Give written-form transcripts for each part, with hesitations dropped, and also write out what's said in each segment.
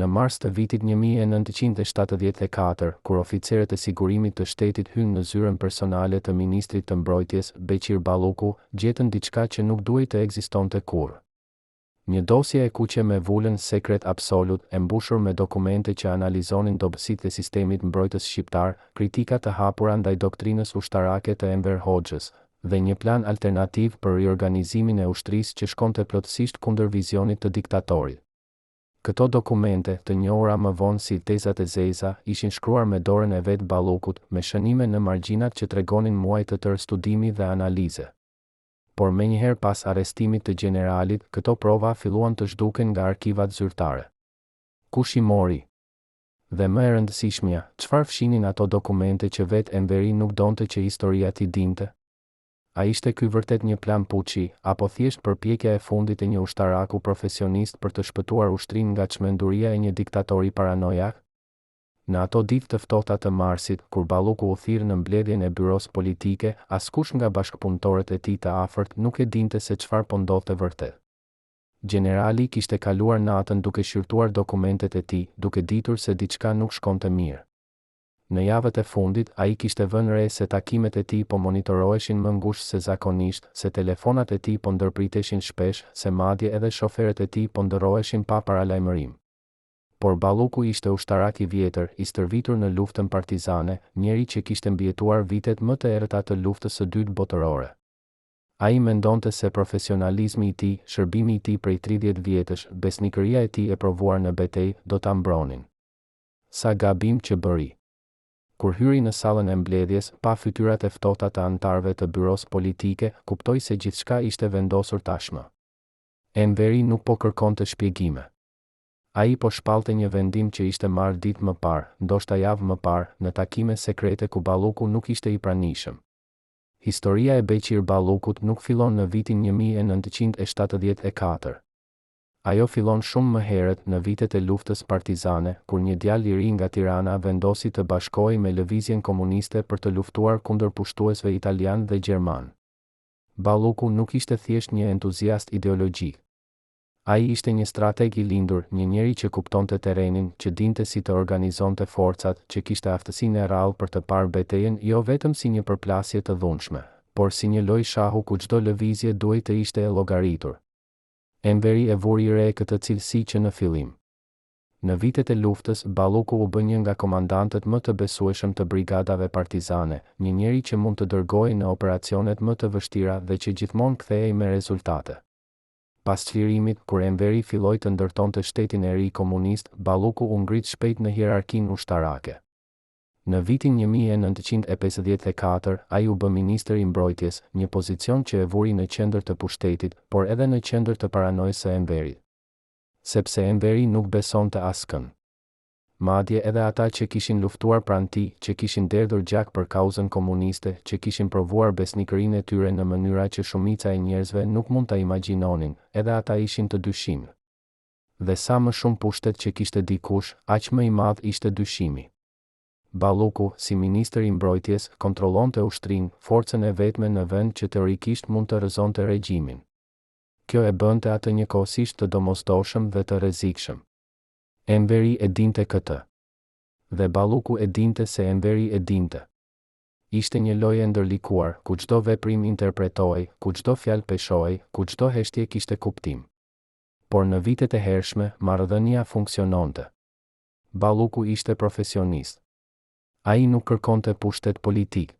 Në mars të vitit 1974, kur oficerët e sigurimit të shtetit hynë në zyrën personale të ministrit të Mbrojtjes, Beqir Balluku, gjetën diçka që nuk duhej të ekzistonte kurrë. Një dosje e kuqe me vulën Sekret Absolut, e mbushur me dokumente që analizonin dobësitë e sistemit mbrojtës shqiptar, kritika të hapura ndaj doktrinës ushtarake të Enver Hoxhës, dhe një plan alternativ për riorganizimin e ushtrisë që shkonte plotësisht kundër vizionit të diktatorit. Këto dokumente, të njohura më vonë si tezat e zeza, ishin shkruar me dorën e vetë Ballukut, me shënime në margjinat që tregonin muaj të tërë studimi dhe analize. Por menjëherë pas arrestimit të gjeneralit, këto prova filluan të zhduken nga arkivat zyrtare. Kush i mori? Dhe më e rëndësishmja, çfarë fshinin ato dokumente që vetë Enveri nuk donte që historia t'i dinte? A ishte ky vërtet një plan puçi, apo thjesht përpjekja e fundit e një ushtaraku profesionist për të shpëtuar ushtrinë nga çmenduria e një diktatori paranojak? Në ato ditë të ftohta të marsit, kur Balluku u thirr në mbledhjen e Byrosë Politike, askush nga bashkëpunëtorët e tij të afërt nuk e dinte se çfarë po ndodhte vërtet. Gjenerali kishte kaluar natën duke shqyrtuar dokumentet e tij, duke ditur se diçka nuk shkonte mirë. Në javët e fundit, ai kishte vënë re se takimet e tij po monitoroheshin më ngushtë se zakonisht, se telefonat e tij po ndërpriteshin shpesh, se madje edhe shoferët e tij po ndërroheshin pa paralajmërim. Por Balluku ishte ushtarak i vjetër, i stërvitur në luftën partizane, njeri që kishte mbijetuar vitet më të errëta të Luftës së Dytë Botërore. Ai mendonte se profesionalizmi i tij, shërbimi i tij prej 30 vjetësh, besnikëria e tij e provuar në betejë, do ta mbronin. Sa gabim që bëri. Kur hyri në sallën e mbledhjes, pa fytyrat e ftohta të anëtarëve të byrosë politike, kuptoi se gjithçka ishte vendosur tashmë. Enveri nuk po kërkonte shpjegime. Ai po shpallte një vendim që ishte marrë ditë më parë, ndoshta javë më parë, në takime sekrete ku Balluku nuk ishte i pranishëm. Historia e Beqir Ballukut nuk fillon në vitin 1974. Ajo fillon shumë më herët, në vitet e luftës partizane, kur një djalë i ri nga Tirana vendosi të bashkohej me lëvizjen komuniste për të luftuar kundër pushtuesve italianë dhe gjermanë. Balluku nuk ishte thjesht një entuziast ideologjik. Ai ishte një strateg i lindur, një njeri që kuptonte terrenin, që dinte si të organizonte forcat, që kishte aftësinë e rrallë për të parë betejën jo vetëm si një përplasje të dhunshme, por si një lojë shahu ku çdo lëvizje duhej të ishte e llogaritur. Enveri e vuri re këtë cilësi që në fillim. Në vitet e luftës, Balluku u bë një nga komandantët më të besueshëm të brigadave partizane, një njeri që mund të dërgohej në operacionet më të vështira dhe që gjithmonë kthehej me rezultate. Pas çlirimit, kur Enveri filloi të ndërtonte shtetin e ri komunist, Balluku u ngrit shpejt në hierarkinë ushtarake. Në vitin 1954, ai u bë ministër i Mbrojtjes, një pozicion që e vuri në qendër të pushtetit, por edhe në qendër të paranojës së Enverit. Sepse Enveri nuk besonte askënd. Madje edhe ata që kishin luftuar pranë tij, që kishin derdhur gjak për kauzën komuniste, që kishin provuar besnikërinë e tyre në mënyra që shumica e njerëzve nuk mund ta imagjinonin, edhe ata ishin të dyshimtë. Dhe sa më shumë pushtet që kishte dikush, aq më i madh ishte dyshimi. Balluku, si ministër i Mbrojtjes, kontrollonte ushtrinë, forcën e vetme në vend që teorikisht mund të rrëzonte regjimin. Kjo e bënte atë njëkohësisht të domosdoshëm dhe të rrezikshëm. Enveri e dinte këtë. Dhe Balluku e dinte se Enveri e dinte. Ishte një lojë e ndërlikuar, ku çdo veprim interpretohej, ku çdo fjalë peshohej, ku çdo heshtje kishte kuptim. Por në vitet e hershme, marrëdhënia funksiononte. Balluku ishte profesionist. Ai nuk kërkonte pushtet politik.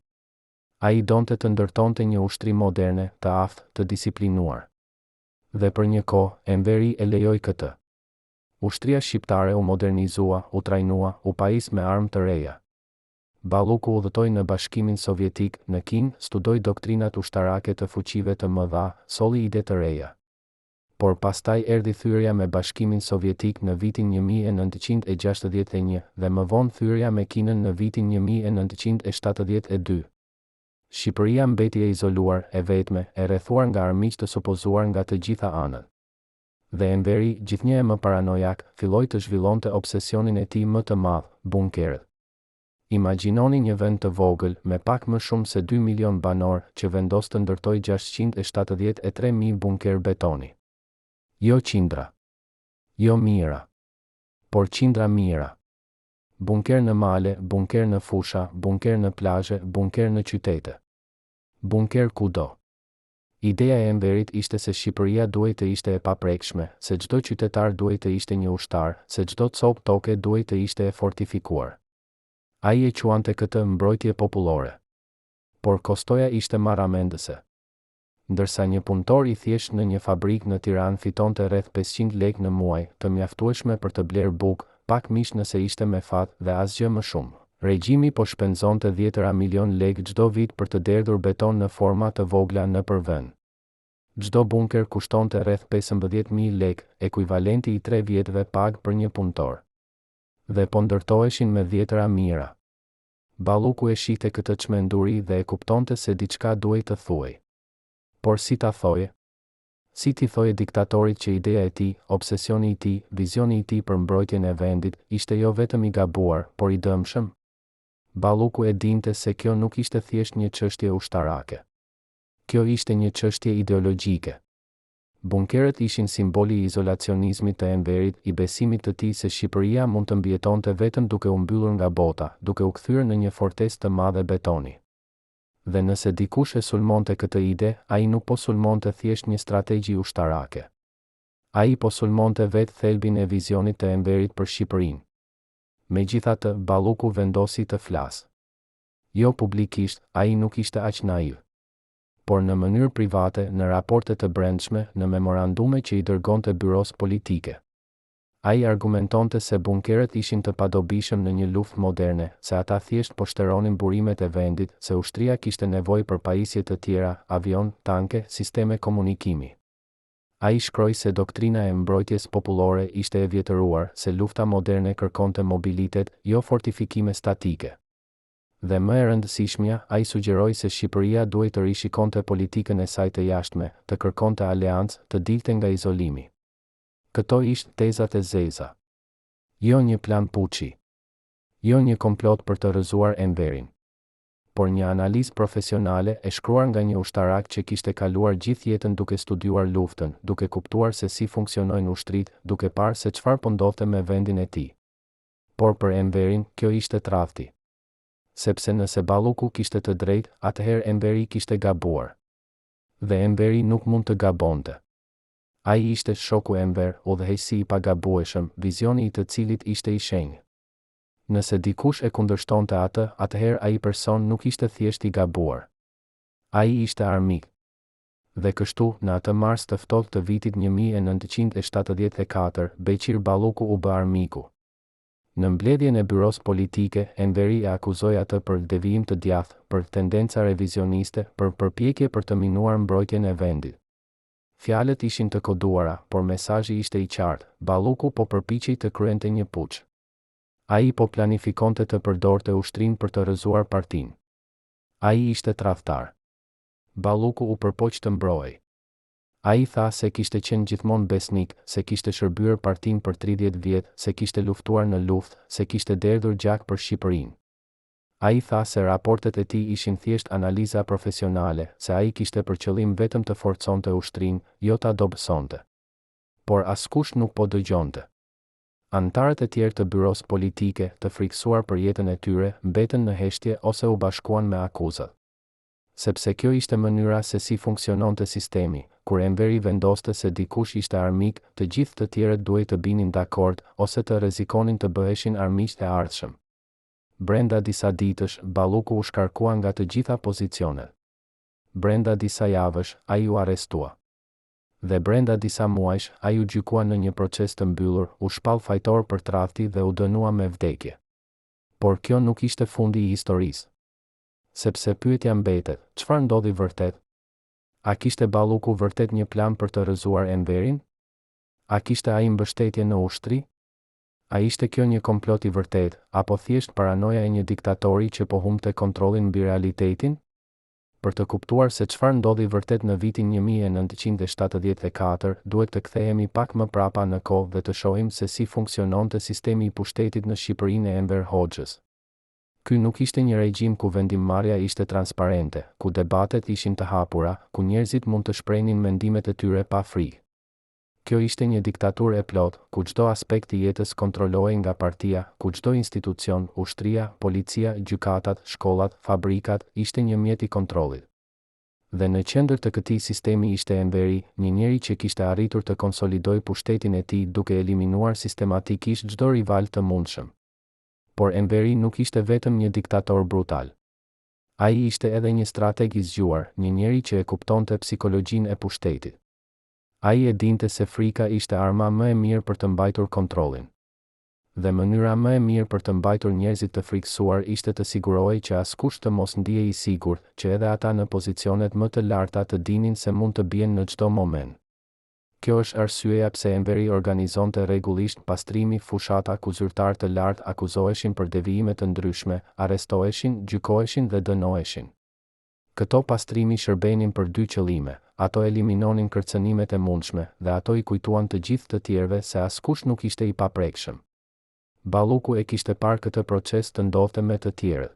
Ai donte të ndërtonte një ushtri moderne, të aftë, të disiplinuar. Dhe për një kohë, Enveri e lejoi këtë. Ushtria shqiptare u modernizua, u trajnua, u pajis me armë të reja. Balluku udhëtoi në Bashkimin Sovjetik, në Kinë, studoi doktrinat ushtarake të fuqive të mëdha, solli ide të reja. Por pastaj erdhi thyerja me Bashkimin Sovjetik në vitin 1961 dhe më vonë thyerja me Kinën në vitin 1972. Shqipëria mbeti e izoluar, e vetme, e rrethuar nga armiq të supozuar nga të gjitha anët. Dhe Enveri, gjithnjë e më paranojak, filloi të zhvillonte obsesionin e tij më të madh, bunkerët. Imagjinoni një vend të vogël, me pak më shumë se 2 milionë banorë, që vendos të ndërtojë 673.000 bunkerë betoni. Jo qindra. Jo mijëra. Por qindra mijëra. Bunkerë në male, bunkerë në fusha, bunkerë në plazhe, bunkerë në qytete. Bunkerë kudo. Ideja e Enverit ishte se Shqipëria duhej të ishte e paprekshme, se çdo qytetar duhej të ishte një ushtar, se çdo copë toke duhej të ishte e fortifikuar. Ai e quante këtë mbrojtje popullore. Por kostoja ishte marramendëse. Ndërsa një punëtor i thjeshtë në një fabrikë në Tiranë fitonte rreth 500 lekë në muaj, të mjaftueshme për të blerë bukë, pak mish nëse ishte me fat dhe asgjë më shumë. Regjimi po shpenzonte dhjetëra milionë lekë çdo vit për të derdhur beton në forma të vogla nëpër vend. Çdo bunker kushtonte rreth 15,000 lekë, ekuivalenti i tre vjetëve pagë për një punëtor. Dhe po ndërtoheshin me dhjetëra mijëra. Balluku e shihte këtë çmenduri dhe e kuptonte se diçka duhej të thuhej. Por si ta thoje? Si t'i thoje diktatorit që ideja e tij, obsesioni i tij, vizioni i tij për mbrojtjen e vendit, ishte jo vetëm i gabuar, por i dëmshëm? Balluku e dinte se kjo nuk ishte thjesht një çështje ushtarake. Kjo ishte një çështje ideologjike. Bunkerët ishin simboli i izolacionizmit të Enverit, i besimit të tij se Shqipëria mund të mbijetonte vetëm duke u mbyllur nga bota, duke u kthyer në një fortesë të madhe betoni. Dhe nëse dikush e sulmonte këtë ide, ai nuk po sulmonte thjesht një strategji ushtarake. Ai po sulmonte vetë thelbin e vizionit të Enverit për Shqipërinë. Megjithatë, Balluku vendosi të flasë. Jo publikisht, ai nuk ishte aq naiv. Por në mënyrë private, në raporte të brendshme, në memorandume që i dërgonte byrosë politike. Ai argumentonte se bunkerët ishin të padobishëm në një luftë moderne, se ata thjesht po shteronin burimet e vendit, se ushtria kishte nevojë për pajisje të tjera, avionë, tanke, sisteme komunikimi. Ai shkroi se doktrina e mbrojtjes popullore ishte e vjetëruar, se lufta moderne kërkonte mobilitet, jo fortifikime statike. Dhe më e rëndësishmja, ai sugjeroi se Shqipëria duhej të rishikonte politikën e saj të jashtme, të kërkonte aleancë, të dilte nga izolimi. Këto ishin tezat e zeza. Jo një plan puçi. Jo një komplot për të rrëzuar Enverin. Por një analizë profesionale e shkruar nga një ushtarak që kishte kaluar gjithë jetën duke studiuar luftën, duke kuptuar se si funksionojnë ushtritë, duke parë se çfarë po ndodhte me vendin e tij. Por për Enverin, kjo ishte tradhti. Sepse nëse Balluku kishte të drejtë, atëherë Enveri kishte gabuar. Dhe Enveri nuk mund të gabonte. Ai ishte shoku Enver, udhëheqësi i pagabueshëm, vizioni i të cilit ishte i shenjtë. Nëse dikush e kundërshtonte atë, atëherë ai person nuk ishte thjesht i gabuar. Ai ishte armik. Dhe kështu, në atë mars të ftohtë të vitit 1974, Beqir Balluku u bë armiku. Në mbledhjen e byrosë politike, Enveri e akuzoi atë për devijim të djathtë, për tendenca revizioniste, për përpjekje për të minuar mbrojtjen e vendit. Fjalët ishin të koduara, por mesazhi ishte i qartë, Balluku po përpiqej të kryente një puç. Ai po planifikonte të përdorte ushtrinë për të rrëzuar partinë. Ai ishte tradhtar. Balluku u përpoq të mbrohej. Ai tha se kishte qenë gjithmonë besnik, se kishte shërbyer partinë për 30 vjet, se kishte luftuar në luftë, se kishte derdhur gjak për Shqipërinë. Ai tha se raportet e tij ishin thjesht analiza profesionale, se ai kishte për qëllim vetëm të forconte ushtrinë, jo ta dobësonte. Por askush nuk po dëgjonte. Anëtarët e tjerë të byrosë politike, të frikësuar për jetën e tyre, mbetën në heshtje ose u bashkuan me akuzat. Sepse kjo ishte mënyra se si funksiononte sistemi, kur Enveri vendoste se dikush ishte armik, të gjithë të tjerët duhej të binin dakord, ose të rrezikonin të bëheshin armiqtë e ardhshëm. Brenda disa ditësh, Balluku u shkarkua nga të gjitha pozicionet. Brenda disa javësh, ai u arrestua. Dhe brenda disa muajsh, ai u gjykua në një proces të mbyllur, u shpall fajtor për tradhti dhe u dënua me vdekje. Por kjo nuk ishte fundi i historisë. Sepse pyetja mbetet, çfarë ndodhi vërtet? A kishte Balluku vërtet një plan për të rrëzuar Enverin? A kishte ai mbështetje në ushtri? A ishte kjo një komplot i vërtetë, apo thjesht paranoja e një diktatori që po humbte kontrollin mbi realitetin? Për të kuptuar se çfarë ndodhi vërtet në vitin 1974, duhet të kthehemi pak më prapa në kohë dhe të shohim se si funksiononte sistemi i pushtetit në Shqipërinë e Enver Hoxhës. Ky nuk ishte një regjim ku vendimmarrja ishte transparente, ku debatet ishin të hapura, ku njerëzit mund të shprehnin mendimet e tyre pa frikë. Kjo ishte një diktaturë e plotë, ku çdo aspekt i jetës kontrollohej nga partia, ku çdo institucion, ushtria, policia, gjykatat, shkollat, fabrikat, ishte një mjet i kontrollit. Dhe në qendër të këtij sistemi ishte Enveri, një njeri që kishte arritur të konsolidojë pushtetin e tij duke eliminuar sistematikisht çdo rival të mundshëm. Por Enveri nuk ishte vetëm një diktator brutal. Ai ishte edhe një strateg i zgjuar, një njeri që e kuptonte psikologjinë e pushtetit. Ai e dinte se frika ishte arma më e mirë për të mbajtur kontrollin. Dhe mënyra më e mirë për të mbajtur njerëzit të frikësuar ishte të sigurohej që askush të mos ndihej i sigurt, që edhe ata në pozicionet më të larta të dinin se mund të bien në çdo moment. Kjo është arsyeja pse Enveri organizonte rregullisht pastrimi fushata ku zyrtarë të lartë akuzoheshin për devijime të ndryshme, arrestoheshin, gjykoheshin dhe dënoheshin. Këto pastrimi shërbenin për dy qëllime, ato eliminonin kërcënimet e mundshme dhe ato i kujtuan të gjithë të tjerëve se askush nuk ishte i paprekshëm. Balluku e kishte parë këtë proces të ndodhte me të tjerët.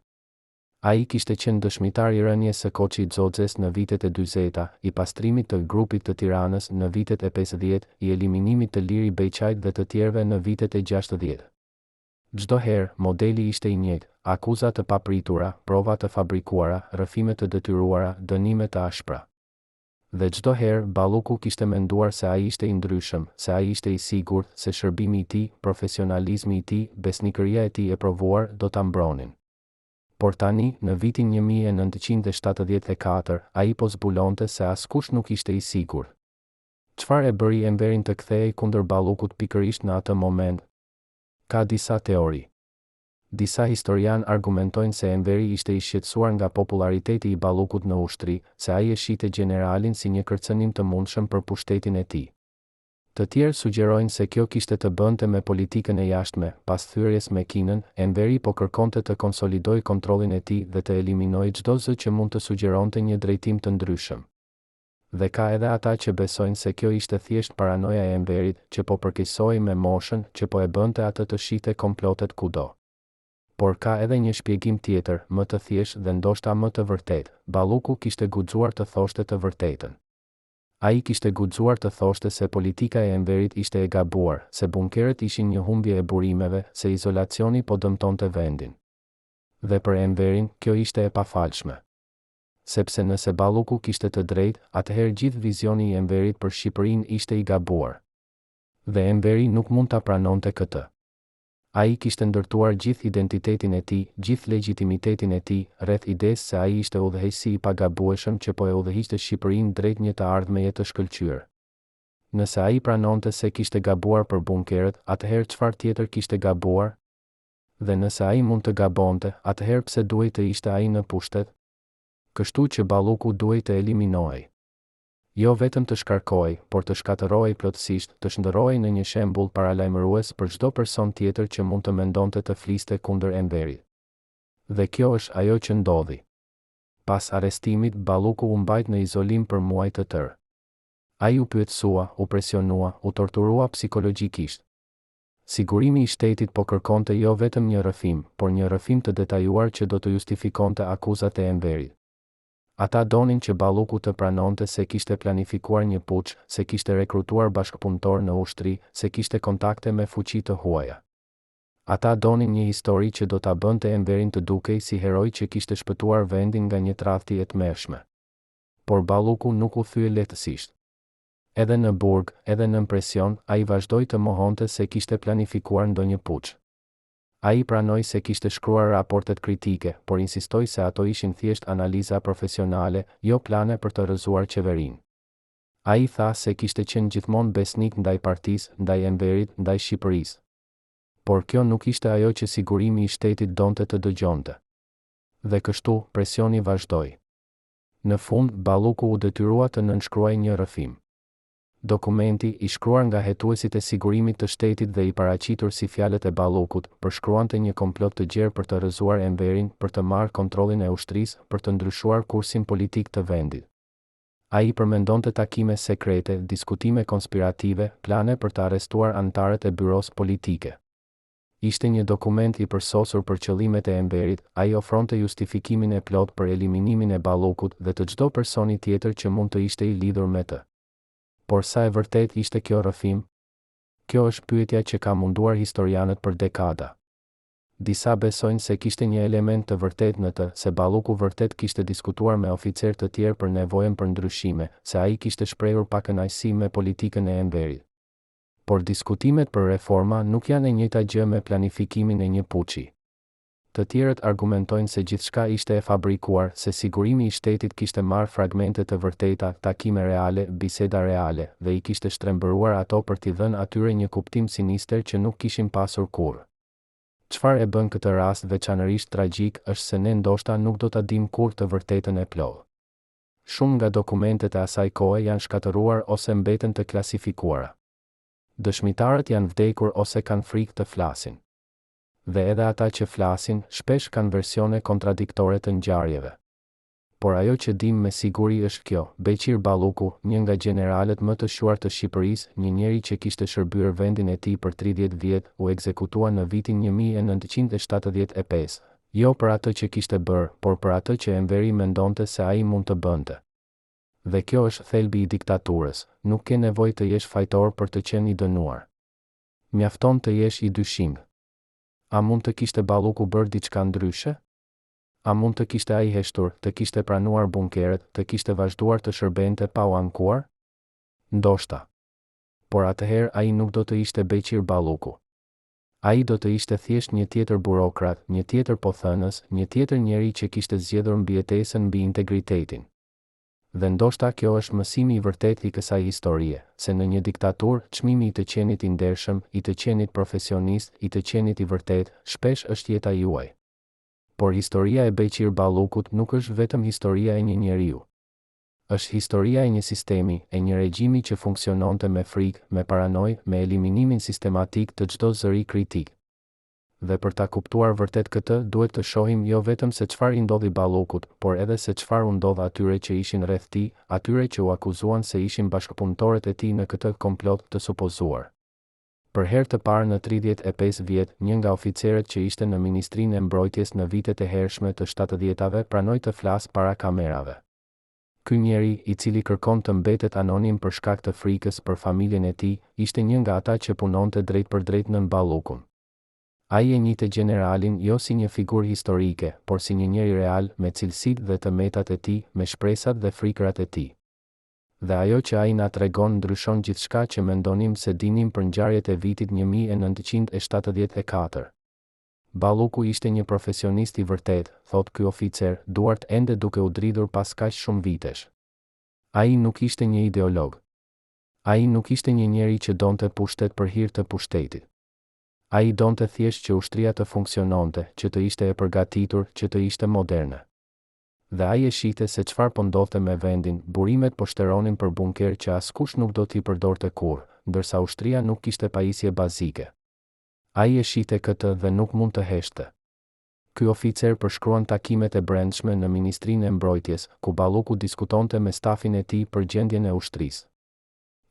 Ai kishte qenë dëshmitar i rënies së Koçi Xoxes në vitet e dyzeta, i pastrimit të Grupit të Tiranës në vitet e 50, i eliminimit të Liri Beqajt dhe të tjerëve në vitet e 60. Çdo herë, modeli ishte i njëjtë, akuza të papritura, prova të fabrikuara, rrëfime të detyruara, dënime të ashpra. Dhe çdo herë, Balluku kishte menduar se ai ishte i ndryshëm, se ai ishte i sigurt, se shërbimi i tij, profesionalizmi i tij, besnikëria e tij e provuar, do ta mbronin. Por tani, në vitin 1974, ai po zbulonte se askush nuk ishte i sigurt. Çfarë e bëri Enverin të kthehej kundër Ballukut pikërisht në atë moment? Ka disa teori. Disa historianë argumentojnë se Enveri ishte i shqetësuar nga popullariteti i Ballukut në ushtri, se ai e shihte gjeneralin si një kërcënim të mundshëm për pushtetin e tij. Të tjerë sugjerojnë se kjo kishte të bënte me politikën e jashtme, pas thyerjes me Kinën, Enveri po kërkonte të konsolidojë kontrollin e tij dhe të eliminojë çdo zë që mund të sugjeronte një drejtim të ndryshëm. Dhe ka edhe ata që besojnë se kjo ishte thjesht paranoja e Enverit, që po përkeqësohej me moshën, që po e bënte atë të shihte komplotet kudo. Por ka edhe një shpjegim tjetër, më të thjeshtë dhe ndoshta më të vërtetë, Balluku kishte guxuar të thoshte të vërtetën. Ai kishte guxuar të thoshte se politika e Enverit ishte e gabuar, se bunkerët ishin një humbje e burimeve, se izolacioni po dëmtonte vendin. Dhe për Enverin, kjo ishte e pafalshme. Sepse nëse Balluku kishte të drejtë, atëherë gjithë vizioni i Enverit për Shqipërinë ishte i gabuar. Dhe Enveri nuk mund ta pranonte këtë. Ai kishte ndërtuar gjithë identitetin e tij, gjithë legjitimitetin e tij, rreth idesë se ai ishte udhëheqësi i pagabueshëm që po e udhëhiqte Shqipërinë drejt një të ardhmeje të shkëlqyer. Nëse ai pranonte se kishte gabuar për bunkerët, atëherë çfarë tjetër kishte gabuar? Dhe nëse ai mund të gabonte, atëherë pse duhej të ishte ai në pushtet? Kështu që Balluku duhej të eliminohej. Jo vetëm të shkarkohej, por të shkatërrohej plotësisht, të shndërrohej në një shembull paralajmërues për çdo person tjetër që mund të mendonte të fliste kundër Enverit. Dhe kjo është ajo që ndodhi. Pas arrestimit, Balluku u mbajt në izolim për muaj të tërë. Ai u pyetësua, u presionua, u torturua psikologjikisht. Sigurimi i Shtetit po kërkonte jo vetëm një rrëfim, por një rrëfim të detajuar që do të justifikonte akuzat e Enverit. Ata donin që Balluku të pranonte se kishte planifikuar një puç, se kishte rekrutuar bashkëpunëtorë në ushtri, se kishte kontakte me fuqi të huaja. Ata donin një histori që do ta bënte Enverin të dukej si heroi që kishte shpëtuar vendin nga një tradhti e tmerrshme. Por Balluku nuk u thye lehtësisht. Edhe në burg, edhe nën presion, ai vazhdoi të mohonte se kishte planifikuar ndonjë puç. Ai pranoi se kishte shkruar raportet kritike, por insistoi se ato ishin thjesht analiza profesionale, jo plane për të rrëzuar qeverinë. Ai tha se kishte qenë gjithmonë besnik ndaj partisë, ndaj Enverit, ndaj Shqipërisë. Por kjo nuk ishte ajo që Sigurimi i Shtetit donte të dëgjonte. Dhe kështu, presioni vazhdoi. Në fund, Balluku u detyrua të nënshkruajë një rrëfim. Dokumenti, i shkruar nga hetuesit e Sigurimit të Shtetit dhe i paraqitur si fjalët e Ballukut, përshkruante një komplot të gjerë për të rrëzuar Enverin, për të marrë kontrollin e ushtrisë, për të ndryshuar kursin politik të vendit. Ai përmendonte takime sekrete, diskutime konspirative, plane për të arrestuar anëtarët e byrosë politike. Ishte një dokument i përsosur për qëllimet e Enverit, ai ofronte justifikimin e plotë për eliminimin e Ballukut dhe të çdo personi tjetër që mund të ishte i lidhur me të. Por sa e vërtetë ishte kjo rrëfim? Kjo është pyetja që ka munduar historianët për dekada. Disa besojnë se kishte një element të vërtetë në të, se Balluku vërtet kishte diskutuar me oficerë të tjerë për nevojën për ndryshime, se ai kishte shprehur pakënaqësi me politikën e Enverit. Por diskutimet për reforma nuk janë e njëjta gjë me planifikimin e një puçi. Të tjerët argumentojnë se gjithçka ishte e fabrikuar, se Sigurimi i Shtetit kishte marrë fragmente të vërteta, takime reale, biseda reale, dhe i kishte shtrembëruar ato për t'i dhënë atyre një kuptim sinister që nuk kishin pasur kurrë. Çfarë e bën këtë rast veçanërisht tragjik është se ne ndoshta nuk do ta dimë kurrë të vërtetën e plotë. Shumë nga dokumentet e asaj kohe janë shkatërruar ose mbeten të klasifikuara. Dëshmitarët janë vdekur ose kanë frikë të flasin. Dhe edhe ata që flasin, shpesh kanë versione kontradiktore të ngjarjeve. Por ajo që dimë me siguri është kjo, Beqir Balluku, një nga gjeneralët më të shquar të Shqipërisë, një njeri që kishte shërbyer vendin e tij për 30 vjet, u ekzekutua në vitin 1975, jo për atë që kishte bërë, por për atë që Enveri mendonte se ai mund të bënte. Dhe kjo është thelbi i diktaturës, nuk ke nevojë të jesh fajtor për të qenë i dënuar. Mjafton të jesh i dyshimtë. A mund të kishte Balluku bërë diçka ndryshe? A mund të kishte ai heshtur, të kishte pranuar bunkerët, të kishte vazhduar të shërbente pa u ankuar? Ndoshta. Por atëherë ai nuk do të ishte Beqir Balluku. Ai do të ishte thjesht një tjetër burokrat, një tjetër pothënës, një tjetër njeri që kishte zgjedhur mbijetesën mbi integritetin. Dhe ndoshta kjo është mësimi i vërtetë i kësaj historie, se në një diktaturë, çmimi i të qenit i ndershëm, i të qenit profesionist, i të qenit i vërtetë, shpesh është jeta juaj. Por historia e Beqir Ballukut nuk është vetëm historia e një njeriu. Është historia e një sistemi, e një regjimi që funksiononte me frikë, me paranojë, me eliminimin sistematik të çdo zëri kritik. Dhe për ta kuptuar vërtet këtë, duhet të shohim jo vetëm se çfarë i ndodhi Ballukut, por edhe se çfarë u ndodh atyre që ishin rreth tij, atyre që u akuzuan se ishin bashkëpunëtorët e tij në këtë komplot të supozuar. Për herë të parë në 35 vjet, një nga oficerët që ishte në Ministrinë e Mbrojtjes në vitet e hershme të shtatëdhjetave pranoi të flasë para kamerave. Ky njeri, i cili kërkon të mbetet anonim për shkak të frikës për familjen e tij, ishte një nga ata që punonte drejtpërdrejt nën Ballukun. Ai e njihte gjeneralin jo si një figurë historike, por si një njeri real, me cilësitë dhe të metat e tij, me shpresat dhe frikërat e tij. Dhe ajo që ai na tregon ndryshon gjithçka që mendonim se dinim për ngjarjet e vitit 1974. Balluku ishte një profesionist i vërtetë, thotë ky oficer, duart ende duke u dridhur pas kaq shumë vitesh. Ai nuk ishte një ideolog. Ai nuk ishte një njeri që donte pushtet për hir të pushtetit. Ai donte thjesht që ushtria të funksiononte, që të ishte e përgatitur, që të ishte moderne. Dhe ai e shihte se çfarë po ndodhte me vendin, burimet po shteronin për bunkerë që askush nuk do t'i përdorte kurrë, ndërsa ushtria nuk kishte pajisje bazike. Ai e shihte këtë dhe nuk mund të heshtte. Ky oficer përshkruan takimet e brendshme në Ministrinë e Mbrojtjes, ku Balluku diskutonte me stafin e tij për gjendjen e ushtrisë.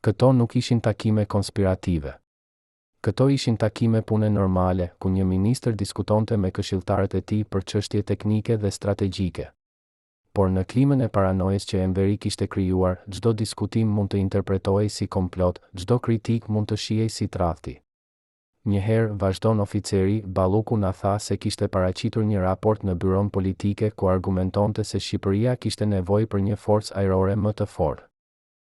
Këto nuk ishin takime konspirative. Këto ishin takime pune normale, ku një ministër diskutonte me këshilltarët e tij për çështje teknike dhe strategjike. Por në klimën e paranojës që Enveri kishte krijuar, çdo diskutim mund të interpretohej si komplot, çdo kritikë mund të shihej si tradhti. Një herë, vazhdon oficeri, Balluku na tha se kishte paraqitur një raport në Byronë Politike ku argumentonte se Shqipëria kishte nevojë për një forcë ajrore më të fortë.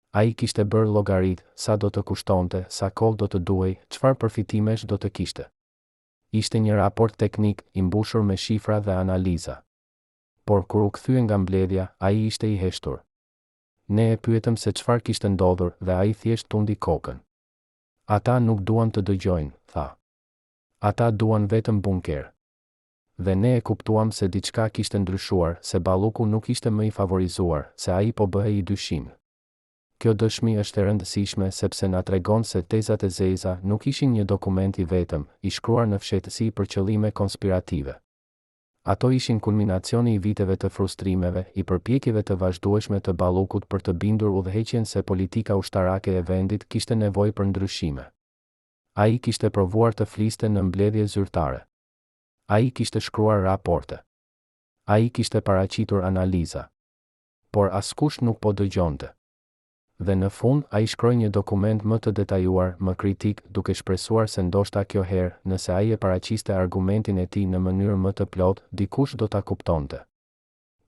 Ai kishte bërë llogaritë, sa do të kushtonte, sa kohë do të duhej, çfarë përfitimesh do të kishte. Ishte një raport teknik, i mbushur me shifra dhe analiza. Por kur u kthye nga mbledhja, ai ishte i heshtur. Ne e pyetëm se çfarë kishte ndodhur dhe ai thjesht tundi kokën. Ata nuk duan të dëgjojnë, tha. Ata duan vetëm bunkerë. Dhe ne e kuptuam se diçka kishte ndryshuar, se Balluku nuk ishte më i favorizuar, se ai po bëhej i dyshimtë. Kjo dëshmi është e rëndësishme sepse na tregon se tezat e zeza nuk ishin një dokument i vetëm, i shkruar në fshehtësi për qëllime konspirative. Ato ishin kulminacioni i viteve të frustrimeve, i përpjekjeve të vazhdueshme të Ballukut për të bindur udhëheqjen se politika ushtarake e vendit kishte nevojë për ndryshime. Ai kishte provuar të fliste në mbledhje zyrtare. Ai kishte shkruar raporte. Ai kishte paraqitur analiza. Por askush nuk po dëgjonte. Dhe në fund, ai shkroi një dokument më të detajuar, më kritik, duke shpresuar se ndoshta kjo herë, nëse ai e paraqiste argumentin e tij në mënyrë më të plotë, dikush do ta kuptonte.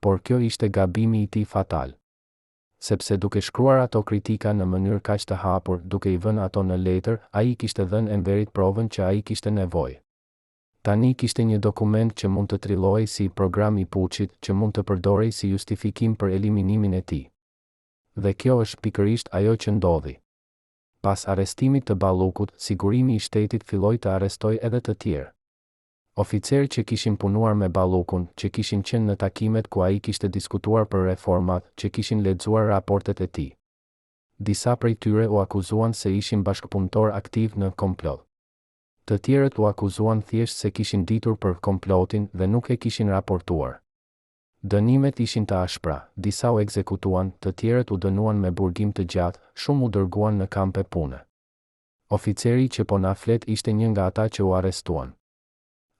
Por kjo ishte gabimi i tij fatal. Sepse duke shkruar ato kritika në mënyrë kaq të hapur, duke i vënë ato në letër, ai i kishte dhënë Enverit provën që ai kishte nevojë. Tani kishte një dokument që mund të trillohej si program i puçit, që mund të përdorej si justifikim për eliminimin e tij. Dhe kjo është pikërisht ajo që ndodhi. Pas arrestimit të Ballukut, Sigurimi i Shtetit filloi të arrestojë edhe të tjerë. Oficerë që kishin punuar me Ballukun, që kishin qenë në takimet ku ai kishte diskutuar për reformat, që kishin lexuar raportet e tij. Disa prej tyre u akuzuan se ishin bashkëpunëtorë aktivë në komplot. Të tjerët u akuzuan thjesht se kishin ditur për komplotin dhe nuk e kishin raportuar. Dënimet ishin të ashpra, disa u ekzekutuan, të tjerët u dënuan me burgim të gjatë, shumë u dërguan në kampe pune. Oficeri që po na flet ishte një nga ata që u arrestuan.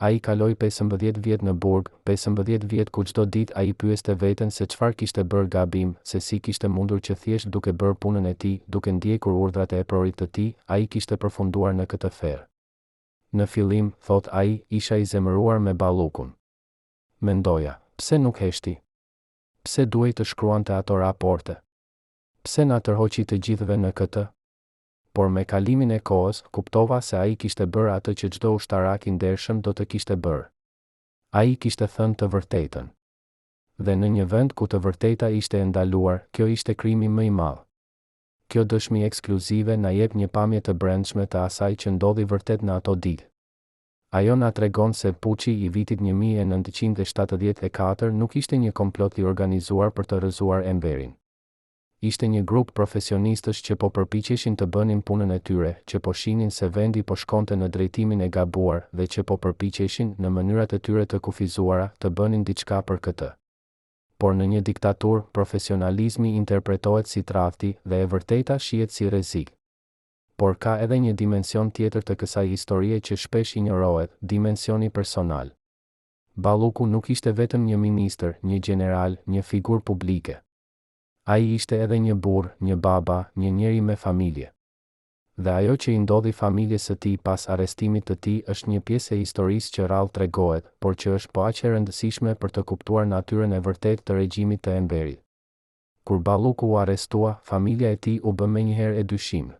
Ai kaloi 15 vjet në burg, 15 vjet ku çdo ditë ai pyeste veten se çfarë kishte bërë gabim, se si kishte mundur që thjesht duke bërë punën e tij, duke ndjekur urdhrat e eprorit të tij, ai kishte përfunduar në këtë ferr. Në fillim, thotë ai, isha i zemëruar me Ballukun. Mendoja, pse nuk heshti? Pse duhej të shkruante ato raporte? Pse na tërhoqi të gjithëve në këtë? Por me kalimin e kohës, kuptova se ai kishte bërë atë që çdo ushtarak i ndershëm do të kishte bërë. Ai kishte thënë të vërtetën. Dhe në një vend ku të vërteta ishte e ndaluar, kjo ishte krimi më i madh. Kjo dëshmi ekskluzive na jep një pamje të brendshme të asaj që ndodhi vërtet në ato ditë. Ajo na tregon se puçi i vitit 1974 nuk ishte një komplot i organizuar për të rrëzuar Enverin. Ishte një grup profesionistësh që po përpiqeshin të bënin punën e tyre, që po shihnin se vendi po shkonte në drejtimin e gabuar dhe që po përpiqeshin, në mënyrat e tyre të kufizuara, të bënin diçka për këtë. Por në një diktaturë, profesionalizmi interpretohet si tradhti dhe e vërteta shihet si rrezik. Por ka edhe një dimension tjetër të kësaj historie që shpesh injorohet, dimensioni personal. Balluku nuk ishte vetëm një ministër, një gjeneral, një figurë publike. Ai ishte edhe një burrë, një baba, një njeri me familje. Dhe ajo që i ndodhi familjes së tij pas arrestimit të tij është një pjesë e historisë që rrallë tregohet, por që është po aq e rëndësishme për të kuptuar natyrën e vërtetë të regjimit të Enverit. Kur Balluku u arrestua, familja e tij u bë menjëherë e dyshimtë.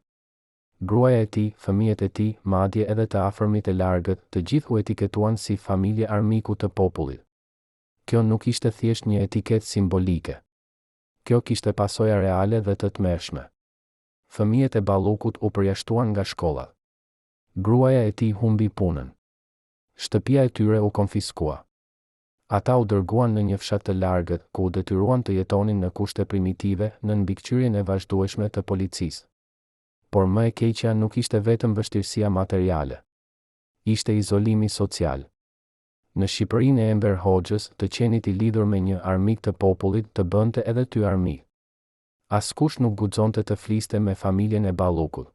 Gruaja e tij, fëmijët e tij, madje edhe të afërmit e largët, të gjithë u etiketuan si familje armiku të popullit. Kjo nuk ishte thjesht një etiketë simbolike. Kjo kishte pasoja reale dhe të tmerrshme. Fëmijët e Ballukut u përjashtuan nga shkollat. Gruaja e tij humbi punën. Shtëpia e tyre u konfiskua. Ata u dërguan në një fshat të largët, ku u detyruan të jetonin në kushte primitive, nën mbikëqyrjen e vazhdueshme të policisë. Por më e keqja nuk ishte vetëm vështirësia materiale. Ishte izolimi social. Në Shqipërinë e Enver Hoxhës, të qenit i lidhur me një armik të popullit të bënte edhe ty armik. Askush nuk guxonte të fliste me familjen e Ballukut.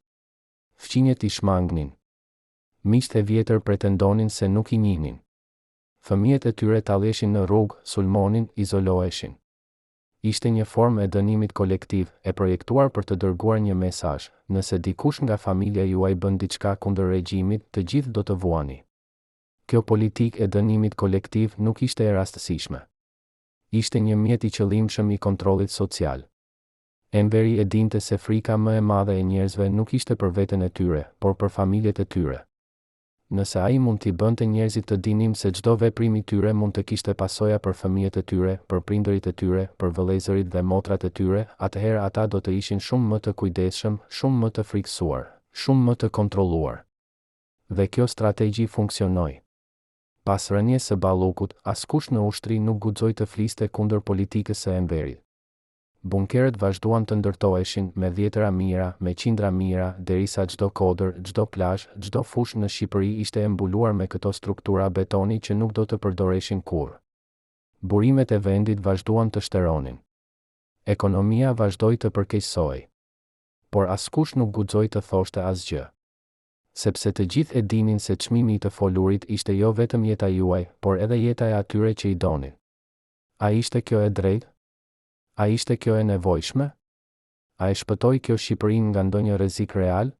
Fqinjët i shmangnin. Miqtë e vjetër pretendonin se nuk i njihnin. Fëmijët e tyre talleshin në rrugë, sulmonin, izoloheshin. Ishte një formë e dënimit kolektiv, e projektuar për të dërguar një mesazh, nëse dikush nga familja juaj bën diçka kundër regjimit, të gjithë do të vuani. Kjo politikë e dënimit kolektiv nuk ishte e rastësishme. Ishte një mjet i qëllimshëm i kontrollit social. Enveri e dinte se frika më e madhe e njerëzve nuk ishte për veten e tyre, por për familjet e tyre. Nëse ai mund t'i bënte njerëzit të dinim se çdo veprim i tyre mund të kishte pasoja për fëmijët e tyre, për prindërit e tyre, për vëllezërit dhe motrat e tyre, atëherë ata do të ishin shumë më të kujdesshëm, shumë më të frikësuar, shumë më të kontrolluar. Dhe kjo strategji funksionoi. Pas rënies së Ballukut, askush në ushtri nuk guxoi të fliste kundër politikës së Enverit. Bunkerët vazhduan të ndërtoheshin, me dhjetëra mijëra, me qindra mijëra, derisa çdo kodër, çdo plazh, çdo fushë në Shqipëri ishte e mbuluar me këto struktura betoni që nuk do të përdoreshin kurrë. Burimet e vendit vazhduan të shteronin. Ekonomia vazhdoi të përkeqësohej. Por askush nuk guxoi të thoshte asgjë. Sepse të gjithë e dinin se çmimi i të folurit ishte jo vetëm jeta juaj, por edhe jeta e atyre që i donin. A ishte kjo e drejtë? A ishte kjo e nevojshme? A e shpëtoi kjo Shqipërinë nga ndonjë rrezik real?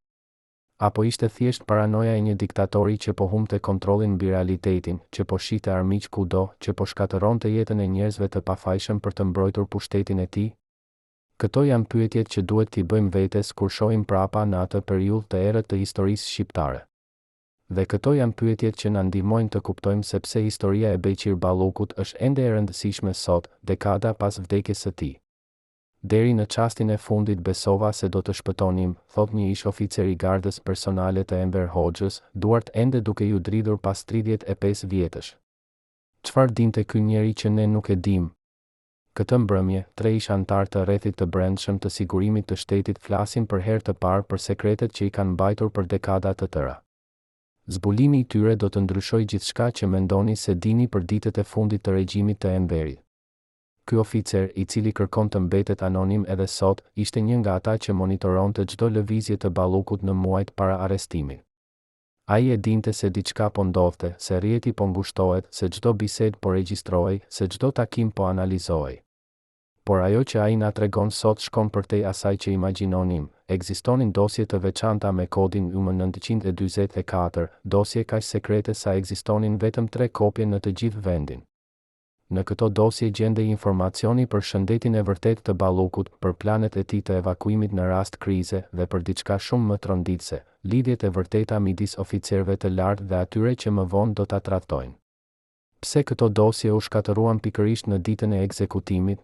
Apo ishte thjesht paranoja e një diktatori që po humbte kontrollin mbi realitetin, që po shihte armiq kudo, që po shkatërronte jetën e njerëzve të pafajshëm për të mbrojtur pushtetin e tij? Këto janë pyetjet që duhet t'i bëjmë vetes kur shohim prapa në atë periudhë të errët të historisë shqiptare. Dhe këto janë pyetjet që na ndihmojnë të kuptojmë se pse historia e Beqir Ballukut është ende e rëndësishme sot, dekada pas vdekjes së tij. Deri në çastin e fundit besova se do të shpëtonim, thotë një ish-oficer i gardës personale të Enver Hoxhës, duart ende duke iu dridhur pas 35 vjetësh. Çfarë dinte ky njeri që ne nuk e dimë? Këtë mbrëmje, tre ish-anëtarë të rrethit të brendshëm të Sigurimit të Shtetit flasin për herë të parë për sekretet që i kanë mbajtur për dekada të tëra. Zbulimi i tyre do të ndryshojë gjithçka që mendoni se dini për ditët e fundit të regjimit të Enverit. Ky oficer, i cili kërkon të mbetet anonim edhe sot, ishte një nga ata që monitoronte çdo lëvizje të Ballukut në muajt para arrestimit. Ai e dinte se diçka po ndodhte, se rrjeti po ngushtohet, se çdo bisedë po regjistrohej, se çdo takim po analizohej. Por ajo që ai na tregon sot shkon përtej asaj që imagjinonim, ekzistonin dosje të veçanta me kodin UM 944, dosje kaq sekrete sa ekzistonin vetëm tre kopje në të gjithë vendin. Në këto dosje gjendej informacioni për shëndetin e vërtetë të Ballukut, për planet e tij të evakuimit në rast krize dhe për diçka shumë më tronditëse, lidhjet e vërteta midis oficerëve të lartë dhe atyre që më vonë do ta tradhtojnë. Pse këto dosje u shkatërruan pikërisht në ditën e ekzekutimit?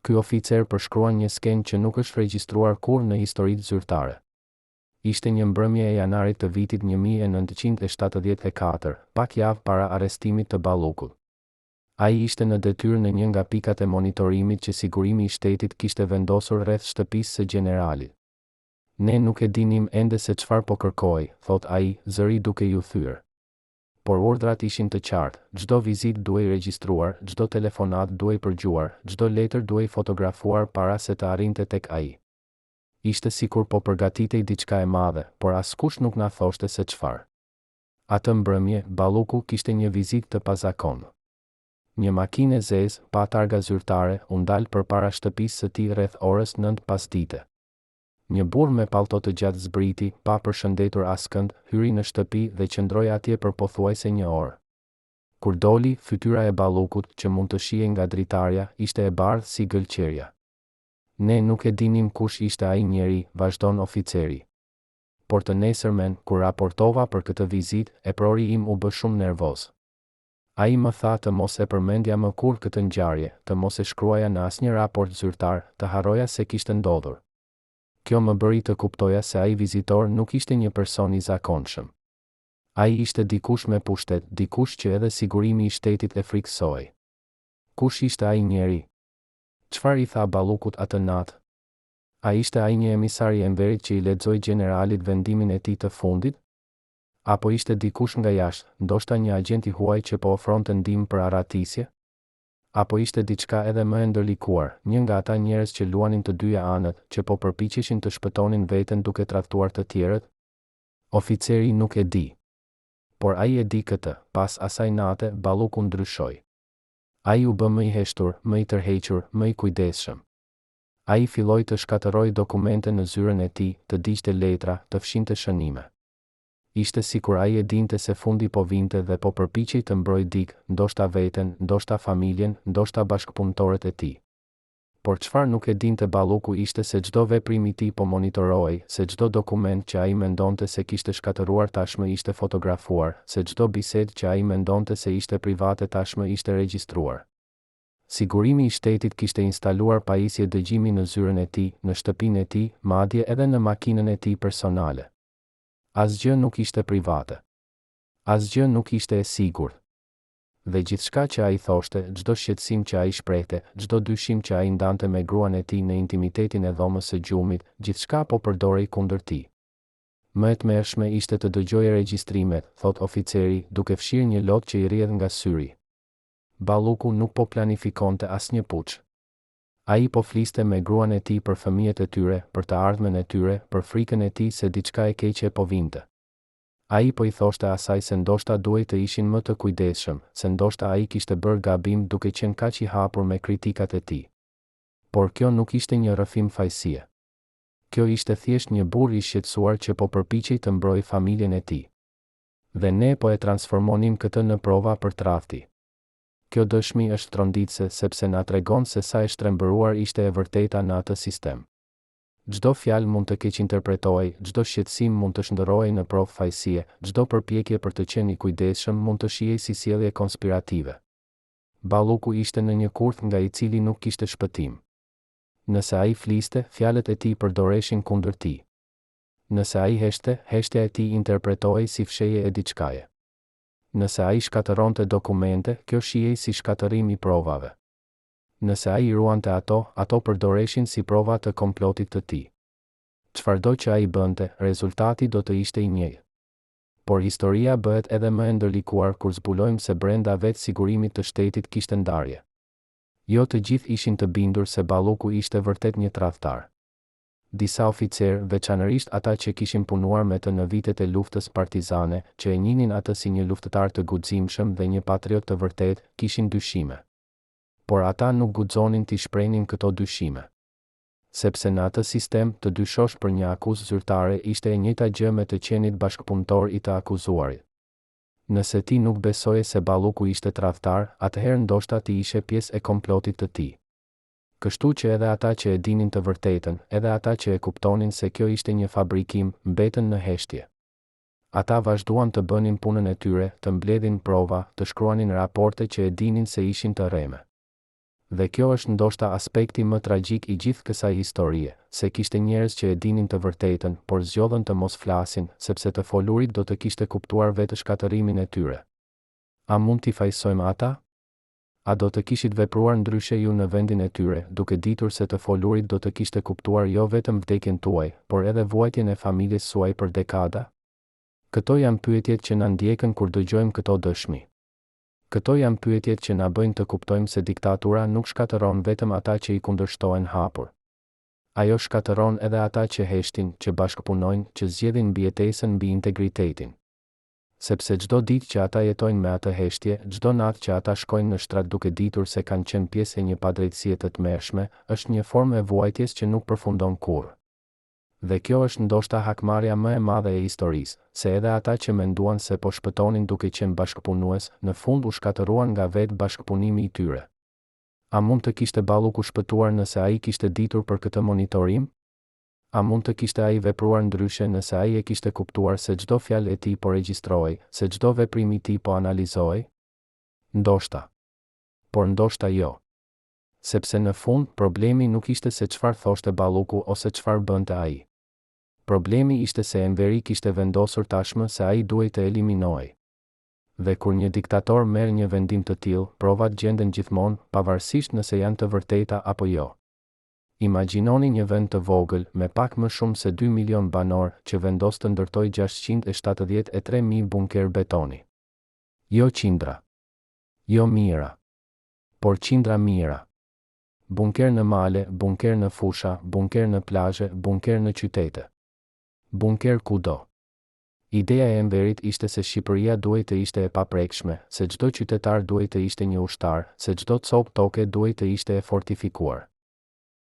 Ky oficer përshkruan një skenë që nuk është regjistruar kurrë në historitë zyrtare. Ishte një mbrëmje e janarit të vitit 1974, pak javë para arrestimit të Ballukut. Ai ishte në detyrë në një nga pikat e monitorimit që Sigurimi i Shtetit kishte vendosur rreth shtëpisë së gjeneralit. Ne nuk e dinim ende se çfarë po kërkohej, thotë ai, zëri duke iu thyer. Por urdhrat ishin të qartë, çdo vizitë duhej regjistruar, çdo telefonatë duhej përgjuar, çdo letër duhej fotografuar para se të arrinte tek ai. Ishte sikur po përgatitej diçka e madhe, por askush nuk na thoshte se çfarë. Atë mbrëmje, Balluku kishte një vizitë të pazakontë. Një makinë e zezë, pa targa zyrtare, u ndal përpara shtëpisë së tij rreth orës 9 pasdite. Një burrë me pallto të gjatë zbriti, pa përshëndetur askënd, hyri në shtëpi dhe qëndroi atje për pothuajse një orë. Kur doli, fytyra e Ballukut, që mund të shihej nga dritarja, ishte e bardhë si gëlqerja. Ne nuk e dinim kush ishte ai njeri, vazhdon oficeri. Por të nesërmen, kur raportova për këtë vizitë, eprori im u bë shumë nervoz. Ai më tha të mos e përmendja më kurrë këtë ngjarje, të mos e shkruaja në asnjë raport zyrtar, të harroja se kishte ndodhur. Kjo më bëri të kuptoja se ai vizitor nuk ishte një person i zakonshëm. Ai ishte dikush me pushtet, dikush që edhe sigurimi i shtetit e frikësohej. Kush ishte ai njeri? Çfarë i tha Ballukut atë natë? A ishte ai një emisar i Enverit që i lexoi gjeneralit vendimin e tij të fundit? Apo ishte dikush nga jashtë, ndoshta një agjent i huaj që po ofronte ndihmë për arratisje? Apo ishte diçka edhe më e ndërlikuar, një nga ata njerëz që luanin të dyja anët, që po përpiqeshin të shpëtonin veten duke tradhtuar të tjerët? Oficeri nuk e di. Por ai e di këtë, pas asaj nate, Balluku ndryshoi. Ai u bë më i heshtur, më i tërhequr, më i kujdesshëm. Ai filloi të shkatërrojë dokumente në zyrën e tij, të digjte letra, të fshinte shënime. Ishte sikur ai e dinte se fundi po vinte dhe po përpiqej të mbrojë dikë, ndoshta veten, ndoshta familjen, ndoshta bashkëpunëtorët e tij. Por çfarë nuk e dinte Balluku ishte se çdo veprim i tij po monitorohej, se çdo dokument që ai mendonte se kishte shkatërruar tashmë ishte fotografuar, se çdo bisedë që ai mendonte se ishte private tashmë ishte regjistruar. Sigurimi i Shtetit kishte instaluar pajisje dëgjimi në zyrën e tij, në shtëpinë e tij, madje edhe në makinën e tij personale. Asgjë nuk ishte private. Asgjë nuk ishte e sigurt. Dhe gjithçka që ai thoshte, çdo shqetësim që ai shprehte, çdo dyshim që ai ndante me gruan e tij në intimitetin e dhomës së gjumit, gjithçka po përdorej kundër tij. Më e tmerrshme ishte të dëgjoje regjistrimet, thotë oficeri, duke fshirë një lot që i rrjedh nga syri. Balluku nuk po planifikonte asnjë puç. Ai po fliste me gruan e tij për fëmijët e tyre, për të ardhmen e tyre, për frikën e tij se diçka e keqe po vinte. Ai po i thoshte asaj se ndoshta duhej të ishin më të kujdesshëm, se ndoshta ai kishte bërë gabim duke qenë kaq i hapur me kritikat e tij. Por kjo nuk ishte një rrëfim fajësie. Kjo ishte thjesht një burrë i shqetësuar që po përpiqej të mbrojë familjen e tij. Dhe ne po e transformonim këtë në prova për tradhti. Kjo dëshmi është tronditëse sepse na tregon se sa e shtrembëruar ishte e vërteta në atë sistem. Çdo fjalë mund të keqinterpretohej, çdo shqetësim mund të shndërrohej në provë fajësie, çdo përpjekje për të qenë i kujdesshëm mund të shihej si sjellje konspirative. Balluku ishte në një kurth nga i cili nuk kishte shpëtim. Nëse ai fliste, fjalët e tij përdoreshin kundër tij. Nëse ai heshtte, heshtja e tij interpretohej si fshehje e diçkaje. Nëse ai shkatërronte dokumente, kjo shihej si shkatërrim i provave. Nëse ai i ruante ato, ato përdoreshin si prova të komplotit të tij. Çfarëdo që ai bënte, rezultati do të ishte i njëjtë. Por historia bëhet edhe më e ndërlikuar kur zbulojmë se brenda vetë Sigurimit të Shtetit kishte ndarje. Jo të gjithë ishin të bindur se Balluku ishte vërtet një tradhtar. Disa oficerë, veçanërisht ata që kishin punuar me të në vitet e luftës partizane, që e njihnin atë si një luftëtar të guximshëm dhe një patriot të vërtetë, kishin dyshime. Por ata nuk guxonin t'i shprehnin këto dyshime. Sepse në atë sistem, të dyshosh për një akuzë zyrtare ishte e njëjta gjë me të qenit bashkëpunëtor i të akuzuarit. Nëse ti nuk besoje se Balluku ishte tradhtar, atëherë ndoshta ti ishe pjesë e komplotit të tij. Kështu që edhe ata që e dinin të vërtetën, edhe ata që e kuptonin se kjo ishte një fabrikim, mbetën në heshtje. Ata vazhduan të bënin punën e tyre, të mbledhin prova, të shkruanin raporte që e dinin se ishin të rreme. Dhe kjo është ndoshta aspekti më tragjik i gjithë kësaj historie, se kishte njerëz që e dinin të vërtetën, por zgjodhën të mos flasin, sepse të folurit do të kishte kuptuar vetëshkatërrimin e tyre. A mund t'i fajësojmë ata? A do të kishit vepruar ndryshe ju në vendin e tyre, duke ditur se të folurit do të kishte kuptuar jo vetëm vdekjen tuaj, por edhe vuajtjen e familjes suaj për dekada? Këto janë pyetjet që na ndjekën kur dëgjojmë këto dëshmi. Këto janë pyetjet që na bëjnë të kuptojmë se diktatura nuk shkatërron vetëm ata që i kundërshtohen hapur. Ajo shkatërron edhe ata që heshtin, që bashkëpunojnë, që zgjedhin mbijetesën mbi integritetin. Sepse çdo ditë që ata jetojnë me atë heshtje, çdo natë që ata shkojnë në shtrat duke ditur se kanë qenë pjesë e një padrejtësie të tmerrshme, është një formë e vuajtjes që nuk përfundon kurrë. Dhe kjo është ndoshta hakmarrja më e madhe e historisë, se edhe ata që menduan se po shpëtonin duke qenë bashkëpunues, në fund u shkatërruan nga vetë bashkëpunimi i tyre. A mund të kishte Balluku shpëtuar nëse ai kishte ditur për këtë monitorim? A mund të kishte ai vepruar ndryshe nëse ai e kishte kuptuar se çdo fjalë e tij po regjistrohej, se çdo veprim i tij po analizohej? Ndoshta. Por ndoshta jo. Sepse në fund, problemi nuk ishte se çfarë thoshte Balluku ose çfarë bënte ai. Problemi ishte se Enveri kishte vendosur tashmë se ai duhej të eliminohej. Dhe kur një diktator merr një vendim të tillë, provat gjenden gjithmonë, pavarësisht nëse janë të vërteta apo jo. Imagjinoni një vend të vogël, me pak më shumë se dy milionë banorë, që vendos të ndërtojë 673 mijë bunkerë betoni. Jo qindra. Jo mijëra. Por qindra mijëra. Bunkerë në male, bunkerë në fusha, bunkerë në plazhe, bunkerë në qytete. Bunkerë kudo. Ideja e Enverit ishte se Shqipëria duhej të ishte e paprekshme, se çdo qytetar duhej të ishte një ushtar, se çdo copë toke duhej të ishte e fortifikuar.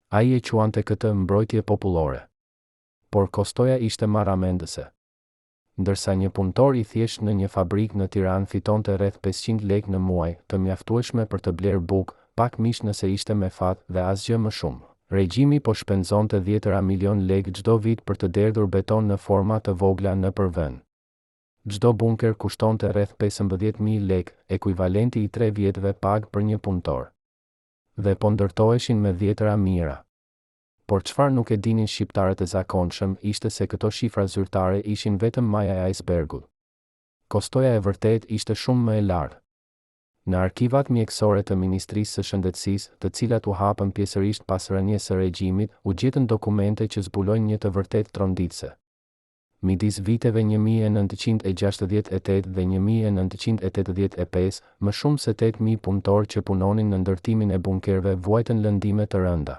Ai e quante këtë mbrojtje popullore. Por kostoja ishte marramendëse. Ndërsa një punëtor i thjeshtë në një fabrikë në Tiranë fitonte rreth 500 lekë në muaj, të mjaftueshme për të blerë bukë, pak mish nëse ishte me fat dhe asgjë më shumë. Regjimi po shpenzonte dhjetëra milionë lekë çdo vit për të derdhur beton në forma të vogla nëpër vend. Çdo bunker kushtonte rreth 15,000 lekë, ekuivalenti i tre vjetëve pagë për një punëtor. Dhe po ndërtoheshin me dhjetëra mijëra. Por çfarë nuk e dinin shqiptarët e zakonshëm ishte se këto shifra zyrtare ishin vetëm maja e ajsbergut. Kostoja e vërtetë ishte shumë më e lartë. Në arkivat mjekësore të Ministrisë së Shëndetësisë, të cilat u hapën pjesërisht pas rënies së regjimit, u gjetën dokumente që zbulojnë një të vërtetë tronditëse. Midis viteve 1968 dhe 1985, më shumë se 8.000 punëtorë që punonin në ndërtimin e bunkerëve vuajtën lëndime të rënda.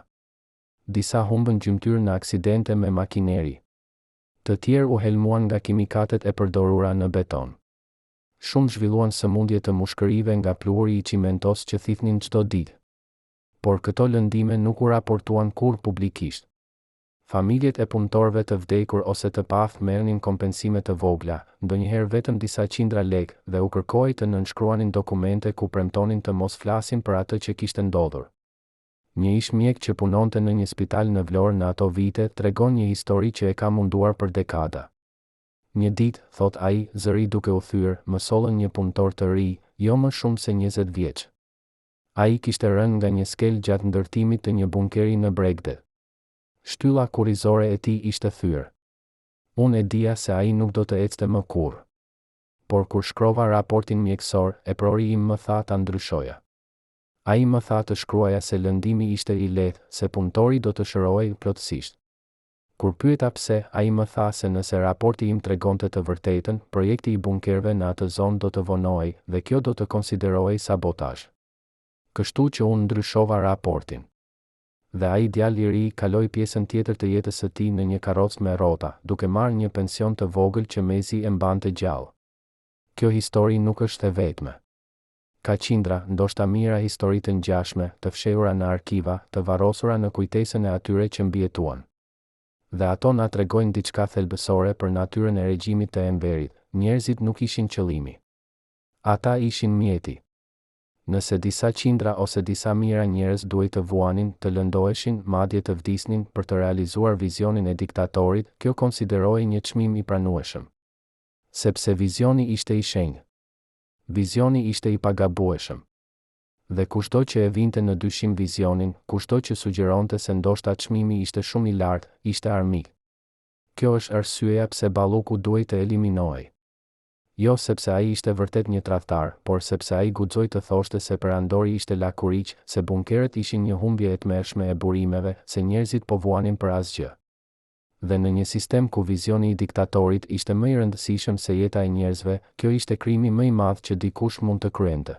Disa humbën gjymtyrë në aksidente me makineri. Të tjerë u helmuan nga kimikatet e përdorura në beton. Shumë zhvilluan sëmundje të mushkërive nga pluhuri i çimentos që thithnin çdo ditë. Por këto lëndime nuk u raportuan kurrë publikisht. Familjet e punëtorëve të vdekur ose të paaftë merrnin kompensime të vogla, ndonjëherë vetëm disa qindra lekë, dhe u kërkohej të nënshkruanin dokumente ku premtonin të mos flasin për atë që kishte ndodhur. Një ish-mjek që punonte në një spital në Vlorë në ato vite tregon një histori që e ka munduar për dekada. Një ditë, thotë ai, zëri duke u thyer, më sollën një punëtor të ri, jo më shumë se 20 vjeç. Ai kishte rënë nga një skelë gjatë ndërtimit të një bunkeri në bregdet. Shtylla kurrizore e tij ishte thyer. Unë e dija se ai nuk do të ecte më kurrë. Por kur shkrova raportin mjekësor, eprori im më tha ta ndryshoja. Ai më tha të shkruaja se lëndimi ishte i lehtë, se punëtori do të shërohej plotësisht. Kur pyeta pse, ai më tha se nëse raporti im tregonte të vërtetën, projekti i bunkerëve në atë zonë do të vonohej, dhe kjo do të konsiderohej sabotazh. Kështu që unë ndryshova raportin. Dhe ai djalë i ri kaloi pjesën tjetër të jetës së tij në një karrocë me rrota, duke marrë një pension të vogël që mezi e mbante gjallë. Kjo histori nuk është e vetme. Ka qindra, ndoshta mijëra histori të ngjashme, të fshehura në arkiva, të varrosura në kujtesën e atyre që mbijetuan. Dhe ato na tregojnë diçka thelbësore për natyrën e regjimit të Enverit, njerëzit nuk ishin qëllimi. Ata ishin mjeti. Nëse disa qindra ose disa mijëra njerëz duhej të vuanin, të lëndoheshin, madje të vdisnin, për të realizuar vizionin e diktatorit, kjo konsiderohej një çmim i pranueshëm. Sepse vizioni ishte i shenjtë. Vizioni ishte i pagabueshëm. Dhe kushdo që e vinte në dyshim vizionin, kushdo që sugjeronte se ndoshta çmimi ishte shumë i lartë, ishte armik. Kjo është arsyeja pse Balluku duhej të eliminohej. Jo sepse ai ishte vërtet një tradhtar, por sepse ai guxoi të thoshte se perandori ishte lakuriq, se bunkerët ishin një humbje e tmerrshme e burimeve, se njerëzit po vuanin për asgjë. Dhe në një sistem ku vizioni i diktatorit ishte më i rëndësishëm se jeta e njerëzve, kjo ishte krimi më i madh që dikush mund të kryente.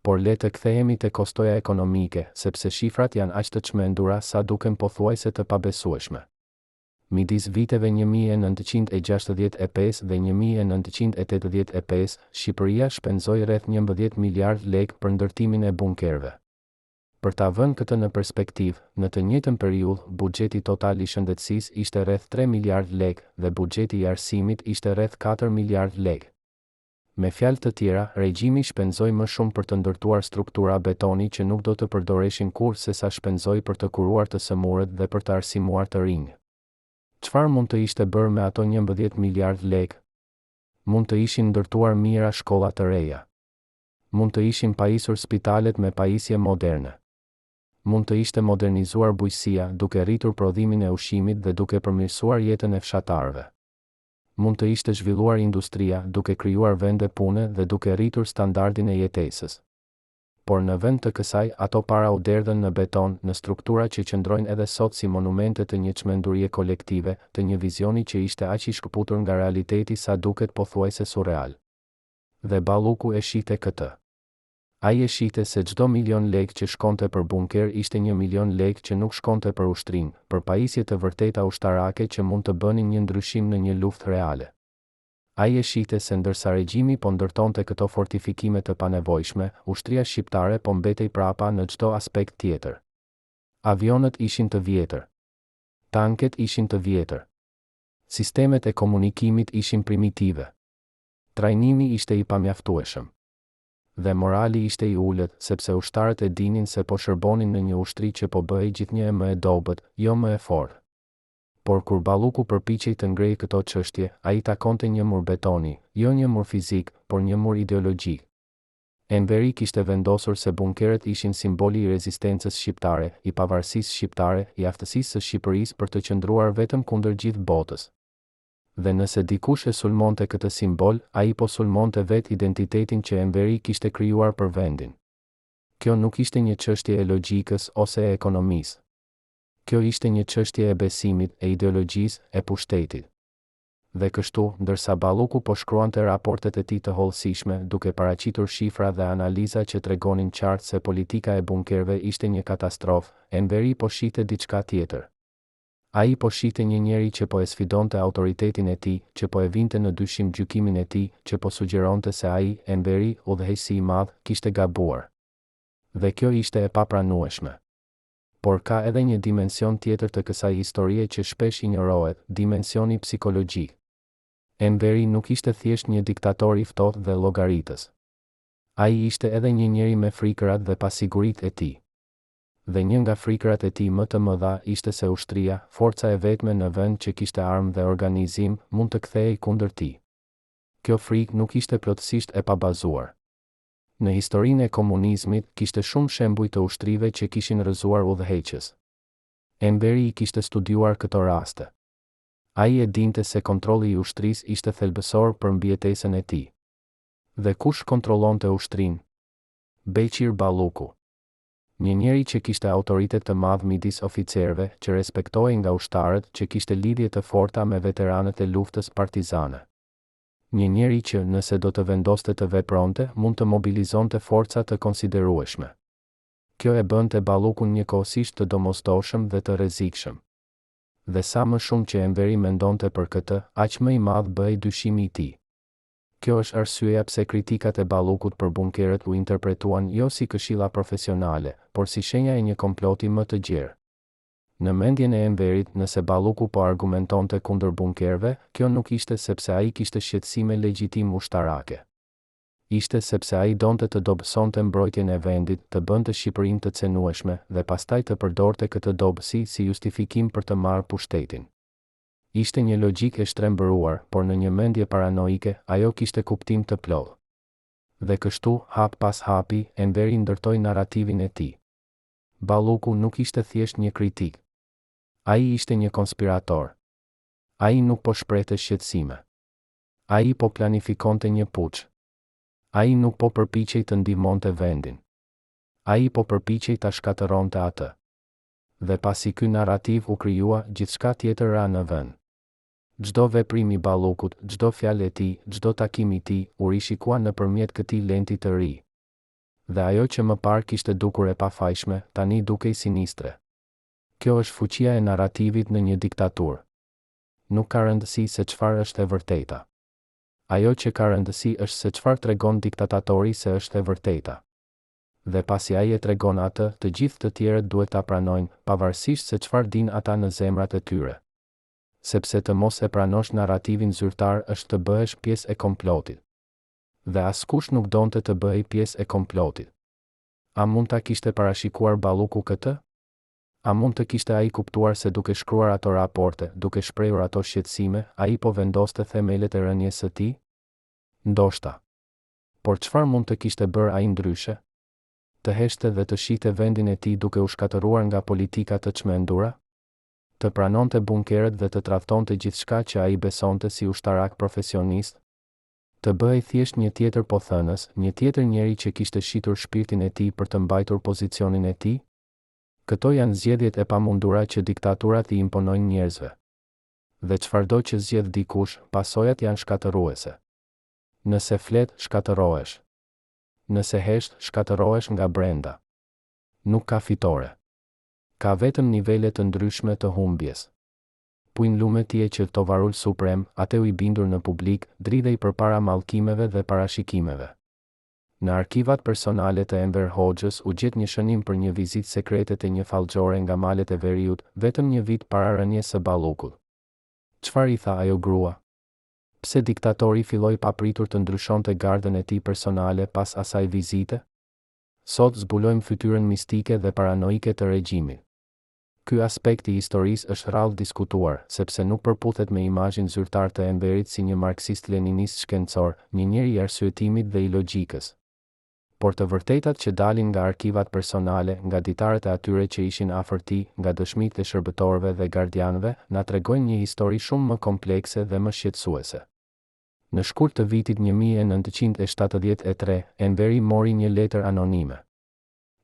Por le të kthehemi te kostoja ekonomike, sepse shifrat janë aq të çmendura sa duken pothuajse të pabesueshme. Midis viteve 1965 dhe 1985, Shqipëria shpenzoi rreth 11 miliardë lekë për ndërtimin e bunkerëve. Për ta vënë këtë në perspektivë, në të njëjtën periudhë, buxheti total i shëndetësisë ishte rreth 3 miliardë lekë dhe buxheti i arsimit ishte rreth 4 miliardë lekë. Me fjalë të tjera, regjimi shpenzoi më shumë për të ndërtuar struktura betoni që nuk do të përdoreshin kurrë sesa shpenzoi për të kuruar të sëmurët dhe për të arsimuar të rinj. Çfarë mund të ishte bërë me ato 11 miliardë lekë? Mund të ishin ndërtuar mijëra shkolla të reja. Mund të ishin pajisur spitalet me pajisje moderne. Mund të ishte modernizuar bujqësia, duke rritur prodhimin e ushqimit dhe duke përmirësuar jetën e fshatarëve. Mund të ishte zhvilluar industria, duke krijuar vende pune dhe duke rritur standardin e jetesës. Por në vend të kësaj, ato para u derdhën në beton, në struktura që qëndrojnë edhe sot si monumente të një çmendurie kolektive, të një vizioni që ishte aq i shkëputur nga realiteti sa duket pothuajse surreal. Dhe Balluku e shihte këtë. Ai e shihte se çdo milion lekë që shkonte për bunker ishte një milion lekë që nuk shkonte për ushtrinë, për pajisje të vërteta ushtarake që mund të bënin një ndryshim në një luftë reale. Ai e shihte se ndërsa regjimi po ndërtonte këto fortifikime të panevojshme, ushtria shqiptare po mbetej prapa në çdo aspekt tjetër. Avionët ishin të vjetër. Tanket ishin të vjetër. Sistemet e komunikimit ishin primitive. Trajnimi ishte i pamjaftueshëm. Dhe morali ishte i ulët, sepse ushtarët e dinin se po shërbonin në një ushtri që po bëhej gjithnjë e më e dobët, jo më e fortë. Por kur Balluku përpiqej të ngrejë këto çështje, ai takonte një mur betoni, jo një mur fizik, por një mur ideologjik. Enveri kishte vendosur se bunkerët ishin simboli i rezistencës shqiptare, i pavarësisë shqiptare, i aftësisë së Shqipërisë për të qëndruar vetëm kundër gjithë botës. Dhe nëse dikush e sulmonte këtë simbol, ai po sulmonte vetë identitetin që Enveri kishte krijuar për vendin. Kjo nuk ishte një çështje e logjikës ose e ekonomisë. Kjo ishte një çështje e besimit, e ideologjisë, e pushtetit. Dhe kështu, ndërsa Balluku po shkruante raportet e tij të hollësishme, duke paraqitur shifra dhe analiza që tregonin qartë se politika e bunkerëve ishte një katastrofë, Enveri po shihte diçka tjetër. Ai po shihte një njeri që po e sfidonte autoritetin e tij, që po e vinte në dyshim gjykimin e tij, që po sugjeronte se ai, Enveri, udhëheqësi i madh, kishte gabuar. Dhe kjo ishte e papranueshme. Por ka edhe një dimension tjetër të kësaj historie që shpesh injorohet, dimensioni psikologjik. Enveri nuk ishte thjesht një diktator i ftohtë dhe llogaritës. Ai ishte edhe një njeri me frikërat dhe pasiguritë e tij. Dhe një nga frikërat e tij më të mëdha ishte se ushtria, forca e vetme në vend që kishte armë dhe organizim, mund të kthehej kundër tij. Kjo frikë nuk ishte plotësisht e pabazuar. Në historinë e komunizmit, kishte shumë shembuj të ushtrive që kishin rrëzuar udhëheqës. Enveri i kishte studiuar këto raste. Ai e dinte se kontrolli i ushtrisë ishte thelbësor për mbijetesën e tij. Dhe kush kontrollonte ushtrinë? Beqir Balluku. Një njeri që kishte autoritet të madh midis oficerëve, që respektohej nga ushtarët, që kishte lidhje të forta me veteranët e luftës partizane. Një njeri që, nëse do të vendoste të vepronte, mund të mobilizonte forca të konsiderueshme. Kjo e bënte Ballukun njëkohësisht të domosdoshëm dhe të rrezikshëm. Dhe sa më shumë që Enveri mendonte për këtë, aq më i madh bëhej dyshimi i tij. Kjo është arsyeja pse kritikat e Ballukut për bunkerët u interpretuan jo si këshilla profesionale, por si shenja e një komploti më të gjerë. Në mendjen e Enverit, nëse Balluku po argumentonte kundër bunkerëve, kjo nuk ishte sepse ai kishte shqetësime legjitim ushtarake. Ishte sepse ai donte të dobësonte mbrojtjen e vendit, të bënte Shqipërinë të cenueshme, dhe pastaj të përdorte këtë dobësi si justifikim për të marrë pushtetin. Ishte një logjikë e shtrembëruar, por në një mendje paranoike, ajo kishte kuptim të plotë. Dhe kështu, hap pas hapi, Enveri ndërtoi narrativin e tij. Balluku nuk ishte thjesht një kritik. Ai ishte një konspirator. Ai nuk po shprehte shqetësime. Ai po planifikonte një puç. Ai nuk po përpiqej të ndihmonte vendin. Ai po përpiqej ta shkatërronte atë. Dhe pasi ky narrativ u krijua, gjithçka tjetër ra në vend. Çdo veprim i Ballukut, çdo fjalë e tij, çdo takim i tij, u rishikua nëpërmjet këtij lenti të ri. Dhe ajo që më parë kishte dukur e pafajshme, tani dukej sinistre. Kjo është fuqia e narrativit në një diktaturë. Nuk ka rëndësi se çfarë është e vërteta. Ajo që ka rëndësi është se çfarë tregon diktatatori se është e vërteta. Dhe pasi ai e tregon atë, të gjithë të tjerët duhet ta pranojnë, pavarësisht se çfarë dinë ata në zemrat e tyre. Sepse të mos e pranosh narrativin zyrtar është të bëhesh pjesë e komplotit. Dhe askush nuk donte të bëhej pjesë e komplotit. A mund ta kishte parashikuar Balluku këtë? A mund të kishte ai kuptuar se duke shkruar ato raporte, duke shprehur ato shqetësime, ai po vendoste themelet e rënies së tij? Ndoshta. Por çfarë mund të kishte bërë ai ndryshe? Të heshtte dhe të shihte vendin e tij duke u shkatërruar nga politika të çmendura? Të pranonte bunkerët dhe të tradhtonte gjithçka që ai besonte si ushtarak profesionist? Të bëhej thjesht një tjetër pothënës, një tjetër njeri që kishte shitur shpirtin e tij për të mbajtur pozicionin e tij? Këto janë zgjedhjet e pamundura që diktaturat i imponojnë njerëzve. Dhe çfarëdo që zgjedh dikush, pasojat janë shkatërruese. Nëse flet, shkatërrohesh. Nëse hesht, shkatërrohesh nga brenda. Nuk ka fitore. Ka vetëm nivele të ndryshme të humbjes. Pujn lume tie që Tovarul Suprem, ateu i bindur në publik, dridhej përpara mallkimeve dhe parashikimeve. Në arkivat personale të Enver Hoxhës u gjet një shënim për një vizitë sekrete te një fallxhore nga malet e veriut, vetëm një vit para rënies së Ballukut. Çfarë i tha ajo grua? Pse diktatori filloi papritur të ndryshonte gardën e tij personale pas asaj vizite? Sot zbulojmë fytyrën mistike dhe paranoike të regjimit. Ky aspekt i historisë është rrallë diskutuar, sepse nuk përputhet me imazhin zyrtar të Enverit si një marksist-leninist shkencor, një njeri i arsyetimit dhe i logjikës. Por të vërtetat që dalin nga arkivat personale, nga ditarët e atyre që ishin afër tij, nga dëshmitë e shërbëtorëve dhe gardianëve, na tregojnë një histori shumë më komplekse dhe më shqetësuese. Në shkurt të vitit 1973, Enveri mori një letër anonime.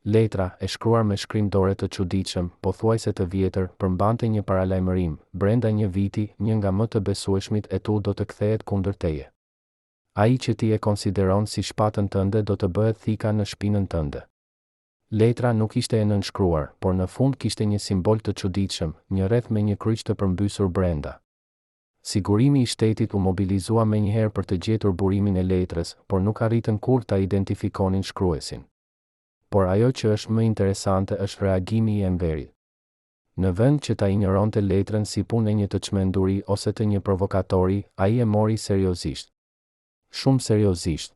Letra, e shkruar me shkrim dore të çuditshëm, pothuajse të vjetër, përmbante një paralajmërim, brenda një viti, një nga më të besueshmit e tu do të kthehet kundër teje. Ai që ti e konsideron si shpatën tënde do të bëhet thika në shpinën tënde. Letra nuk ishte e nënshkruar, por në fund kishte një simbol të çuditshëm, një rreth me një kryq të përmbysur brenda. Sigurimi i Shtetit u mobilizua menjëherë për të gjetur burimin e letrës, por nuk arritën kurrë ta identifikonin shkruesin. Por ajo që është më interesante është reagimi i Enverit. Në vend që ta injoronte letrën si punë e një të çmenduri ose të një provokatori, ai e mori seriozisht. Shumë seriozisht.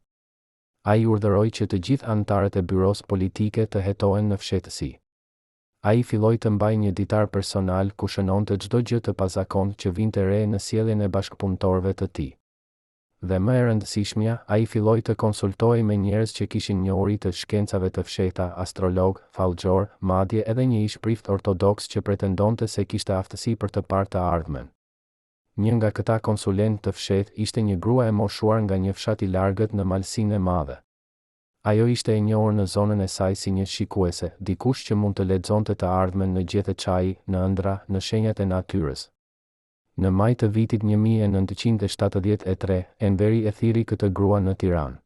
Ai urdhëroi që të gjithë anëtarët e Byrosë Politike të hetohen në fshehtësi. Ai filloi të mbajë një ditar personal ku shënonte çdo gjë të pazakontë që vinte re në sjelljen e bashkëpunëtorëve të tij. Dhe më e rëndësishmja, ai filloi të konsultohej me njerëz që kishin njohuri të shkencave të fshehta, astrologë, fallxhorë, madje edhe një ish-prift ortodoks që pretendonte se kishte aftësi për të parë të ardhmen. Një nga këta konsulentë të fshehtë ishte një grua e moshuar nga një fshat i largët në Malësinë e Madhe. Ajo ishte e njohur në zonën e saj si një shikuese, dikush që mund të lexonte të ardhmen në gjethe çaji, në ëndrra, në shenjat e natyrës. Në maj të vitit 1973, Enveri e thirri këtë grua në Tiranë.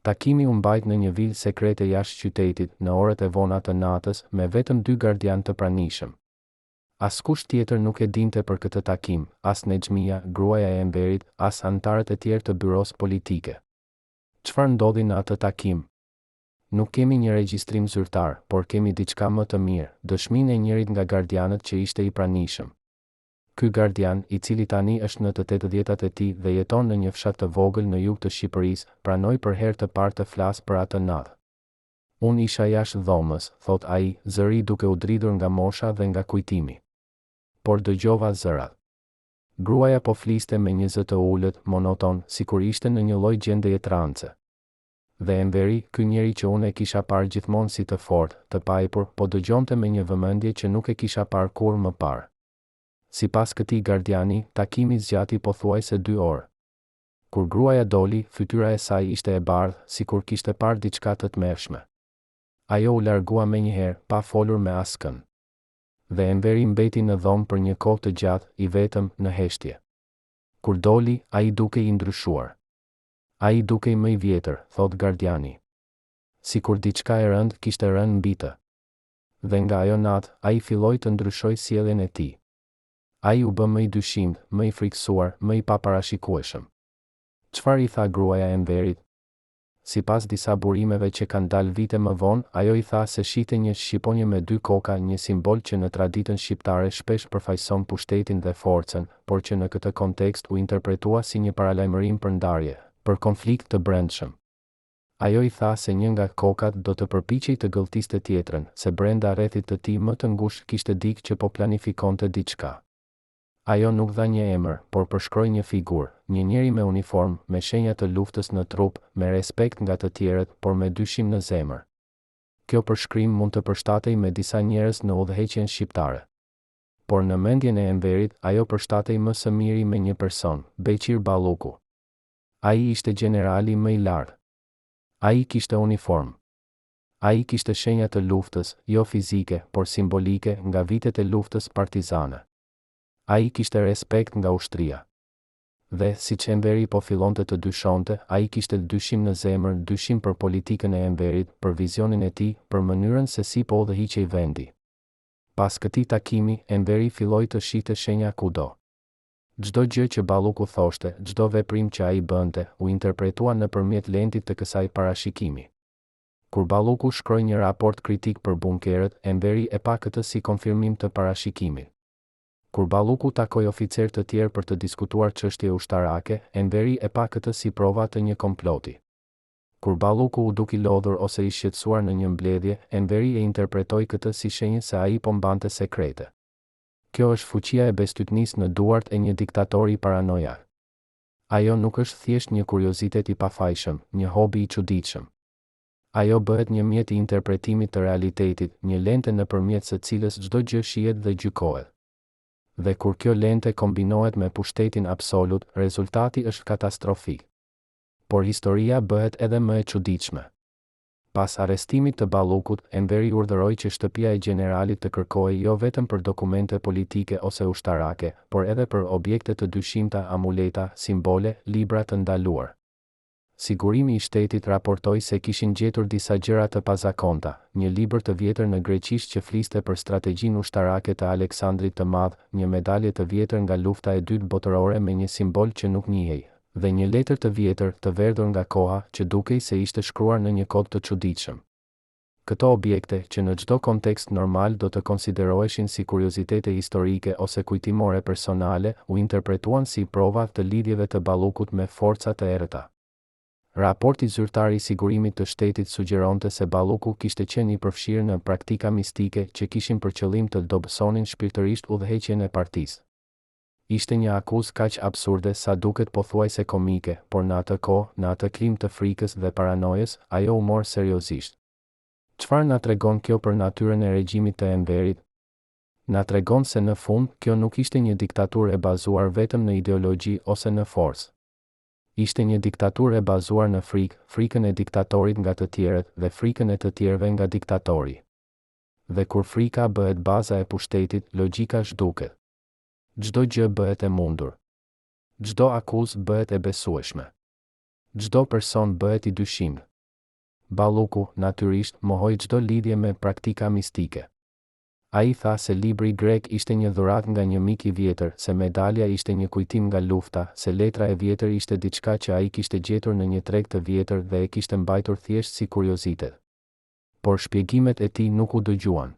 Takimi u mbajt në një vilë sekrete jashtë qytetit, në orët e vona të natës, me vetëm dy gardianë të pranishëm. Askush tjetër nuk e dinte për këtë takim, as Nexhmija, gruaja e Enverit, as anëtarët e tjerë të Byrosë Politike. Çfarë ndodhi në atë takim? Nuk kemi një regjistrim zyrtar, por kemi diçka më të mirë, dëshminë e njërit nga gardianët që ishte i pranishëm. Ky gardian, i cili tani është në të tetëdhjetat e tij dhe jeton në një fshat të vogël në jug të Shqipërisë, pranoi për herë të parë të flasë për atë natë. Unë isha jashtë dhomës, thotë ai, zëri duke u dridhur nga mosha dhe nga kujtimi. Por dëgjova zërat. Gruaja po fliste me një zë të ulët, monoton, sikur ishte në një lloj gjendjeje trance. Dhe Enveri, ky njeri që unë e kisha parë gjithmonë si të fortë, të paepur, po dëgjonte me një vëmendje që nuk e kisha parë kurrë më parë. Sipas këtij gardiani, takimi zgjati pothuajse dy orë. Kur gruaja doli, fytyra e saj ishte e bardhë, sikur kishte parë diçka të tmerrshme. Ajo u largua menjëherë, pa folur me askënd. Dhe Enveri mbeti në dhomë për një kohë të gjatë, i vetëm, në heshtje. Kur doli, ai dukej i ndryshuar. Ai dukej më i vjetër, thotë gardiani. Sikur diçka e rëndë kishte rënë mbi të. Dhe nga ajo natë, ai filloi të ndryshojë sjelljen e tij. Ai u bë më i dyshimtë, më i frikësuar, më i paparashikueshëm. Çfarë i tha gruaja Enverit? Sipas disa burimeve që kanë dalë vite më vonë, ajo i tha se shihte një shqiponjë me dy koka, një simbol që në traditën shqiptare shpesh përfaqëson pushtetin dhe forcën, por që në këtë kontekst u interpretua si një paralajmërim për ndarje, për konflikt të brendshëm. Ajo i tha se një nga kokat do të përpiqej të gëlltiste tjetrën, se brenda rrethit të tij më të ngushtë kishte dikë që po planifikonte diçka. Ajo nuk dha një emër, por përshkroi një figurë, një njeri me uniformë, me shenja të luftës në trup, me respekt nga të tjerët, por me dyshim në zemër. Kjo përshkrim mund të përshtatej me disa njerëz në udhëheqjen shqiptare. Por në mendjen e Enverit, ajo përshtatej më së miri me një person, Beqir Balluku. Ai ishte gjenerali më i lartë. Ai kishte uniformë. Ai kishte shenja të luftës, jo fizike, por simbolike, nga vitet e luftës partizane. Ai kishte respekt nga ushtria. Dhe, siç Enveri po fillonte të dyshonte, ai kishte dyshim në zemër, dyshim për politikën e Enverit, për vizionin e tij, për mënyrën se si po udhëhiqej vendi. Pas këtij takimi, Enveri filloi të shihte shenja kudo. Çdo gjë që Balluku thoshte, çdo veprim që ai bënte, u interpretua nëpërmjet lentit të kësaj parashikimi. Kur Balluku shkroi një raport kritik për bunkerët, Enveri e pa këtë si konfirmim të parashikimit. Kur Balluku takoi oficerë të tjerë për të diskutuar çështje ushtarake, Enveri e pa këtë si prova të një komploti. Kur Balluku u duk i lodhur ose i shqetësuar në një mbledhje, Enveri e interpretoi këtë si shenjë se ai po mbante sekrete. Kjo është fuqia e bestytnisë në duart e një diktatori paranojak. Ajo nuk është thjesht një kuriozitet i pafajshëm, një hobi i çuditshëm. Ajo bëhet një mjet i interpretimit të realitetit, një lente nëpërmjet së cilës çdo gjë shihet dhe gjykohet. Dhe kur kjo lente kombinohet me pushtetin absolut, rezultati është katastrofik. Por historia bëhet edhe më e çuditshme. Pas arrestimit të Ballukut, Enveri urdhëroi që shtëpia e gjeneralit të kërkohej jo vetëm për dokumente politike ose ushtarake, por edhe për objekte të dyshimta, amuleta, simbole, libra të ndaluar. Sigurimi i Shtetit raportoi se kishin gjetur disa gjëra të pazakonta, një libër të vjetër në greqisht që fliste për strategjinë ushtarake të Aleksandrit të Madh, një medalje të vjetër nga Lufta e Dytë Botërore me një simbol që nuk njihej, dhe një letër të vjetër, të verdhur nga koha, që dukej se ishte shkruar në një kod të çuditshëm. Këto objekte, që në çdo kontekst normal do të konsideroheshin si kuriozitete historike ose kujtimore personale, u interpretuan si prova të lidhjeve të Ballukut me forca të errëta. Raporti zyrtar i Sigurimit të Shtetit sugjeronte se Balluku kishte qenë i përfshirë në praktika mistike që kishin për qëllim të dobësonin shpirtërisht udhëheqjen e partisë. Ishte një akuzë kaq absurde sa duket pothuajse komike, por në atë kohë, në atë klimë të frikës dhe paranojës, ajo u mor seriozisht. Çfarë na tregon kjo për natyrën e regjimit të Enverit? Na tregon se në fund, kjo nuk ishte një diktaturë e bazuar vetëm në ideologji ose në forcë. Ishte një diktaturë e bazuar në frikë, frikën e diktatorit nga të tjerët dhe frikën e të tjerëve nga diktatori. Dhe kur frika bëhet baza e pushtetit, logjika zhduket. Çdo gjë bëhet e mundur. Çdo akuzë bëhet e besueshme. Çdo person bëhet i dyshimtë. Balluku, natyrisht, mohoi çdo lidhje me praktika mistike. Ai tha se libri grek ishte një dhuratë nga një mik i vjetër, se medalja ishte një kujtim nga lufta, se letra e vjetër ishte diçka që ai kishte gjetur në një treg të vjetër dhe e kishte mbajtur thjesht si kuriozitet. Por shpjegimet e tij nuk u dëgjuan.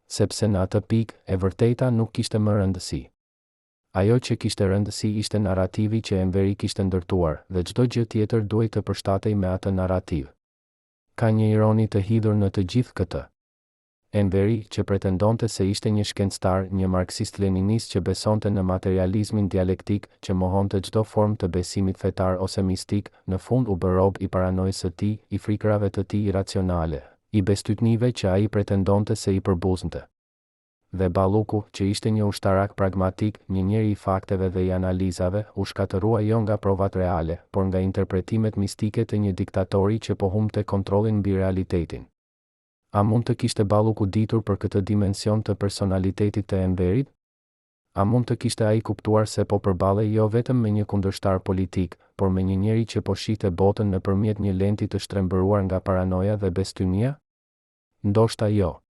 Sepse në atë pikë, e vërteta nuk kishte më rëndësi. Ajo që kishte rëndësi ishte narrativi që Enveri kishte ndërtuar, dhe çdo gjë tjetër duhej të përshtatej me atë narrativ. Ka një ironi të hidhur në të gjithë këtë. Enveri, që pretendonte se ishte një shkencëtar, një marksist-leninist që besonte në materializmin dialektik, që mohonte çdo formë të besimit fetar ose mistik, në fund u bë rob i paranojës së tij, i frikërave të tij irracionale, i bestytnive që ai pretendonte se i përbuznte. Dhe Balluku, që ishte një ushtarak pragmatik, një njeri i fakteve dhe i analizave, u shkatërrua jo nga provat reale, por nga interpretimet mistike të një diktatori që po humbte kontrollin mbi realitetin. A mund të kishte Balluku ditur për këtë dimension të personalitetit të Enverit? A mund të kishte ai kuptuar se po përballej jo vetëm me një kundërshtar politik, por me një njeri që po shihte botën nëpërmjet një lenti të shtrembëruar nga paranoja dhe bestytnia? Ndoshta jo.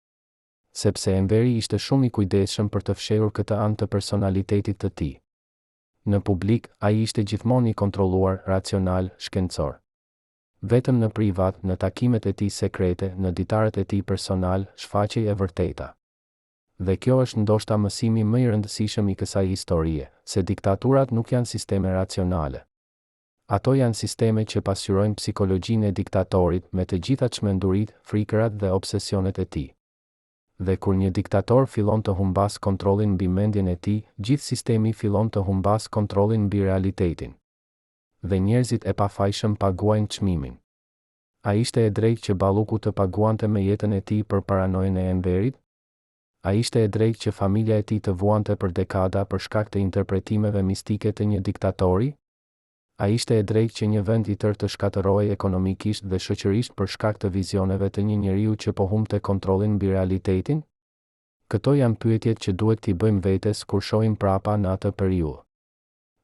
Sepse Enveri ishte shumë i kujdesshëm për të fshehur këtë anë të personalitetit të tij. Në publik, ai ishte gjithmonë i kontrolluar, racional, shkencor. Vetëm në privat, në takimet e tij sekrete, në ditarët e tij personalë, shfaqej e vërteta. Dhe kjo është ndoshta mësimi më i rëndësishëm i kësaj historie, se diktaturat nuk janë sisteme racionale. Ato janë sisteme që pasqyrojnë psikologjinë e diktatorit me të gjitha çmenduritë, frikërat dhe obsesionet e tij. Dhe kur një diktator fillon të humbasë kontrollin mbi mendjen e tij, gjithë sistemi fillon të humbasë kontrollin mbi realitetin. Dhe njerëzit e pafajshëm paguajnë çmimin. A ishte e drejtë që Balluku të paguante me jetën e tij për paranojën e Enverit? A ishte e drejtë që familja e tij të vuante për dekada për shkak të interpretimeve mistike të një diktatori? A ishte e drejtë që një vend i tërë të shkatërrohej ekonomikisht dhe shoqërisht për shkak të vizioneve të një njeriu që po humbte kontrollin mbi realitetin? Këto janë pyetjet që duhet t'i bëjmë vetes kur shohim prapa në atë periudhë.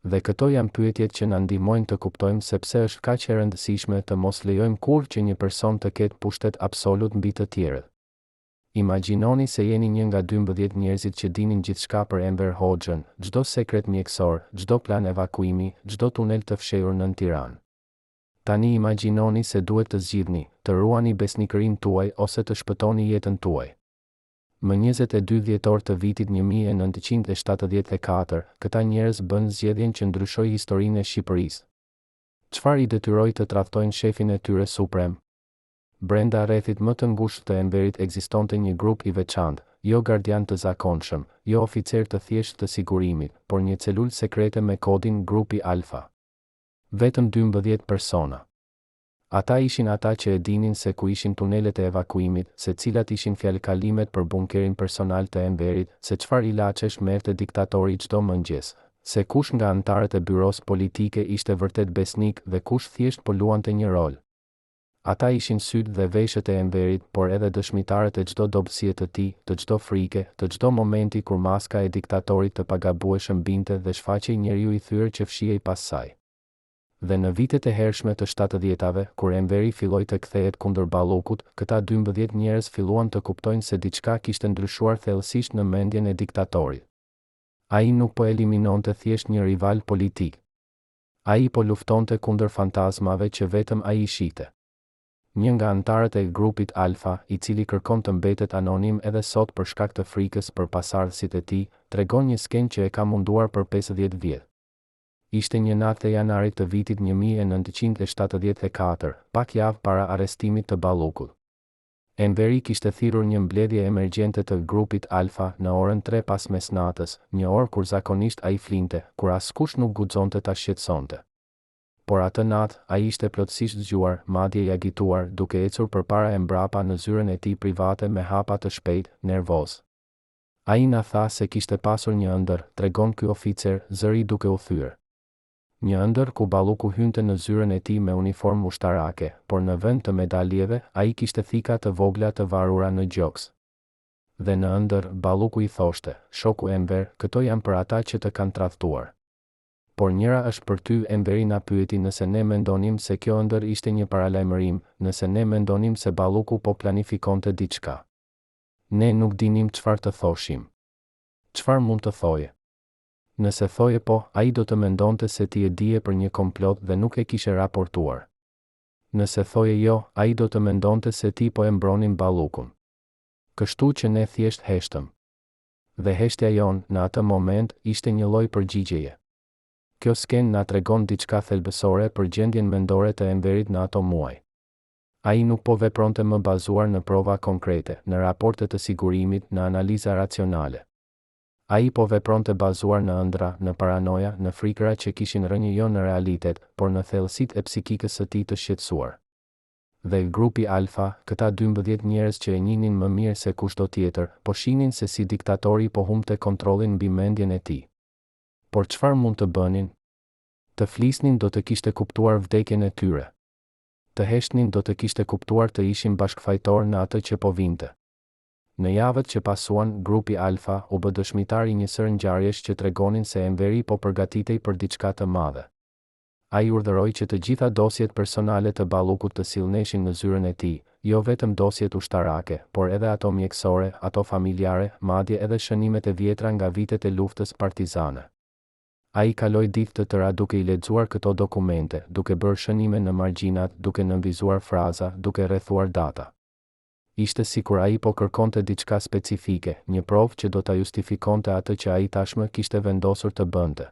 Dhe këto janë pyetjet që na ndihmojnë të kuptojmë se pse është kaq e rëndësishme të mos lejojmë kurrë që një person të ketë pushtet absolut mbi të tjerët. Imagjinoni se jeni një nga 12 njerëzit që dinin gjithçka për Enver Hoxhën, çdo sekret mjekësor, çdo plan evakuimi, çdo tunel të fshehur nën Tiranë. Tani imagjinoni se duhet të zgjidhni, të ruani besnikërinë tuaj ose të shpëtoni jetën tuaj. Më 22 dhjetor të vitit 1974, këta njerëz bënë zgjedhjen që ndryshoi historinë e Shqipërisë. Çfarë i detyroi të tradhtojnë shefin e tyre suprem? Brenda rrethit më të ngushtë të Enverit ekzistonte një grup i veçantë, jo gardianë të zakonshëm, jo oficerë të thjeshtë të sigurimit, por një celulë sekrete me kodin Grupi Alfa. Vetëm 12 persona. Ata ishin ata që e dinin se ku ishin tunelet e evakuimit, se cilat ishin fjalëkalimet për bunkerin personal të Enverit, se çfarë ilaçesh merrte diktatori çdo mëngjes, se kush nga anëtarët e byrosë politike ishte vërtet besnik dhe kush thjesht po luante një rol. Ata ishin sytë dhe veshët e Enverit, por edhe dëshmitarët e çdo dobësie të tij, të çdo frike, të çdo momenti kur maska e diktatorit të pagabueshëm binte dhe shfaqej njeriu i thyer që fshihej pas saj. Dhe në vitet e hershme të shtatëdhjetave, kur Enveri filloi të kthehet kundër Ballukut, këta 12 njerëz filluan të kuptojnë se diçka kishte ndryshuar thellësisht në mendjen e diktatorit. Ai nuk po eliminonte thjesht një rival politik. Ai po luftonte kundër fantazmave që vetëm ai i shihte. Një nga anëtarët e grupit Alfa, i cili kërkon të mbetet anonim edhe sot për shkak të frikës për pasardhësit e tij, tregon një skenë që e ka munduar për 50 vjet. Ishte një natë e janarit të vitit 1974, pak javë para arrestimit të Ballukut. Enveri kishte thirrur një mbledhje emergjente të grupit Alfa në orën 3 pas mesnatës, një orë kur zakonisht ai flinte, kur askush nuk guxonte ta shqetësonte. Por atë natë, ai ishte plotësisht zgjuar, madje i agituar, duke ecur përpara e mbrapa në zyrën e tij private me hapa të shpejtë, nervoz. Ai na tha se kishte pasur një ëndërr, tregon ky oficer, zëri duke u thyer. Një ëndërr ku Balluku hynte në zyrën e tij me uniformë ushtarake, por në vend të medaljeve, ai kishte thika të vogla të varura në gjoks. Dhe në ëndërr, Balluku i thoshte, Shoku Enver, këto janë për ata që të kanë tradhtuar. Por njëra është për ty Enveri na pyeti nëse ne mendonim se kjo ëndërr ishte një paralajmërim, nëse ne mendonim se Balluku po planifikonte diçka. Ne nuk dinim çfarë të thoshim. Çfarë mund të thoje? Nëse thoje po, ai do të mendonte se ti e dije për një komplot dhe nuk e kishe raportuar. Nëse thoje jo, ai do të mendonte se ti po e mbronin Ballukun. Kështu që ne thjesht heshtëm. Dhe heshtja jonë, në atë moment, ishte një lloj përgjigjeje. Kjo skenë na tregon diçka thelbësore për gjendjen mendore të Enverit në ato muaj. Ai nuk po vepronte më bazuar në prova konkrete, në raporte të sigurimit, në analiza racionale. Ai po vepronte bazuar në ëndrra, në paranoja, në frikëra që kishin rrënjë jo në realitet, por në thellësitë e psikikës së tij të shqetësuar. Dhe grupi Alfa, këta 12 njerëz që e njihnin më mirë se kushdo tjetër, po shihnin se si diktatori po humbte kontrollin mbi mendjen e tij. Por çfarë mund të bënin? Të flisnin do të kishte kuptuar vdekjen e tyre. Të heshtnin do të kishte kuptuar të ishin bashkëfajtorë në atë që po vinte. Në javët që pasuan, grupi Alfa u bë dëshmitar i një sërë ngjarjesh që tregonin se Enveri po përgatitej për diçka të madhe. Ai urdhëroi që të gjitha dosjet personale të Ballukut të sillneshin në zyrën e tij, jo vetëm dosjet ushtarake, por edhe ato mjekësore, ato familjare, madje edhe shënimet e vjetra nga vitet e luftës partizane. Ai kaloi ditë të tëra duke i lexuar këto dokumente, duke bërë shënime në margjinat, duke nënvizuar fraza, duke rrethuar data. Ishte sikur ai po kërkonte diçka specifike, një provë që do ta justifikonte atë që ai tashmë kishte vendosur të bënte.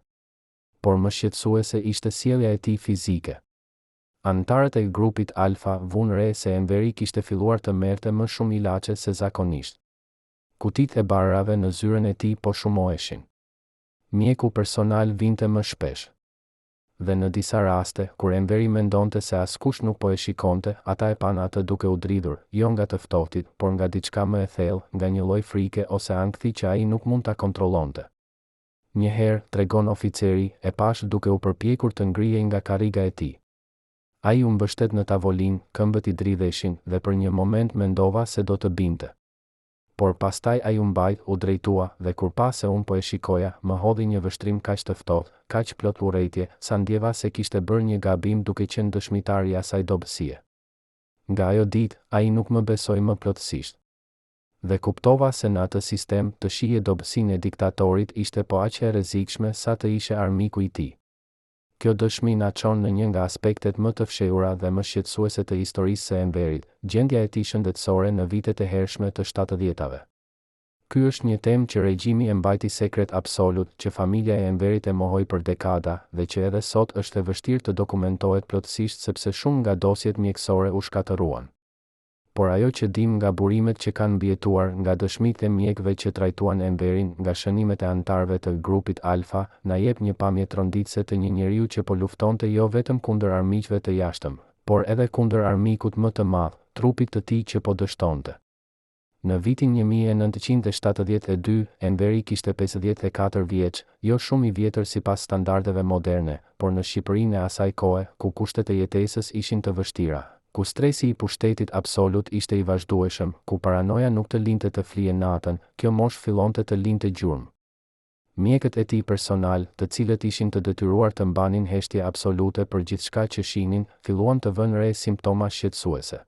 Por më shqetësuese ishte sjellja e tij fizike. Anëtarët e grupit Alfa vunë re se Enveri kishte filluar të merrte më shumë ilaçe se zakonisht. Kutitë e barërave në zyrën e tij po shumoheshin. Mjeku personal vinte më shpesh. Dhe në disa raste, kur Enveri mendonte se askush nuk po e shikonte, ata e panë atë duke u dridhur, jo nga të ftohtit, por nga diçka më e thellë, nga një lloj frike ose ankthi që ai nuk mund ta kontrollonte. Një herë, tregon oficeri, e pashë duke u përpjekur të ngrihej nga karriga e tij. Ai u mbështet në tavolinë, këmbët i dridheshin, dhe për një moment mendova se do të binte. Por pastaj ai u mbajt, u drejtua, dhe kur pa se unë po e shikoja, më hodhi një vështrim kaq të ftohtë, kaq plot urrejtje, sa ndjeva se kishte bërë një gabim duke qenë dëshmitar i asaj dobësie. Nga ajo ditë, ai nuk më besoi më plotësisht. Dhe kuptova se në atë sistem, të shihje dobësinë e diktatorit ishte po aq e rrezikshme sa të ishe armiku i tij. Kjo dëshmi na çon në një nga aspektet më të fshehura dhe më shqetësuese të historisë së Enverit, gjendja e tij shëndetësore në vitet e hershme të shtatëdhjetave. Ky është një temë që regjimi e mbajti sekret absolut, që familja e Enverit e mohoi për dekada, dhe që edhe sot është e vështirë të dokumentohet plotësisht sepse shumë nga dosjet mjekësore u shkatërruan. Por ajo që dimë nga burimet që kanë mbijetuar, nga dëshmitë e mjekëve që trajtuan Enverin, nga shënimet e anëtarëve të grupit Alfa, na jep një pamje tronditëse të një njeriu që po luftonte jo vetëm kundër armiqve të jashtëm, por edhe kundër armikut më të madh, trupit të tij që po dështonte. Në vitin 1972, Enveri kishte 54 vjeç, jo shumë i vjetër sipas standardeve moderne, por në Shqipërinë e asaj kohe, ku kushtet e jetesës ishin të vështira, ku stresi i pushtetit absolut ishte i vazhdueshëm, ku paranoja nuk të linte të flije natën, kjo moshë fillonte të linte gjurmë. Mjekët e tij personalë, të cilët ishin të detyruar të mbanin heshtje absolute për gjithçka që shihnin, filluan të vënë re simptoma shqetësuese.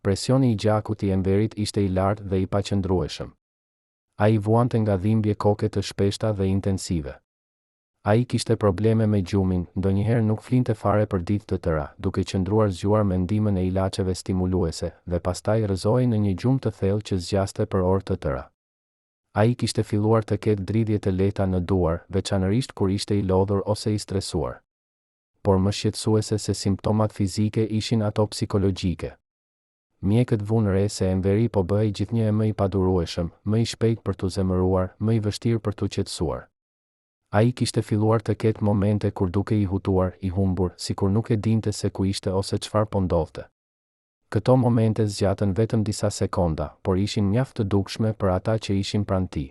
Presioni i gjakut i Enverit ishte i lartë dhe i paqëndrueshëm. Ai vuante nga dhimbje koke të shpeshta dhe intensive. Ai kishte probleme me gjumin, ndonjëherë nuk flinte fare për ditë të tëra, duke qëndruar zgjuar me ndihmën e ilaçeve stimuluese, dhe pastaj rrëzohej në një gjumë të thellë që zgjaste për orë të tëra. Ai kishte filluar të ketë dridhje të lehta në duar, veçanërisht kur ishte i lodhur ose i stresuar. Por më shqetësuese se simptomat fizike ishin ato psikologjike. Mjekët vunë re se Enveri po bëhej gjithnjë e më i padurueshëm, më i shpejtë për t'u zemëruar, më i vështirë për t'u qetësuar. Ai kishte filluar të ketë momente kur dukej i hutuar, i humbur, sikur nuk e dinte se ku ishte ose çfarë po ndodhte. Këto momente zgjatën vetëm disa sekonda, por ishin mjaft të dukshme për ata që ishin pranë tij.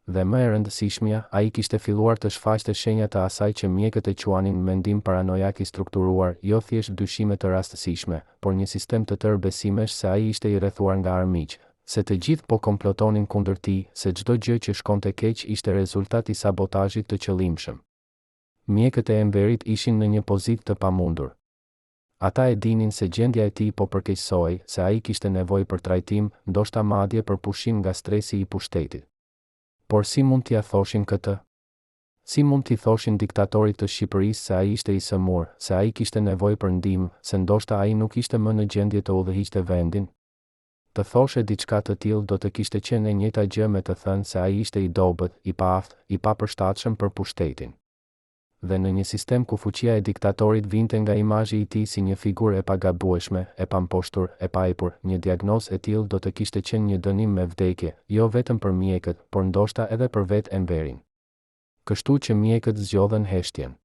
Dhe më e rëndësishmja, ai kishte filluar të shfaqte shenja të asaj që mjekët e quanin mendim paranojak i strukturuar, jo thjesht dyshime të rastësishme, por një sistem të tërë besimesh se ai ishte i rrethuar nga armiq, se të gjithë po komplotonin kundër tij, se çdo gjë që shkonte keq ishte rezultat i sabotazhit të qëllimshëm. Mjekët e Enverit ishin në një pozitë të pamundur. Ata e dinin se gjendja e tij po përkeqësohej, se ai kishte nevojë për trajtim, ndoshta madje për pushim nga stresi i pushtetit. Por si mund t'ia thoshin këtë? Si mund t'i thoshin diktatorit të Shqipërisë se ai ishte i sëmurë, se ai kishte nevojë për ndihmë, se ndoshta ai nuk ishte më në gjendje të udhëhiqte vendin? Të thoshe diçka të tillë do të kishte qenë e njëjta gjë me të thënë se ai ishte i dobët, i paaftë, i papërshtatshëm për pushtetin. Dhe në një sistem ku fuqia e diktatorit vinte nga imazhi i tij si një figurë e pagabueshme, e pamposhtur, e paepur, një diagnozë e tillë do të kishte qenë një dënim me vdekje, jo vetëm për mjekët, por ndoshta edhe për vetë Enverin. Kështu që mjekët zgjodhën heshtjen.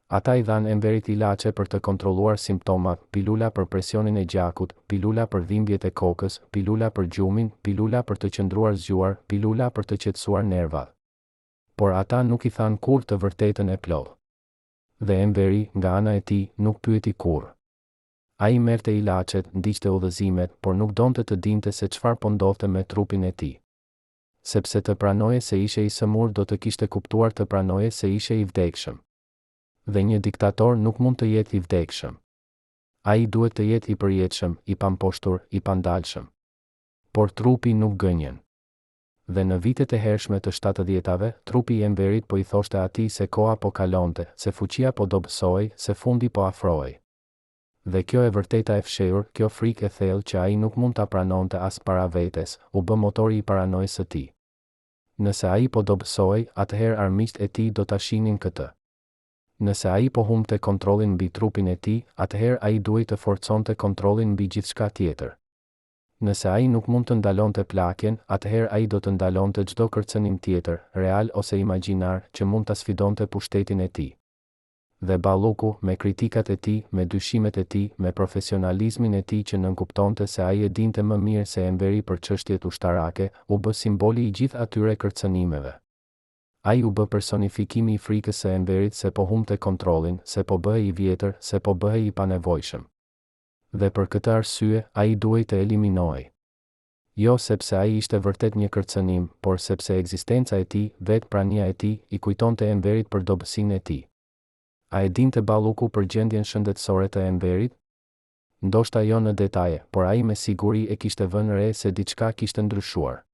Ata i dhanë Enverit ilaçe për të kontrolluar simptomat, pilula për presionin e gjakut, pilula për dhimbjet e kokës, pilula për gjumin, pilula për të qëndruar zgjuar, pilula për të qetësuar nervat. Por ata nuk i thanë kurrë të vërtetën e plotë. Dhe Enveri, nga ana e tij, nuk pyeti kurrë. Ai merrte ilaçet, ndiqte udhëzimet, por nuk donte të dinte se çfarë po ndodhte me trupin e tij. Sepse të pranoje se ishe i sëmurë do të kishte kuptuar të pranoje se ishe i vdekshëm. Dhe një diktator nuk mund të jetë i vdekshëm. Ai duhet të jetë i përjetshëm, i pamposhtur, i pandalshëm. Por trupi nuk gënjen. Dhe në vitet e hershme të shtatëdhjetave, trupi i Enverit po i thoshte atij se koha po kalonte, se fuqia po dobësohej, se fundi po afrohej. Dhe kjo e vërteta e fshehur, kjo frikë e thellë që ai nuk mund ta pranonte as para vetes, u bë motori i paranojës së tij. Nëse ai po dobësohej, atëherë armiqtë e tij do ta shihnin këtë. Nëse ai po humbte kontrollin mbi trupin e tij, atëherë ai duhej të forconte kontrollin mbi gjithçka tjetër. Nëse ai nuk mund të ndalonte plakjen, atëherë ai do të ndalonte çdo kërcënim tjetër, real ose imagjinar, që mund ta sfidonte pushtetin e tij. Dhe Balluku, me kritikat e tij, me dyshimet e tij, me profesionalizmin e tij që nënkuptonte se ai e dinte më mirë se Enveri për çështjet ushtarake, u bë simboli i gjithë atyre kërcënimeve. Ai u bë personifikimi i frikës së Enverit se po humbte kontrollin, se po bëhej i vjetër, se po bëhej i panevojshëm. Dhe për këtë arsye, ai duhej të eliminohej. Jo sepse ai ishte vërtet një kërcënim, por sepse ekzistenca e tij, vetë prania e tij, i kujtonte Enverit për dobësinë e tij. A e dinte Balluku për gjendjen shëndetësore të Enverit? Ndoshta jo në detaje, por ai me siguri e kishte vënë re se diçka kishte ndryshuar.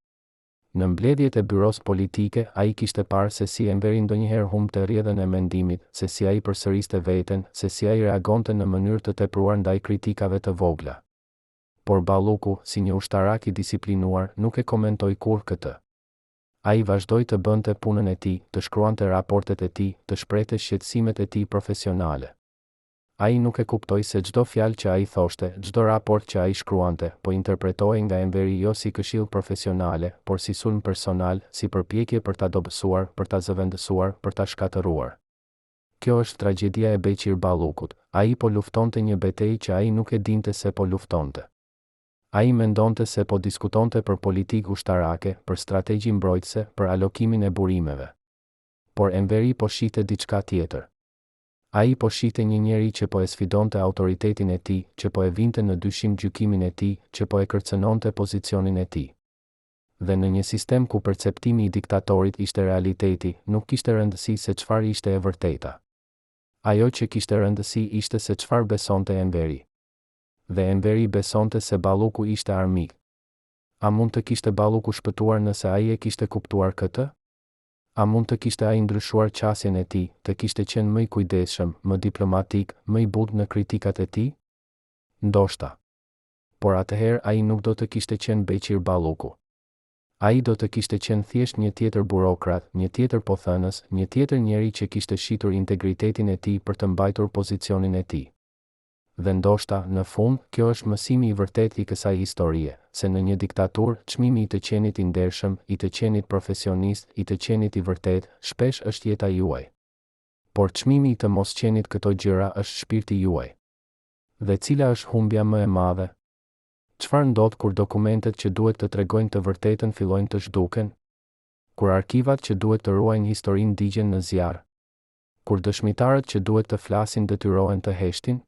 Në mbledhjet e Byrosë Politike, ai kishte parë se si Enveri ndonjëherë humbte rrjedhën e mendimit, se si ai përsëriste veten, se si ai reagonte në mënyrë të tepruar ndaj kritikave të vogla. Por Balluku, si një ushtarak i disiplinuar, nuk e komentoi kurrë këtë. Ai vazhdoi të bënte punën e tij, të shkruante raportet e tij, të shprehte shqetësimet e tij profesionale. Ai nuk e kuptoi se çdo fjalë që ai thoshte, çdo raport që ai shkruante, po interpretohej nga Enveri jo si këshillë profesionale, por si sulm personal, si përpjekje për ta dobësuar, për ta zëvendësuar, për ta shkatërruar. Kjo është tragjedia e Beqir Ballukut. Ai po luftonte një betejë që ai nuk e dinte se po luftonte. Ai mendonte se po diskutonte për politikë ushtarake, për strategji mbrojtëse, për alokimin e burimeve. Por Enveri po shihte diçka tjetër. Ai po shihte një njeri që po e sfidonte autoritetin e tij, që po e vinte në dyshim gjykimin e tij, që po e kërcënonte pozicionin e tij. Dhe në një sistem ku perceptimi i diktatorit ishte realiteti, nuk kishte rëndësi se çfarë ishte e vërteta. Ajo që kishte rëndësi ishte se çfarë besonte Enveri. Dhe Enveri besonte se Balluku ishte armik. A mund të kishte Balluku shpëtuar nëse ai e kishte kuptuar këtë? A mund të kishte ai ndryshuar qasjen e tij, të kishte qenë më i kujdesshëm, më diplomatik, më i butë në kritikat e tij? Ndoshta. Por atëherë ai nuk do të kishte qenë Beqir Balluku. Ai do të kishte qenë thjesht një tjetër burokrat, një tjetër pothënës, një tjetër njeri që kishte shitur integritetin e tij për të mbajtur pozicionin e tij. Dhe ndoshta, në fund, kjo është mësimi i vërtetë i kësaj historie, se në një diktaturë, çmimi i të qenit i ndershëm, i të qenit profesionist, i të qenit i vërtetë, shpesh është jeta juaj. Por çmimi i të mos qenit këto gjëra është shpirti juaj. Dhe cila është humbja më e madhe? Çfarë ndodh kur dokumentet që duhet të tregojnë të vërtetën fillojnë të zhduken? Kur arkivat që duhet të ruajnë historinë digjen në zjarr? Kur dëshmitarët që duhet të flasin detyrohen të heshtin?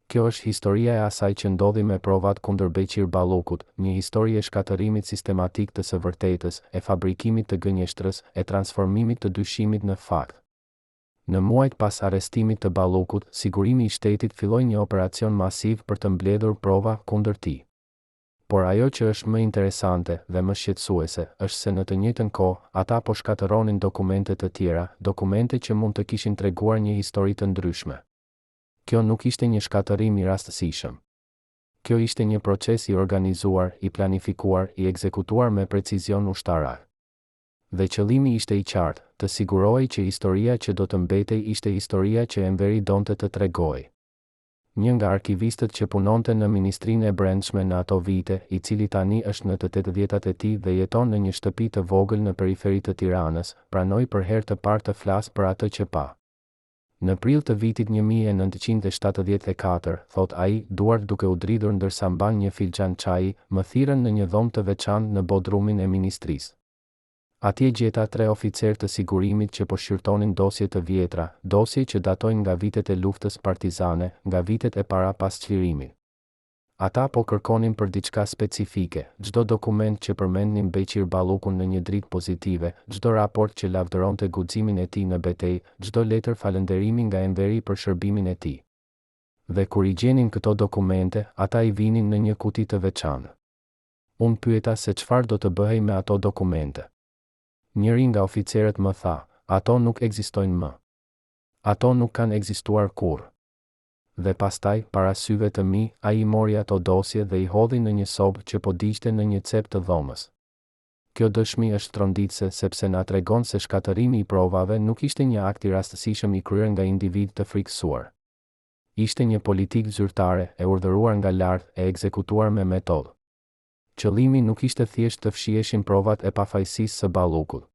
Kjo është historia e asaj që ndodhi me provat kundër Beqir Ballukut, një histori e shkatërrimit sistematik të së vërtetës, e fabrikimit të gënjeshtrës, e transformimit të dyshimit në fakt. Në muajt pas arrestimit të Ballukut, Sigurimi i Shtetit filloi një operacion masiv për të mbledhur prova kundër tij. Por ajo që është më interesante, dhe më shqetësuese, është se në të njëjtën kohë, ata po shkatërronin dokumente të tjera, dokumente që mund të kishin treguar një histori të ndryshme. Kjo nuk ishte një shkatërrim i rastësishëm. Kjo ishte një proces i organizuar, i planifikuar, i ekzekutuar me precizion ushtarak. Dhe qëllimi ishte i qartë, të sigurohej që historia që do të mbetej ishte historia që Enveri donte të tregohej. Një nga arkivistët që punonte në Ministrinë e Brendshme në ato vite, i cili tani është në të tetëdhjetat e tij dhe jeton në një shtëpi të vogël në periferi të Tiranës, pranoi për herë të parë të flasë për atë që pa. Në prill të vitit 1974, thotë ai, duart duke u dridhur ndërsa mban një filxhan çaji, më thirrën në një dhomë të veçantë në bodrumin e ministrisë. Atje gjeta tre oficerë të sigurimit që po shqyrtonin dosje të vjetra, dosje që datojnë nga vitet e luftës partizane, nga vitet e para pas çlirimit. Ata po kërkonin për diçka specifike, çdo dokument që përmendnin Beqir Ballukun në një dritë pozitive, çdo raport që lavdëronte guximin e tij në betejë, çdo letër falënderimi nga Enveri për shërbimin e tij. Dhe kur i gjenin këto dokumente, ata i vinin në një kuti të veçantë. Unë pyeta se çfarë do të bëhej me ato dokumente. Njëri nga oficerët më tha, ato nuk ekzistojnë më. Ato nuk kanë ekzistuar kurrë. Dhe pastaj, para syve të mi, ai i mori ato dosje dhe i hodhi në një sobë që po digjte në një cep të dhomës. Kjo dëshmi është tronditëse sepse na tregon se shkatërrimi i provave nuk ishte një akt i rastësishëm i kryer nga individë të frikësuar. Ishte një politikë zyrtare, e urdhëruar nga lart, e ekzekutuar me metodë. Qëllimi nuk ishte thjesht të fshiheshin provat e pafajësisë së Ballukut.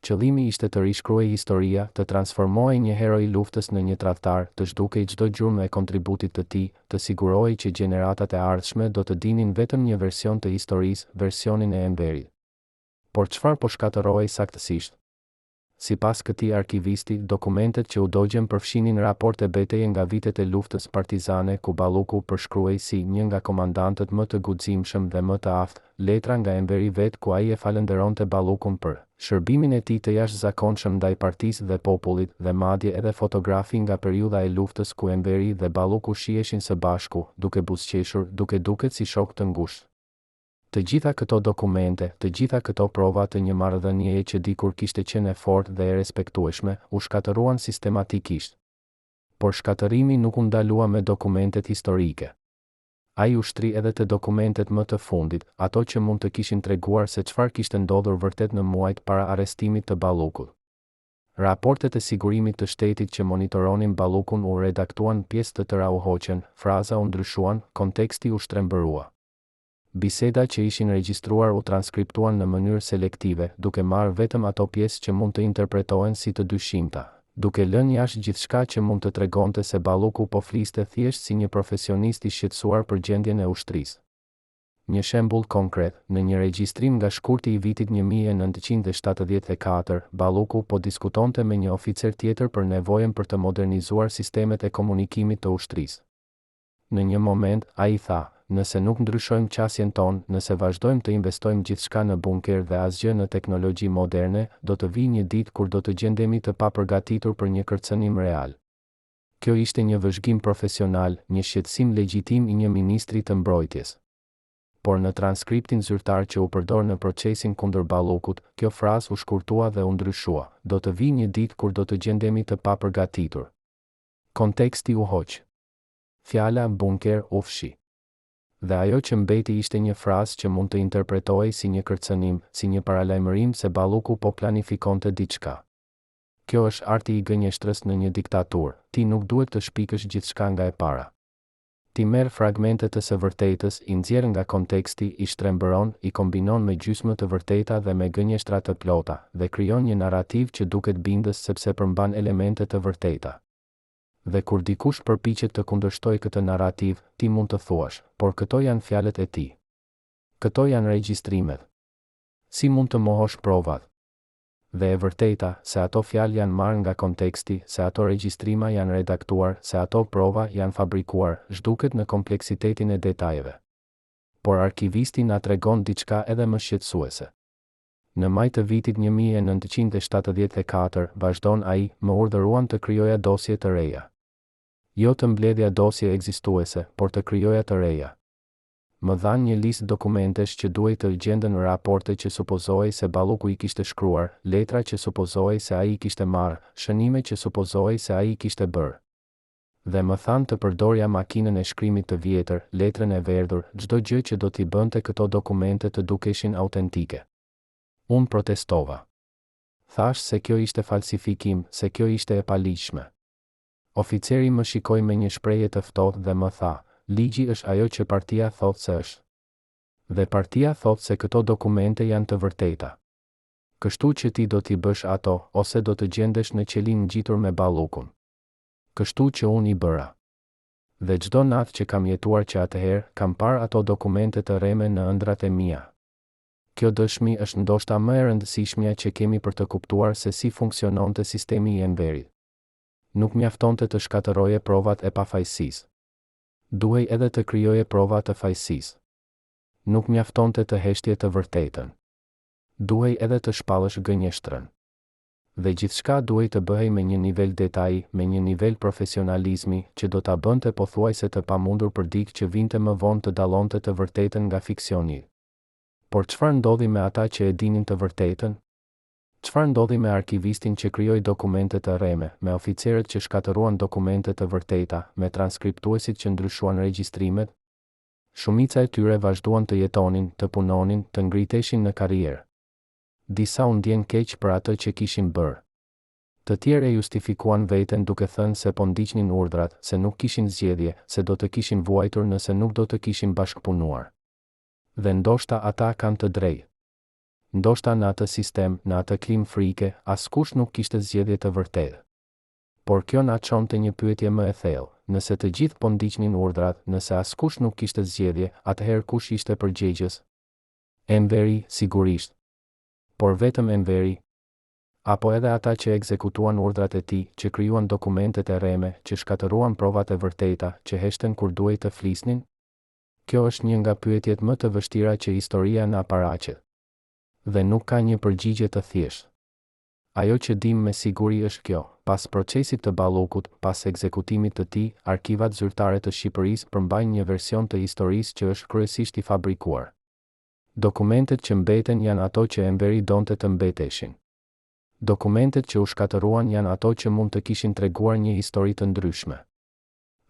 Qëllimi ishte të rishkruhej historia, të transformohej një hero i luftës në një tradhtar, të zhdukej çdo gjurmë e kontributit të tij, të sigurohej që gjeneratat e ardhshme do të dinin vetëm një version të historisë, versionin e Enverit. Por çfarë po shkatërrohej saktësisht? Sipas këtij arkivisti, dokumentet që u dogjën përfshinin raporte beteje nga vitet e luftës partizane ku Balluku përshkruhej si një nga komandantët më të guximshëm dhe më të aftë, letra nga Enveri vetë ku ai e falënderonte Ballukun për shërbimin e tij të jashtëzakonshëm ndaj partisë dhe popullit dhe madje edhe fotografi nga periudha e luftës ku Enveri dhe Balluku shiheshin së bashku, duke buzëqeshur, duke duket si shokë të ngushtë. Të gjitha këto dokumente, të gjitha këto prova të një marrëdhënieje që dikur kishte qenë e fortë dhe e respektueshme, u shkatërruan sistematikisht. Por shkatërrimi nuk u ndalua me dokumentet historike. Ai u shtri edhe te dokumentet më të fundit, ato që mund të kishin treguar se çfarë kishte ndodhur vërtet në muajt para arrestimit të Ballukut. Raportet e sigurimit të shtetit që monitoronin Ballukun u redaktuan, pjesë të tëra u hoqën, fraza u ndryshuan, konteksti u shtrembërua. Biseda që ishin regjistruar u transkriptuan në mënyrë selektive, duke marrë vetëm ato pjesë që mund të interpretohen si të dyshimta, duke lënë jashtë gjithçka që mund të tregonte se Balluku po fliste thjesht si një profesionist i shqetësuar për gjendjen e ushtrisë. Një shembull konkret, në një regjistrim nga shkurti i vitit 1974, Balluku po diskutonte me një oficer tjetër për nevojën për të modernizuar sistemet e komunikimit të ushtrisë. Në një moment, ai tha, Nëse nuk ndryshojmë qasjen tonë, nëse vazhdojmë të investojmë gjithçka në bunkerë dhe asgjë në teknologji moderne, do të vijë një ditë kur do të gjendemi të papërgatitur për një kërcënim real. Kjo ishte një vëzhgim profesional, një shqetësim legjitim i një ministri të mbrojtjes. Por në transkriptin zyrtar që u përdor në procesin kundër Ballukut, kjo frazë u shkurtua dhe u ndryshua, Do të vijë një ditë kur do të gjendemi të papërgatitur. Konteksti u hoq. Fjala bunker u fshi. Dhe ajo që mbeti ishte një frazë që mund të interpretohej si një kërcënim, si një paralajmërim se Balluku po planifikonte diçka. Kjo është arti i gënjeshtrës në një diktaturë, ti nuk duhet të shpikësh gjithçka nga e para. Ti merr fragmente të së vërtetës, i nxjerr nga konteksti, i shtrembëron, i kombinon me gjysmë të vërteta dhe me gënjeshtra të plota, dhe krijon një narrativë që duket bindës sepse përmban elemente të vërteta. Dhe kur dikush përpiqet të kundërshtojë këtë narrativë, ti mund të thuash, por këto janë fjalët e tij. Këto janë regjistrimet. Si mund të mohosh provat? Dhe e vërteta, se ato fjalë janë marrë nga konteksti, se ato regjistrima janë redaktuar, se ato prova janë fabrikuar, zhduket në kompleksitetin e detajeve. Por arkivisti na tregon diçka edhe më shqetësuese. Në maj të vitit 1974, vazhdon ai, më urdhëruan të krijoja dosje të reja. Jo të mbledhja dosje ekzistuese, por të krijoja të reja. Më dhanë një listë dokumentesh që duhej të gjenden raporte që supozohej se Balluku i kishte shkruar, letra që supozohej se ai i kishte marrë, shënime që supozohej se ai i kishte bërë. Dhe më thanë të përdorja makinën e shkrimit të vjetër, letrën e verdhur, çdo gjë që do t'i bënte këto dokumente të dukeshin autentike. Unë protestova. Thashë se kjo ishte falsifikim, se kjo ishte e paligjshme. Oficeri më shikoi me një shprehje të ftohtë dhe më tha, Ligji është ajo që partia thotë se është. Dhe partia thotë se këto dokumente janë të vërteta. Kështu që ti do t'i bësh ato, ose do të gjendesh në qelinë ngjitur me Ballukun. Kështu që unë i bëra. Dhe çdo natë që kam jetuar që atëherë, kam parë ato dokumente të rreme në ëndrrat e mia. Kjo dëshmi është ndoshta më e rëndësishmja që kemi për të kuptuar se si funksiononte sistemi i Enverit. Nuk mjaftonte të shkatërroje provat e pafajësisë. Duhej edhe të krijoje prova të fajësisë. Nuk mjaftonte të heshtje të vërtetën. Duhej edhe të shpallësh gënjeshtrën. Dhe gjithçka duhej të bëhej me një nivel detaji, me një nivel profesionalizmi, që do ta bënte pothuajse të pamundur për dikë që vinte më vonë të dallonte të vërtetën nga fiksioni. Por çfarë ndodhi me ata që e dinin të vërtetën? Çfarë ndodhi me arkivistin që krijoi dokumente të rreme, me oficerët që shkatërruan dokumente të vërteta, me transkriptuesit që ndryshuan regjistrimet? Shumica e tyre vazhduan të jetonin, të punonin, të ngriteshin në karrierë. Disa u ndjenë keq për atë që kishin bërë. Të tjerë e justifikuan veten duke thënë se po ndiqnin urdhrat, se nuk kishin zgjedhje, se do të kishin vuajtur nëse nuk do të kishin bashkëpunuar. Dhe ndoshta ata kanë të drejtë. Ndoshta në atë sistem, në atë klimë frike, askush nuk kishte zgjedhje të vërtetë. Por kjo na çon te një pyetje më e thellë, nëse të gjithë po ndiqnin urdhrat, nëse askush nuk kishte zgjedhje, atëherë kush ishte përgjegjës? Enveri, sigurisht. Por vetëm Enveri? Apo edhe ata që ekzekutuan urdhrat e tij, që krijuan dokumentet e rreme, që shkatërruan provat e vërteta, që heshtën kur duhej të flisnin? Kjo është një nga pyetjet më të vështira që historia na paraqet. Dhe nuk ka një përgjigje të thjeshtë. Ajo që dimë me siguri është kjo, pas procesit të Ballukut, pas ekzekutimit të tij, arkivat zyrtare të Shqipërisë përmbajnë një version të historisë që është kryesisht i fabrikuar. Dokumentet që mbeten janë ato që Enveri donte të mbeteshin. Dokumentet që u shkatërruan janë ato që mund të kishin treguar një histori të ndryshme.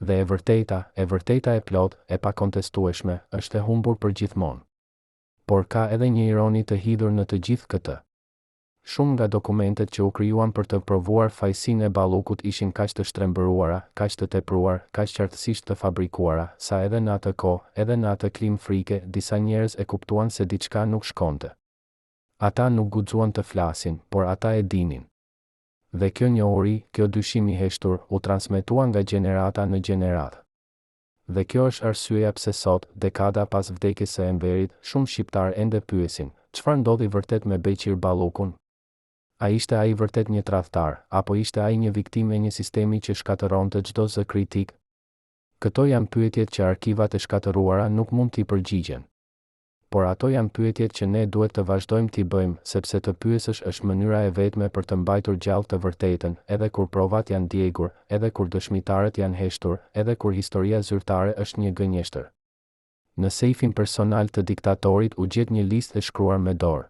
Dhe e vërteta, e vërteta e plotë, e pakontestueshme, është e humbur përgjithmonë. Por ka edhe një ironi të hidhur në të gjithë këtë. Shumë nga dokumentet që u krijuan për të provuar fajësinë e Ballukut ishin kaq të shtrembëruara, kaq të tepruar, kaq qartësisht të fabrikuara, sa edhe në atë kohë, edhe në atë klimë frike, disa njerëz e kuptuan se diçka nuk shkonte. Ata nuk guxuan të flasin, por ata e dinin. Dhe kjo njohuri, kjo dyshim i heshtur, u transmetua nga gjenerata në gjeneratë. Dhe kjo është arsyeja pse sot, dekada pas vdekjes së Enverit, shumë shqiptarë ende pyesin, çfarë ndodhi vërtet me Beqir Ballukun? A ishte ai vërtet një tradhtar, apo ishte ai një viktimë e një sistemi që shkatërronte çdo zë kritik? Këto janë pyetjet që arkivat e shkatërruara nuk mund t'i përgjigjen. Por ato janë pyetjet që ne duhet të vazhdojmë t'i bëjmë, sepse të pyesësh është mënyra e vetme për të mbajtur gjallë të vërtetën, edhe kur provat janë djegur, edhe kur dëshmitarët janë heshtur, edhe kur historia zyrtare është një gënjeshtër. Në sejfin personal të diktatorit u gjet një listë e shkruar me dorë.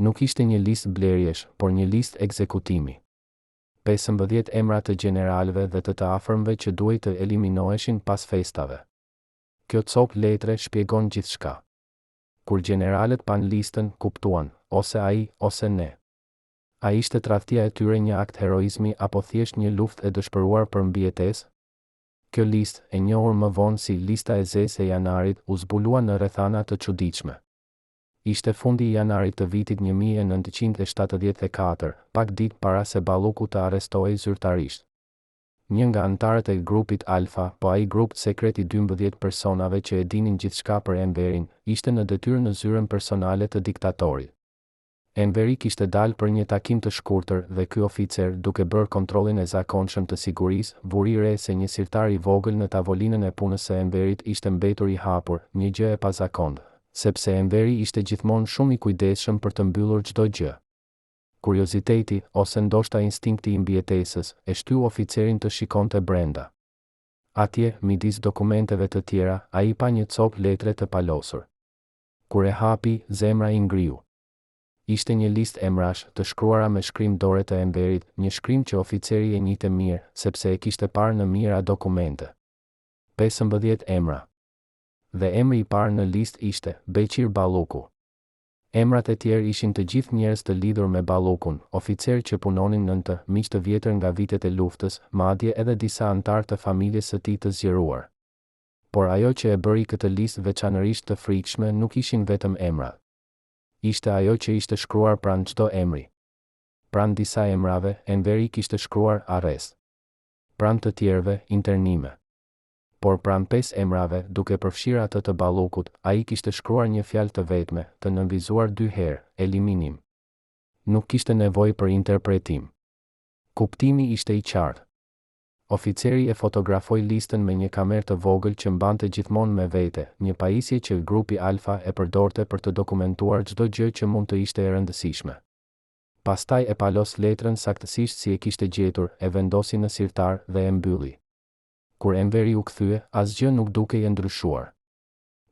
Nuk ishte një listë blerjesh, por një listë ekzekutimi. 15 emra të gjeneralëve dhe të të afërmve që duhej të eliminoheshin pas festave. Kjo copë letre shpjegon gjithçka. Kur gjeneralët panë listën, kuptuan, ose ai, ose ne. A ishte tradhtia e tyre një akt heroizmi apo thjesht një luftë e dëshpëruar për mbijetesë? Kjo listë, e njohur më vonë si Lista e Zezë e Janarit, u zbulua në rrethana të çuditshme. Ishte fundi i janarit të vitit 1974, pak ditë para se Balluku të arrestohej zyrtarisht. Një nga anëtarët e grupit Alfa, po ai grup sekret i 12 personave që e dinin gjithçka për Enverin, ishte në detyrë në zyrën personale të diktatorit. Enveri kishte dalë për një takim të shkurtër dhe ky oficer, duke bërë kontrollin e zakonshëm të sigurisë, vuri re se një sirtar i vogël në tavolinën e punës së Enverit ishte mbetur i hapur, një gjë e pazakontë, sepse Enveri ishte gjithmonë shumë i kujdesshëm për të mbyllur çdo gjë. Kurioziteti, ose ndoshta instinkti i mbijetesës, e shtyu oficerin të shikonte brenda. Atje, midis dokumenteve të tjera, ai pa një copë letre të palosur. Kur e hapi, zemra i ngriu. Ishte një listë emrash, të shkruara me shkrim dore të Enverit, një shkrim që oficeri e njihte mirë, sepse e kishte parë në mijëra dokumente. 15 emra. Dhe emri i parë në listë ishte, Beqir Balluku. Emrat e tjerë ishin të gjithë njerëz të lidhur me Ballukun, oficerë që punonin nën të, miq të vjetër nga vitet e luftës, madje edhe disa anëtarë të familjes së tij të zgjeruar. Por ajo që e bëri këtë listë veçanërisht të frikshme nuk ishin vetëm emrat. Ishte ajo që ishte shkruar pranë çdo emri. Pranë disa emrave, Enveri kishte shkruar arrest. Pranë të tjerëve, internime. Por pranë pesë emrave, duke përfshirë atë të Ballukut, ai kishte shkruar një fjalë të vetme, të nënvizuar dy herë, eliminim. Nuk kishte nevojë për interpretim. Kuptimi ishte i qartë. Oficeri e fotografoi listën me një kamerë të vogël që mbante gjithmonë me vete, një pajisje që grupi Alfa e përdorte për të dokumentuar çdo gjë që mund të ishte e rëndësishme. Pastaj e palos letrën saktësisht si e kishte gjetur, e vendosi në sirtar dhe e mbylli. Kur Enveri u kthye, asgjë nuk dukej e ndryshuar.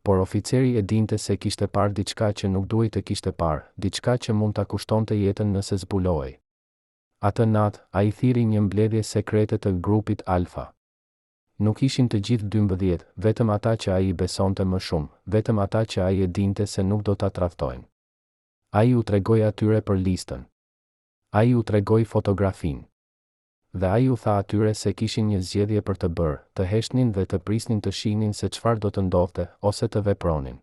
Por oficeri e dinte se kishte parë diçka që nuk duhej të kishte parë, diçka që mund ta kushtonte jetën nëse zbulohej. Atë natë, ai thirri një mbledhje sekrete të grupit Alfa. Nuk ishin të gjithë 12, vetëm ata që ai i besonte më shumë, vetëm ata që ai e dinte se nuk do ta tradhtojnë. Ai u tregoi atyre për listën. Ai u tregoi fotografinë. Dhe ai u tha atyre se kishin një zgjedhje për të bërë, të heshtnin dhe të prisnin të shihnin se çfarë do të ndodhte, ose të vepronin.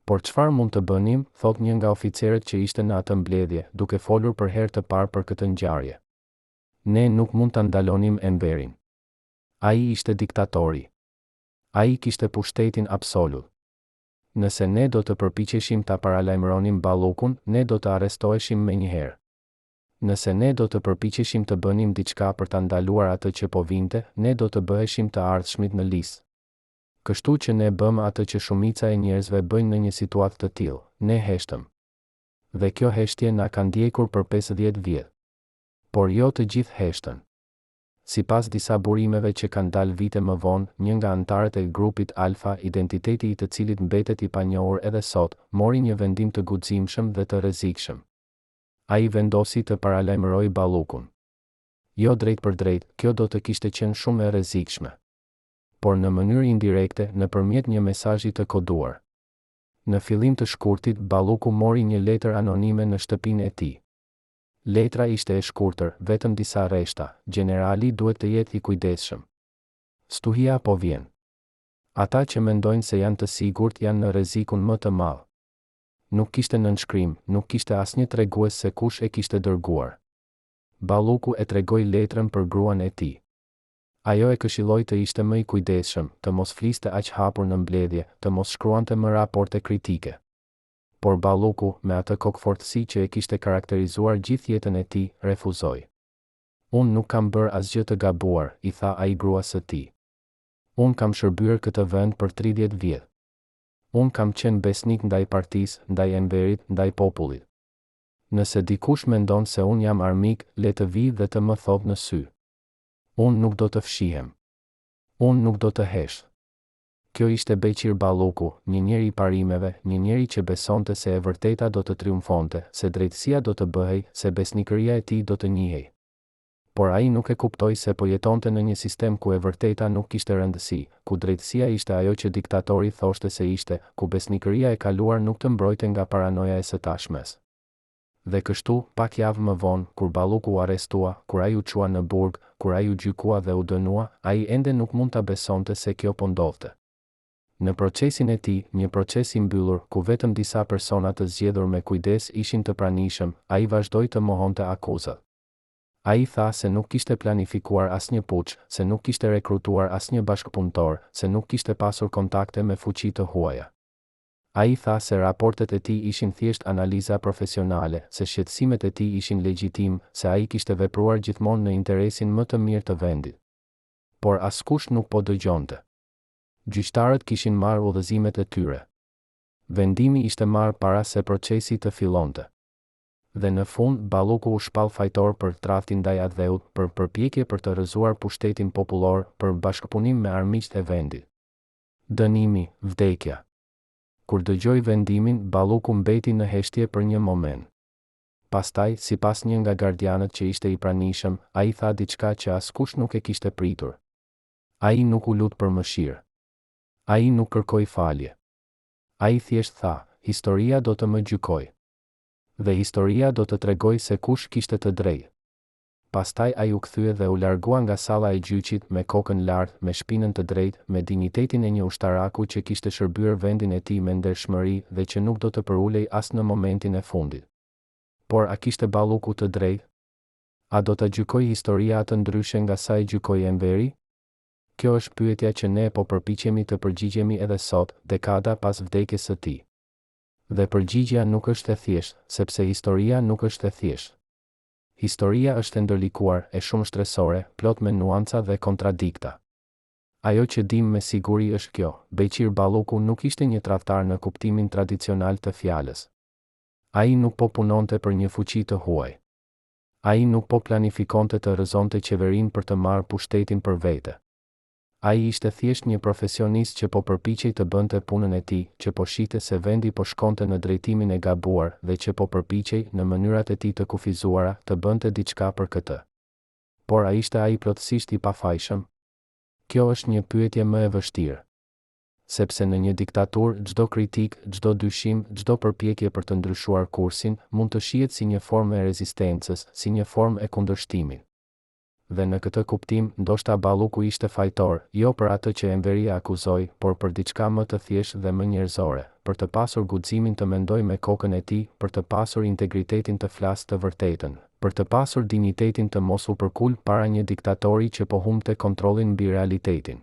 Por çfarë mund të bënim, thotë një nga oficerët që ishte në atë mbledhje, duke folur për herë të parë për këtë ngjarje. Ne nuk mund ta ndalonim Enverin. Ai ishte diktatori. Ai kishte pushtetin absolut. Nëse ne do të përpiqeshim ta paralajmëronim Ballukun, ne do të arrestoheshim menjëherë. Nëse ne do të përpiqeshim të bënim diçka për ta ndaluar atë që po vinte, ne do të bëheshim të ardhshmit në listë. Kështu që ne bëmë atë që shumica e njerëzve bëjnë në një situatë të tillë, ne heshtëm. Dhe kjo heshtje na ka ndjekur për 50 vjet. Por jo të gjithë heshtën. Sipas disa burimeve që kanë dalë vite më vonë, një nga anëtarët e grupit Alfa, identiteti i të cilit mbetet i panjohur edhe sot, mori një vendim të guximshëm dhe të rrezikshëm. Ai vendosi të paralajmërojë Ballukun. Jo drejtpërdrejt, kjo do të kishte qenë shumë e rrezikshme. Por në mënyrë indirekte, nëpërmjet një mesazhi të koduar. Në fillim të shkurtit, Balluku mori një letër anonime në shtëpinë e tij. Letra ishte e shkurtër, vetëm disa rreshta, Gjenerali duhet të jetë i kujdesshëm. Stuhia po vjen. Ata që mendojnë se janë të sigurt janë në rrezikun më të madh. Nuk kishte nënshkrim, nuk kishte asnjë tregues se kush e kishte dërguar. Balluku e tregoi letrën për gruan e tij. Ajo e këshilloi të ishte më i kujdesshëm, të mos fliste aq hapur në mbledhje, të mos shkruante më raporte kritike. Por Balluku, me atë kokëfortësi që e kishte karakterizuar gjithë jetën e tij, refuzoi. Unë nuk kam bërë asgjë të gabuar, i tha ai gruas së tij. Unë kam shërbyer këtë vend për 30 vjet. Unë kam qenë besnik ndaj partisë, ndaj Enverit, ndaj popullit. Nëse dikush mendon se unë jam armik, le të vijë dhe të më thotë në sy. Unë nuk do të fshihem. Unë nuk do të hesht. Kjo ishte Beqir Balluku, një njeri i parimeve, një njeri që besonte se e vërteta do të triumfonte, se drejtësia do të bëhej, se besnikëria e tij do të njihej. Por ai nuk e kuptoi se po jetonte në një sistem ku e vërteta nuk kishte rëndësi, ku drejtësia ishte ajo që diktatori thoshte se ishte, ku besnikëria e kaluar nuk të mbrojte nga paranoja e së tashmes. Dhe kështu, pak javë më vonë, kur Balluku u arrestua, kur ai u çua në burg, kur ai u gjykua dhe u dënua, ai ende nuk mund ta besonte se kjo po ndodhte. Në procesin e tij, një proces i mbyllur, ku vetëm disa persona të zgjedhur me kujdes ishin të pranishëm, ai vazhdoi të mohonte akuzat. Ai tha se nuk kishte planifikuar asnjë puç, se nuk kishte rekrutuar asnjë bashkëpunëtor, se nuk kishte pasur kontakte me fuqi të huaja. Ai tha se raportet e tij ishin thjesht analiza profesionale, se shqetësimet e tij ishin legjitime, se ai kishte vepruar gjithmonë në interesin më të mirë të vendit. Por askush nuk po dëgjonte. Gjyqtarët kishin marrë udhëzimet e tyre. Vendimi ishte marrë para se procesi të fillonte. Dhe në fund, Balluku u shpall fajtor për tradhti ndaj atdheut, për përpjekje për të rrëzuar pushtetin popullor, për bashkëpunim me armiqtë e vendit. Dënimi, vdekja. Kur dëgjoi vendimin, Balluku mbeti në heshtje për një moment. Pastaj, sipas një nga gardianët që ishte i pranishëm, ai tha diçka që askush nuk e kishte pritur. Ai nuk u lut për mëshirë. Ai nuk kërkoi falje. Ai thjesht tha, Historia do të më gjykojë. Dhe historia do të tregojë se kush kishte të drejtë. Pastaj ai u kthye dhe u largua nga salla e gjyqit me kokën lart, me shpinën të drejtë, me dinjitetin e një ushtaraku që kishte shërbyer vendin e tij me ndershmëri dhe që nuk do të përulej as në momentin e fundit. Por a kishte Balluku të drejtë? A do ta gjykojë historia atë ndryshe nga sa e gjykoi Enveri? Kjo është pyetja që ne po përpiqemi të përgjigjemi edhe sot, dekada pas vdekjes së tij. Dhe përgjigjja nuk është e thjeshtë, sepse historia nuk është e thjeshtë. Historia është e ndërlikuar, e shumështresore, plot me nuanca dhe kontradikta. Ajo që dimë me siguri është kjo, Beqir Balluku nuk ishte një tradhtar në kuptimin tradicional të fjalës. Ai nuk po punonte për një fuqi të huaj. Ai nuk po planifikonte të rrëzonte qeverinë për të marrë pushtetin për vete. Ai ishte thjesht një profesionist që po përpiqej të bënte punën e tij, që po shihte se vendi po shkonte në drejtimin e gabuar dhe që po përpiqej, në mënyrat e tij të kufizuara, të bënte diçka për këtë. Por a ishte ai plotësisht i pafajshëm? Kjo është një pyetje më e vështirë. Sepse në një diktaturë, çdo kritikë, çdo dyshim, çdo përpjekje për të ndryshuar kursin, mund të shihet si një formë e rezistencës, si një formë e kundërshtimit. Dhe në këtë kuptim, ndoshta Balluku ishte fajtor, jo për atë që Enveri e akuzoi, por për diçka më të thjeshtë dhe më njerëzore, për të pasur guximin të mendojë me kokën e tij, për të pasur integritetin të flasë të vërtetën, për të pasur dinjitetin të mos u përkulë para një diktatori që po humbte kontrollin mbi realitetin.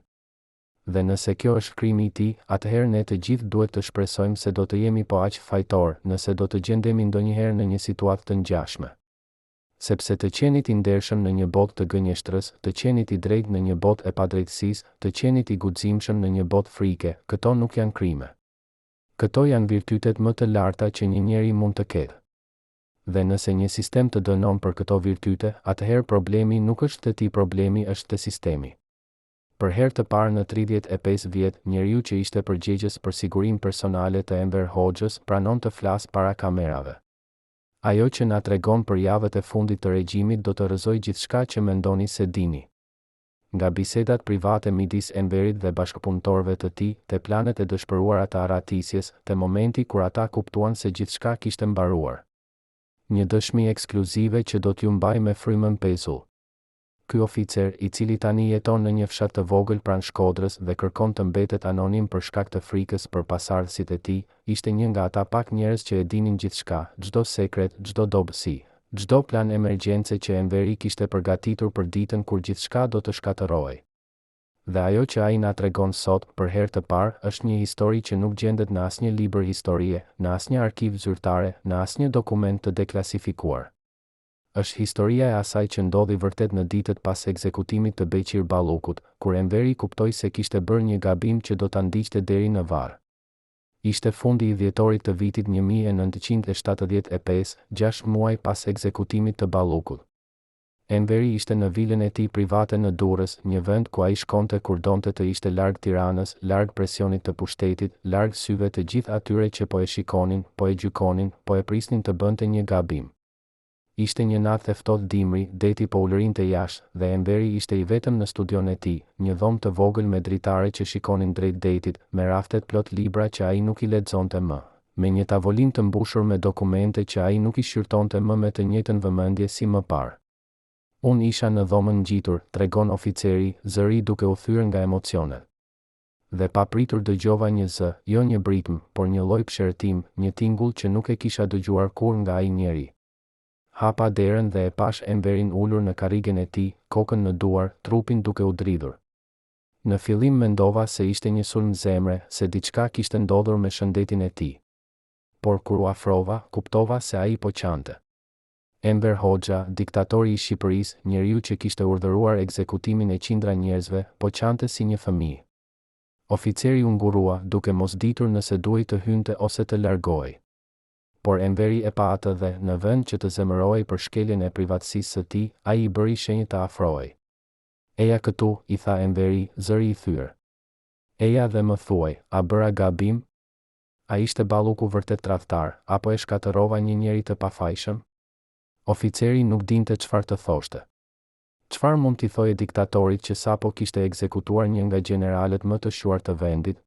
Dhe nëse kjo është krimi i tij, atëherë ne të gjithë duhet të shpresojmë se do të jemi po aq fajtorë, nëse do të gjendemi ndonjëherë në një situatë të ngjashme. Sepse të qenit i ndershëm në një botë të gënjeshtrës, të qenit i drejtë në një botë e padrejtësisë, të qenit i guximshëm në një botë frike, këto nuk janë krime. Këto janë virtytet më të larta që një njeri mund të ketë. Dhe nëse një sistem të dënon për këto virtyte, atëherë problemi nuk është te ti problemi është te sistemi. Për herë të parë në 35 vjet, njeriu që ishte përgjegjës për sigurinë personale të Enver Hoxhës pranon të flasë para kamerave. Ajo që na tregon për javët e fundit të regjimit do të rrëzojë gjithçka që mendoni se dini. Nga bisedat private midis Enverit dhe bashkëpunëtorëve të tij, te planet e dëshpëruara të arratisjes, te momenti kur ata kuptuan se gjithçka kishte mbaruar. Një dëshmi ekskluzive që do t'ju mbajë me frymën pezull. Ky oficer, i cili tani jeton në një fshat të vogël pranë Shkodrës dhe kërkon të mbetet anonim për shkak të frikës për pasardhësit e tij, ishte një nga ata pak njerëz që e dinin gjithçka, çdo sekret, çdo dobësi, çdo plan emergjence që Enveri kishte përgatitur për ditën kur gjithçka do të shkatërrohej. Dhe ajo që ai na tregon sot, për herë të parë, është një histori që nuk gjendet në asnjë libër historie, në asnjë arkiv zyrtare, në asnjë dokument të deklasifikuar. Është historia e asaj që ndodhi vërtet në ditët pas ekzekutimit të Beqir Ballukut, kur Enveri kuptoi se kishte bërë një gabim që do ta ndiqte deri në varr. Ishte fundi i dhjetorit të vitit 1975, gjashtë muaj pas ekzekutimit të Ballukut. Enveri ishte në vilën e tij private në Durrës, një vend ku ai shkonte kur donte të ishte larg Tiranës, larg presionit të pushtetit, larg syve të gjithë atyre që po e shikonin, po e gjykonin, po e prisnin të bënte një gabim. Ishte një natë e ftohtë dimri, deti po ulërinte jashtë, dhe Enveri ishte i vetëm në studion e tij, një dhomë të vogël me dritare që shikonin drejt detit, me raftet plot libra që ai nuk i lexonte më, me një tavolinë të mbushur me dokumente që ai nuk i shqyrtonte më me të njëjtën vëmendje si më parë. Unë isha në dhomën ngjitur, tregon oficeri, zëri duke u thyer nga emocionet. Dhe papritur dëgjova një zë, jo një britmë, por një lloj psherëtime, një tingull që nuk e kisha dëgjuar kurrë nga ai njeri. Hapa derën dhe e pashë Enverin ulur në karrigen e tij, kokën në duar, trupin duke u dridhur. Në fillim mendova se ishte një sulm zemre, se diçka kishte ndodhur me shëndetin e tij. Por kur u afrova, kuptova se ai po qante. Enver Hoxha, diktatori i Shqipërisë, njeriu që kishte urdhëruar ekzekutimin e qindra njerëzve, po qante si një fëmijë. Oficeri u ngurrua, duke mos ditur nëse duhej të hynte ose të largohej. Por Enveri e pa atë dhe, në vend që të zemërohej për shkeljen e privatësisë së tij, ai i bëri shenjë të afrohej. Eja këtu, i tha Enveri, zëri i thyer. Eja dhe më thuaj, a bëra gabim? A ishte Balluku vërtet tradhtar, apo e shkatërrova një njeri të pafajshëm? Oficeri nuk dinte çfarë të thoshte. Çfarë mund t'i thoje diktatorit që sapo kishte ekzekutuar një nga gjeneralët më të shquar të vendit?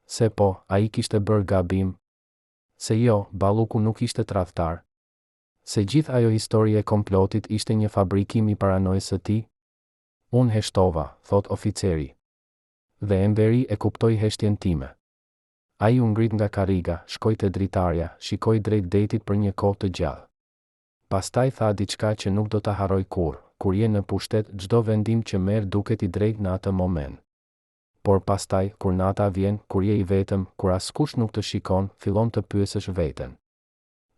Se po, ai kishte bërë gabim? Se jo, Balluku nuk ishte tradhtar? Se gjithë ajo histori e komplotit ishte një fabrikim i paranojës së tij? Unë heshtova, thotë oficeri. Dhe Enveri e kuptoi heshtjen time. Ai u ngrit nga karriga, shkoi te dritarja, shikoi drejt detit për një kohë të gjatë. Pastaj tha diçka që nuk do ta harroj kurrë, kur je në pushtet, çdo vendim që merr duket i drejtë në atë moment. Por pastaj, kur nata vjen, kur je i vetëm, kur askush nuk të shikon, fillon të pyesësh veten.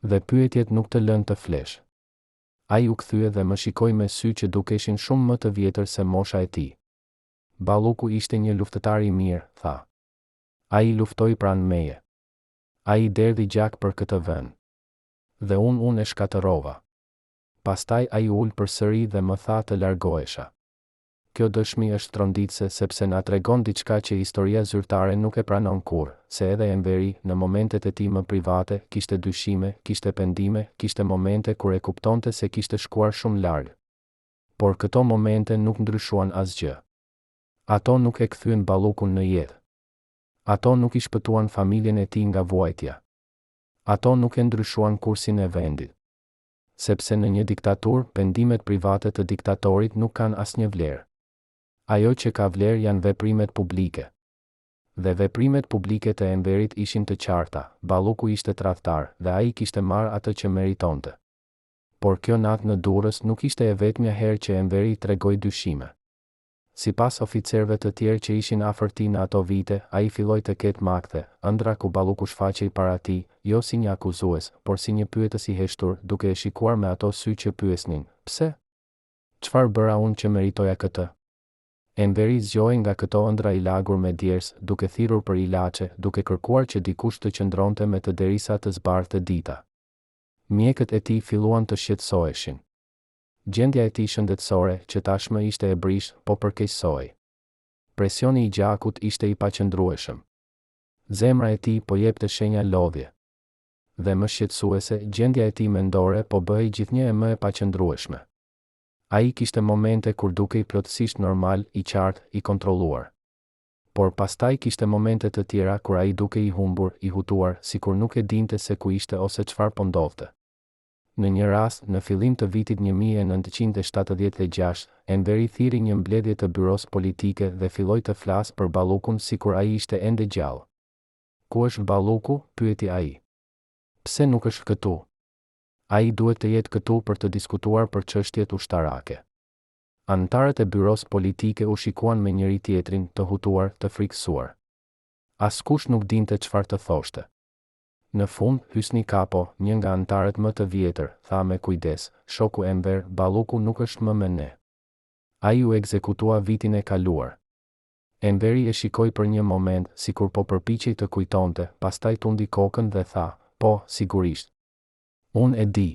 Dhe pyetjet nuk të lënë të flesh. Ai u kthye dhe më shikoi me sy që dukeshin shumë më të vjetër se mosha e tij. Balluku ishte një luftëtar i mirë, tha. Ai luftoi pranë meje. Ai derdhi gjak për këtë vend. Dhe unë unë e shkatërrova. Pastaj ai u ul përsëri dhe më tha të largohesha. Kjo dëshmi është tronditëse sepse na tregon diçka që historia zyrtare nuk e pranon kurrë, se edhe Enveri, në momentet e tij më private, kishte dyshime, kishte pendime, kishte momente kur e kuptonte se kishte shkuar shumë larg. Por këto momente nuk ndryshuan asgjë. Ato nuk e kthyen Ballukun në jetë. Ato nuk i shpëtuan familjen e tij nga vuajtja. Ato nuk e ndryshuan kursin e vendit. Sepse në një diktaturë, pendimet private të diktatorit nuk kanë asnjë vlerë. Ajo që ka vlerë janë veprimet publike. Dhe veprimet publike të Enverit ishin të qarta, Balluku ishte tradhtar, dhe ai kishte marrë atë që meritonte. Por kjo natë në Durrës nuk ishte e vetmja herë që Enveri tregoi dyshime. Sipas oficerëve të tjerë që ishin afër tij në ato vite, ai filloi të ketë makthe, ëndrra ku Balluku shfaqej para tij, jo si një akuzues, por si një pyetës i heshtur, duke e shikuar me ato sy që pyesnin, Pse? Çfarë bëra unë që meritoja këtë? Enveri zgjohej nga këto ëndrra i lagur me djersë, duke thirrur për ilaçe, duke kërkuar që dikush të qëndronte me të derisa të zbardhte dita. Mjekët e tij filluan të shqetësoheshin. Gjendja e tij shëndetësore, që tashmë ishte e brishtë, po përkeqësohej. Presioni i gjakut ishte i paqëndrueshëm. Zemra e tij po jepte shenja lodhje. Dhe më shqetësuese, gjendja e tij mendore po bëhej gjithnjë e më e paqëndrueshme. Ai kishte momente kur dukej plotësisht normal, i qartë, i kontrolluar. Por pastaj kishte momente të tjera kur ai dukej i humbur, i hutuar, sikur nuk e dinte se ku ishte ose çfarë po ndodhte. Në një rast, në fillim të vitit 1976, Enveri thirri një mbledhje të Byrosë Politike dhe filloi të flasë për Ballukun sikur ai ishte ende gjallë. Ku është Balluku? pyeti ai. Pse nuk është këtu? Ai duhet të jetë këtu për të diskutuar për çështjet ushtarake. Anëtarët e Byrosë Politike u shikuan me njëri-tjetrin, të hutuar, të frikësuar. Askush nuk dinte çfarë të thoshte. Në fund, Hysni Kapo, një nga anëtarët më të vjetër, tha me kujdes, Shoku Enver, Balluku nuk është më me ne. Ai u ekzekutua vitin e kaluar. Enveri e shikoi për një moment, sikur po përpiqej të kujtonte, pastaj tundi kokën dhe tha, Po, sigurisht. Unë e di.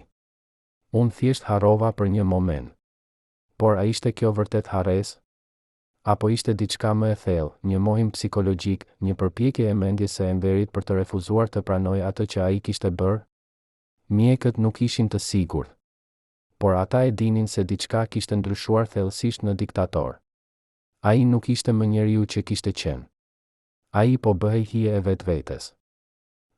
Unë thjesht harrova për një moment. Por a ishte kjo vërtet harresë? Apo ishte diçka më e thellë, një mohim psikologjik, një përpjekje e mendjes së Enverit për të refuzuar të pranojë atë që ai kishte bërë? Mjekët nuk ishin të sigurt. Por ata e dinin se diçka kishte ndryshuar thellësisht në diktator. Ai nuk ishte më njeriu që kishte qenë. Ai po bëhej hije e vetvetes.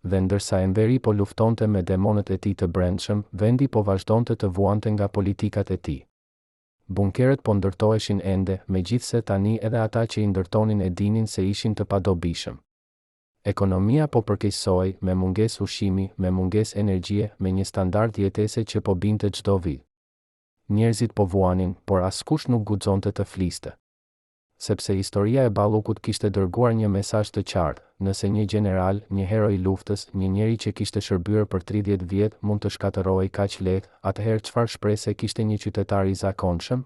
Dhe ndërsa Enveri po luftonte me demonët e tij të brendshëm, vendi po vazhdonte të vuante nga politikat e tij. Bunkerët po ndërtoheshin ende, megjithëse tani edhe ata që i ndërtonin e dinin se ishin të padobishëm. Ekonomia po përkeqësohej, me mungesë ushqimi, me mungesë energjie, me një standard jetese që po binte çdo vit. Njerëzit po vuanin, por askush nuk guxonte të fliste. Sepse historia e Ballukut kishte dërguar një mesazh të qartë, nëse një gjeneral, një hero i luftës, një njeri që kishte shërbyer për 30 vjet mund të shkatërrohej kaq lehtë, atëherë çfarë shprese kishte një qytetar i zakonshëm?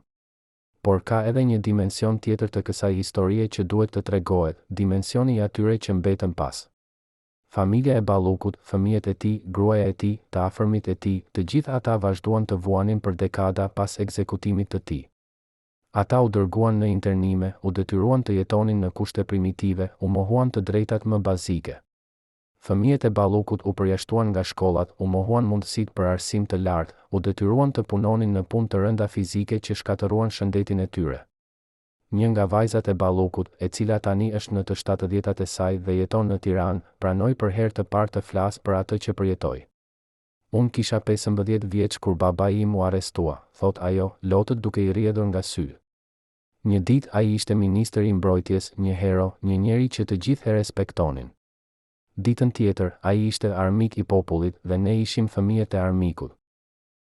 Por ka edhe një dimension tjetër të kësaj historie që duhet të tregohet, dimensioni i atyre që mbetën pas. Familja e Ballukut, fëmijët e tij, gruaja e tij, të afërmit e tij, të gjithë ata vazhduan të vuanin për dekada pas ekzekutimit të tij. Ata u dërguan në internime, u detyruan të jetonin në kushte primitive, u mohuan të drejtat më bazike. Fëmijët e Ballukut u përjashtuan nga shkollat, u mohuan mundësitë për arsim të lartë, u detyruan të punonin në punë të rënda fizike që shkatërruan shëndetin e tyre. Një nga vajzat e Ballukut, e cila tani është në të shtatëdhjetat e saj dhe jeton në Tiranë, pranoi për herë të parë të flasë për atë që përjetoi. Unë kisha 15 vjeç kur babai im u arrestua, thotë ajo, lotët duke i rrjedhur nga sytë. Një ditë ai ishte ministër i mbrojtjes, një hero, një njeri që të gjithë e respektonin. Ditën tjetër, ai ishte armik i popullit dhe ne ishim fëmijët e armikut.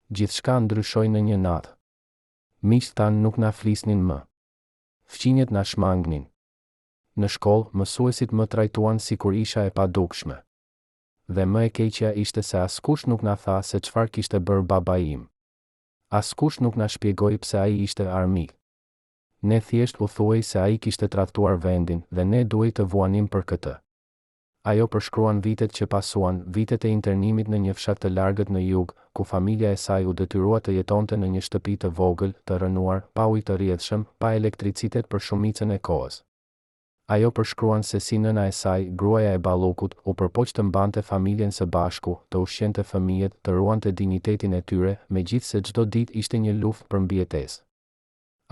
Gjithçka ndryshoi në një natë. Miqtë tanë nuk na flisnin më. Fqinjët na shmangnin. Në shkollë, mësuesit më trajtuan sikur isha e padukshme. Dhe më e keqja ishte se askush nuk na tha se çfarë kishte bërë babai im. Askush nuk na shpjegoi pse ai ishte armik. Ne thjesht u thuhej se ai kishte tradhtuar vendin dhe ne duhej të vuanim për këtë. Ajo përshkruan vitet që pasuan, vitet e internimit në një fshat të largët në jug, ku familja e saj u detyrua të jetonte në një shtëpi të vogël, të rrënuar, pa ujë të rrjedhshëm, pa elektricitet për shumicën e kohës. Ajo përshkruan se si nëna e saj, gruaja e Ballukut, u përpoq të mbante familjen së bashku, të ushqente fëmijët, të ruante dinjitetin e tyre, megjithëse çdo ditë ishte një luftë për mbijetesë.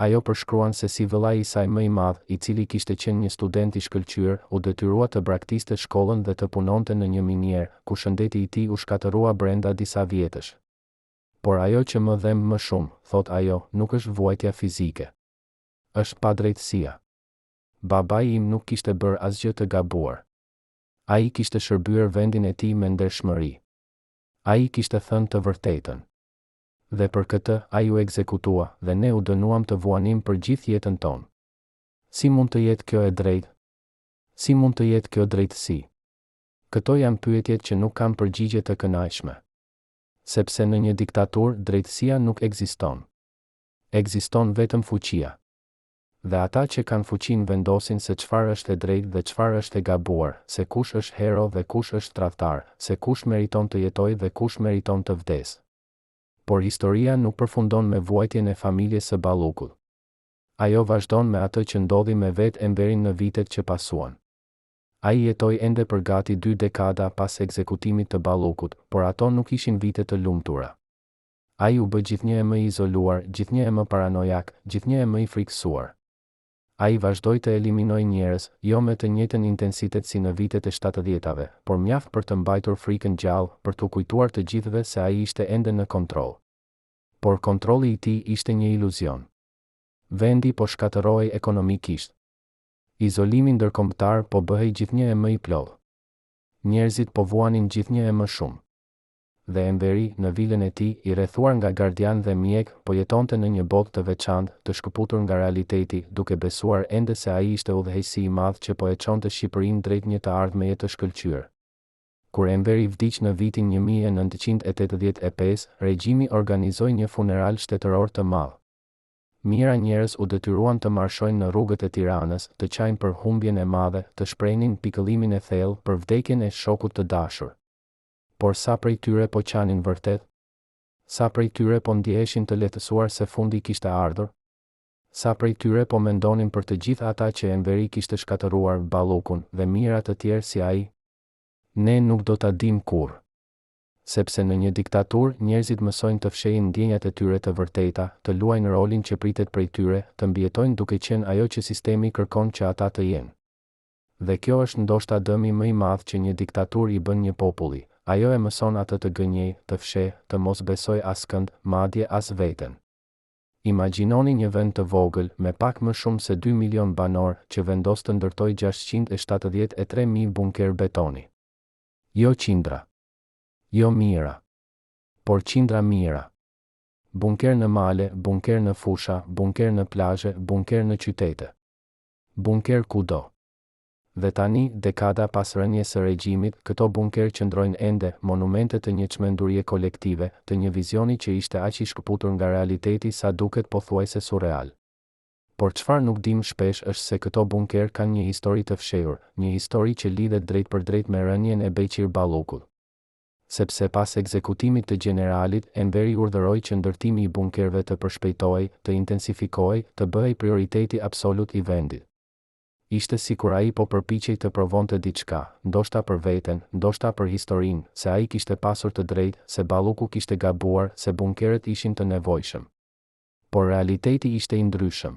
Ajo përshkruan se si vëllai i saj më i madh, i cili kishte qenë një student i shkëlqyer, u detyrua të braktiste shkollën dhe të punonte në një minierë, ku shëndeti i tij u shkatërrua brenda disa vjetësh. Por ajo që më dhemb më shumë, thotë ajo, nuk është vuajtja fizike. Është padrejtësia. Babai im nuk kishte bërë asgjë të gabuar. Ai kishte shërbyer vendin e tij me ndershmëri. Ai kishte thënë të vërtetën. Dhe për këtë, ai u ekzekutua, dhe ne u dënuam të vuanim për gjithë jetën tonë. Si mund të jetë kjo e drejtë? Si mund të jetë kjo drejtësi? Këto janë pyetjet që nuk kanë përgjigje të kënaqshme. Sepse në një diktaturë, drejtësia nuk ekziston. Ekziston vetëm fuqia. Dhe ata që kanë fuqinë vendosin se çfarë është e drejtë dhe çfarë është e gabuar, se kush është hero dhe kush është tradhtar, se kush meriton të jetojë dhe kush meriton të vdesë. Por historia nuk përfundon me vuajtjen e familjes së Ballukut. Ajo vazhdon me atë që ndodhi me vetë Enverin në vitet që pasuan. Ai jetoi ende për gati dy dekada pas ekzekutimit të Ballukut, por ato nuk ishin vite të lumtura. Ai u bë gjithnjë e më i izoluar, gjithnjë e më paranojak, gjithnjë e më i frikësuar. Ai vazhdoi të eliminojë njerëz, jo me të njëjtën intensitet si në vitet e shtatëdhjetave, por mjaft për të mbajtur frikën gjallë, për t'u kujtuar të gjithëve se ai ishte ende në kontroll. Por kontrolli i tij ishte një iluzion. Vendi po shkatërrohej ekonomikisht. Izolimi ndërkombëtar po bëhej gjithnjë e më i plotë. Njerëzit po vuanin gjithnjë e më shumë. Dhe Enveri, në vilën e tij, i rrethuar nga gardianë dhe mjekë, po jetonte në një botë të veçantë, të shkëputur nga realiteti, duke besuar ende se ai ishte udhëheqësi i madh që po e çonte Shqipërinë drejt një të ardhmeje të shkëlqyer. Kur Enveri vdiq në vitin 1985, regjimi organizoi një funeral shtetëror të madh. Mijëra njerëz u detyruan të marshojnë në rrugët e Tiranës, të qajnë për humbjen e madhe, të shprehnin pikëllimin e thellë për vdekjen e shokut të dashur. Por sa prej tyre po qanin vërtet? Sa prej tyre po ndjeheshin të lehtësuar se fundi kishte ardhur? Sa prej tyre po mendonin për të gjithë ata që Enveri kishte shkatërruar, Ballukun, dhe mijëra të tjerë si ai? Ne nuk do ta dimë kurrë. Sepse në një diktaturë, njerëzit mësojnë të fshehin ndjenjat e tyre të vërteta, të luajnë rolin që pritet prej tyre, të mbijetojnë duke qenë ajo që sistemi kërkon që ata të jenë. Dhe kjo është ndoshta dëmi më i madh që një diktaturë i bën një populli, ajo e mëson atë të gënjejë, të fshehë, të mos besojë askënd, madje as veten. Imagjinoni një vend të vogël, me pak më shumë se dy milionë banorë, që vendos të ndërtojë 673.000 bunkerë betoni. Jo qindra. Jo mijëra. Por qindra mijëra. Bunkerë në male, bunkerë në fusha, bunkerë në plazhe, bunkerë në qytete. Bunkerë kudo. Dhe tani, dekada pas rënies së regjimit, këto bunkerë qëndrojnë ende, monumente të një çmendurie kolektive, të një vizioni që ishte aq i shkëputur nga realiteti sa duket pothuajse surreal. Por çfarë nuk dimë shpesh është se këto bunkerë kanë një histori të fshehur, një histori që lidhet drejtpërdrejt me rënien e Beqir Ballukut. Sepse pas ekzekutimit të gjeneralit, Enveri urdhëroi që ndërtimi i bunkerëve të përshpejtohej, të intensifikohej, të bëhej prioriteti absolut i vendit. Ishte sikur ai po përpiqej të provonte diçka, ndoshta për veten, ndoshta për historinë, se ai kishte pasur të drejtë, se Balluku kishte gabuar, se bunkerët ishin të nevojshëm. Por realiteti ishte i ndryshëm.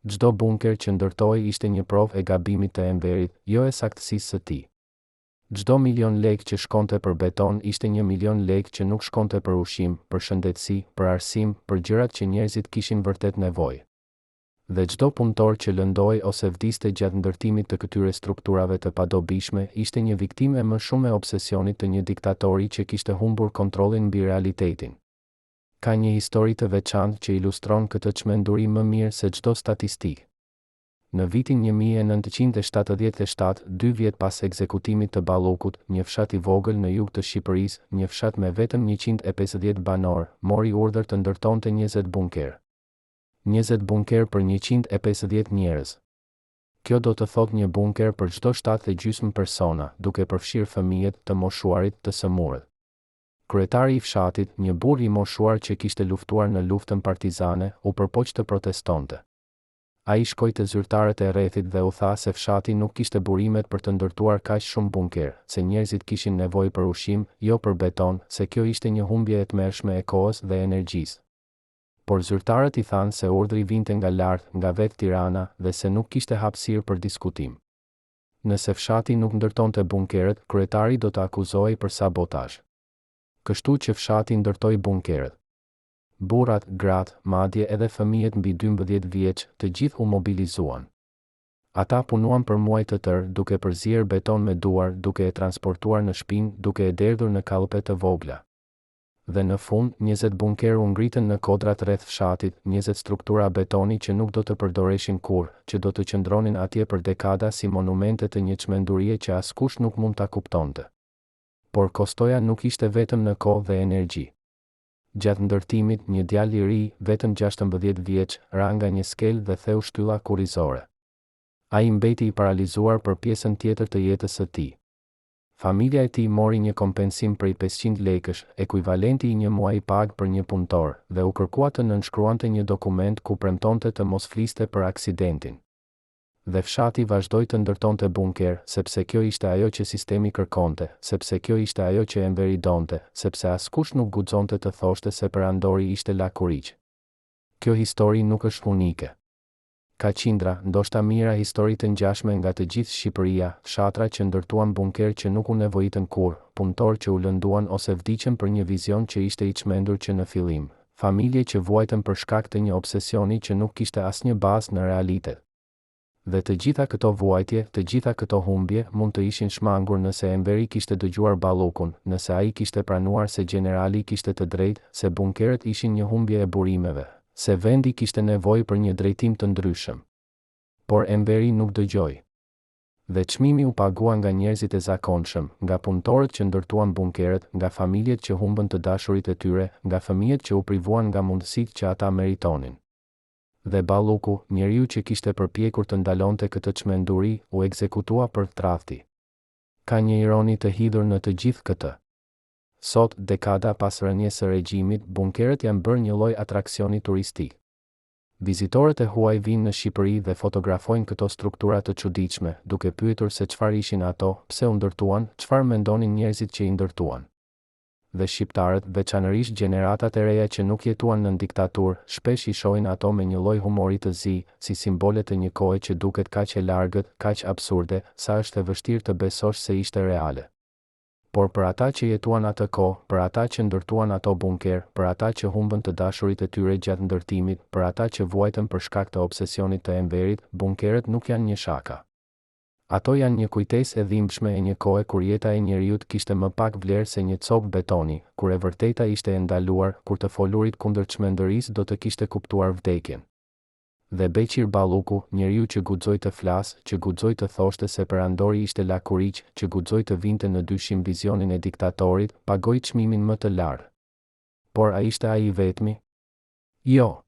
Çdo bunker që ndërtohej ishte një provë e gabimit të Enverit, jo e saktësisë së tij. Çdo milion lekë që shkonte për beton ishte një milion lekë që nuk shkonte për ushqim, për shëndetësi, për arsim, për gjërat që njerëzit kishin vërtet nevojë. Dhe çdo punëtor që lëndohej ose vdiste gjatë ndërtimit të këtyre strukturave të padobishme ishte një viktimë e më shumë e obsesionit të një diktatori që kishte humbur kontrollin mbi realitetin. Ka një histori të veçantë që ilustron këtë çmenduri më mirë se çdo statistikë. Në vitin 1977, dy vjet pas ekzekutimit të Ballukut, një fshat i vogël në jug të Shqipërisë, një fshat me vetëm 150 banorë, mori urdhër të ndërtonte 20 bunkerë. 20 bunkerë për 150 njerëz. Kjo do të thotë një bunker për çdo shtatë e gjysmë persona, duke përfshirë fëmijët, të moshuarit, të sëmurët. Kryetari i fshatit, një burrë i moshuar që kishte luftuar në luftën partizane, u përpoq të protestonte. Ai shkoi te zyrtarët e rrethit dhe u tha se fshati nuk kishte burimet për të ndërtuar kaq shumë bunkerë, se njerëzit kishin nevojë për ushqim, jo për beton, se kjo ishte një humbje e tmerrshme e kohës dhe energjisë. Por zyrtarët i thanë se urdhri vinte nga lart, nga vetë Tirana, dhe se nuk kishte hapësirë për diskutim. Nëse fshati nuk ndërtonte bunkerët, kryetari do të akuzohej për sabotazh. Kështu që fshati ndërtoi bunkerët. Burrat, gratë, madje edhe fëmijët mbi 12 vjeç, të gjithë u mobilizuan. Ata punuan për muaj të tërë, duke përzier beton me duar, duke e transportuar në shpinë, duke e derdhur në kallëpe të vogla. Dhe në fund, 20 bunkerë u ngritën në kodrat rreth fshatit, 20 struktura betoni që nuk do të përdoreshin kurrë, që do të qëndronin atje për dekada si monumente të një çmendurie që askush nuk mund ta kuptonte. Por kostoja nuk ishte vetëm në kohë dhe energji. Gjatë ndërtimit, një djalë i ri, vetëm 16 vjeç, ra nga një skelë dhe theu shtylla kurrizore. Ai mbeti i paralizuar për pjesën tjetër të jetës së tij. Familja e tij mori një kompensim prej 500 lekësh, ekuivalenti i një muaji pagë për një punëtor, dhe u kërkua të nënshkruante një dokument ku premtonte të mos fliste për aksidentin. Dhe fshati vazhdoi të ndërtonte bunkerë, sepse kjo ishte ajo që sistemi kërkonte, sepse kjo ishte ajo që Enveri donte, sepse askush nuk guxonte të thoshte se perandori ishte lakuriq. Kjo histori nuk është unike. Ka qindra, ndoshta mijëra histori të ngjashme nga të gjithë Shqipëria, fshatra që ndërtuan bunkerë që nuk u nevojitën kurrë, punëtorë që u lënduan ose vdiqën për një vizion që ishte i çmendur që në fillim, familje që vuajtën për shkak të një obsesioni që nuk kishte asnjë bazë në realitet. Dhe të gjitha këto vuajtje, të gjitha këto humbje, mund të ishin shmangur nëse Enveri kishte dëgjuar Ballukun, nëse ai kishte pranuar se gjenerali kishte të drejtë, se bunkerët ishin një humbje e burimeve, se vendi kishte nevojë për një drejtim të ndryshëm. Por Enveri nuk dëgjoi. Dhe çmimi u pagua nga njerëzit e zakonshëm, nga punëtorët që ndërtuan bunkerët, nga familjet që humbën të dashurit e tyre, nga fëmijët që u privuan nga mundësitë që ata meritonin. Dhe Balluku, njeriu që kishte përpjekur të ndalonte këtë çmenduri, u ekzekutua për tradhti. Ka një ironi të hidhur në të gjithë këtë. Sot, dekada pas rënies së regjimit, bunkerët janë bërë një lloj atraksioni turistik. Vizitorët e huaj vijnë në Shqipëri dhe fotografojnë këto struktura të çuditshme, duke pyetur se çfarë ishin ato, pse u ndërtuan, çfarë mendonin njerëzit që i ndërtuan. Dhe shqiptarët, veçanërisht gjeneratat e reja që nuk jetuan nën diktaturë, shpesh i shohin ato me një lloj humori të zi, si simbole të një kohe që duket kaq e largët, kaq absurde, sa është e vështirë të besosh se ishte reale. Por për ata që jetuan atë kohë, për ata që ndërtuan ato bunkerë, për ata që humbën të dashurit e tyre gjatë ndërtimit, për ata që vuajtën për shkak të obsesionit të Enverit, bunkerët nuk janë një shaka. Ato janë një kujtesë e dhimbshme e një kohe kur jeta e njeriut kishte më pak vlerë se një copë betoni, kur e vërteta ishte e ndaluar, kur të folurit kundër çmendërisë do të kishte kuptuar vdekjen. Dhe Beqir Balluku, njeriu që guxoi të flasë, që guxoi të thoshte se perandori ishte lakuriq, që guxoi të vinte në dyshim vizionin e diktatorit, pagoi çmimin më të lartë. Por a ishte ai i vetmi? Jo.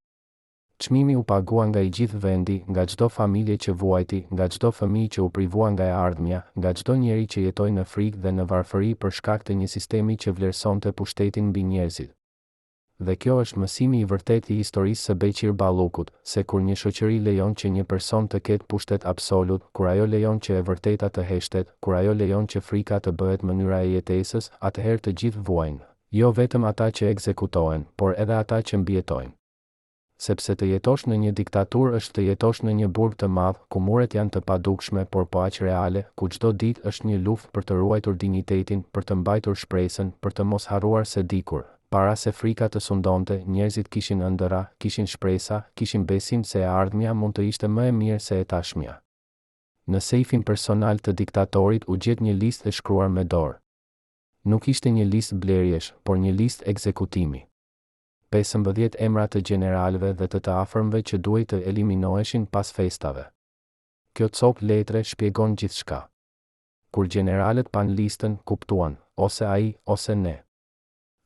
Çmimi u pagua nga i gjithë vendi, nga çdo familje që vuajti, nga çdo fëmijë që u privua nga e ardhmja, nga çdo njeri që jetoi në frikë dhe në varfëri për shkak të një sistemi që vlerësonte pushtetin mbi njerëzit. Dhe kjo është mësimi i vërtetë i historisë së Beqir Ballukut, se kur një shoqëri lejon që një person të ketë pushtet absolut, kur ajo lejon që e vërteta të heshtet, kur ajo lejon që frika të bëhet mënyra e jetesës, atëherë të gjithë vuajnë. Jo vetëm ata që ekzekutohen, por edhe ata që mbijetojnë. Sepse të jetosh në një diktaturë është të jetosh në një burg të madh, ku muret janë të padukshme por po aq reale, ku çdo ditë është një luftë për të ruajtur dinjitetin, për të mbajtur shpresën, për të mos harruar se dikur, para se frika të sundonte, njerëzit kishin ëndërra, kishin shpresa, kishin besim se e ardhmja mund të ishte më e mirë se e tashmja. Në sejfin personal të diktatorit u gjet një listë e shkruar me dorë. Nuk ishte një listë blerjesh, por një listë ekzekutimi. 15 emra të gjeneralëve dhe të të afërmve që duhej të eliminoheshin pas festave. Kjo copë letre shpjegon gjithçka. Kur gjeneralët panë listën, kuptuan, ose ai, ose ne.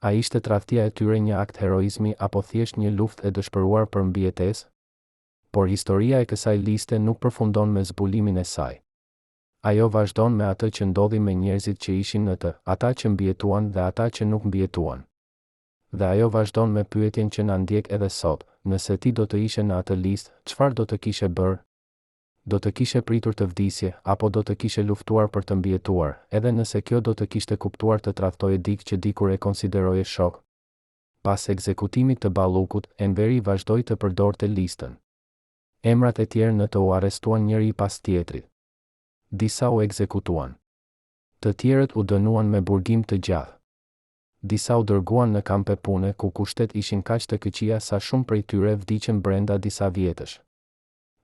A ishte tradhtia e tyre një akt heroizmi apo thjesht një luftë e dëshpëruar për mbijetesë? Por historia e kësaj liste nuk përfundon me zbulimin e saj. Ajo vazhdon me atë që ndodhi me njerëzit që ishin në të, ata që mbijetuan dhe ata që nuk mbijetuan. Dhe ajo vazhdon me pyetjen që na ndjek edhe sot, nëse ti do të ishe në atë listë, çfarë do të kishe bërë? Do të kishe pritur të vdisje, apo do të kishe luftuar për të mbijetuar, edhe nëse kjo do të kishte kuptuar të tradhtoje dikë që dikur e konsideroje shok? Pas ekzekutimit të Ballukut, Enveri vazhdoi të përdorte listën. Emrat e tjerë në të u arrestuan njëri pas tjetrit. Disa u ekzekutuan. Të tjerët u dënuan me burgim të gjatë. Disa u dërguan në kampe pune ku kushtet ishin kaq të këqija sa shumë prej tyre vdiqën brenda disa vjetësh.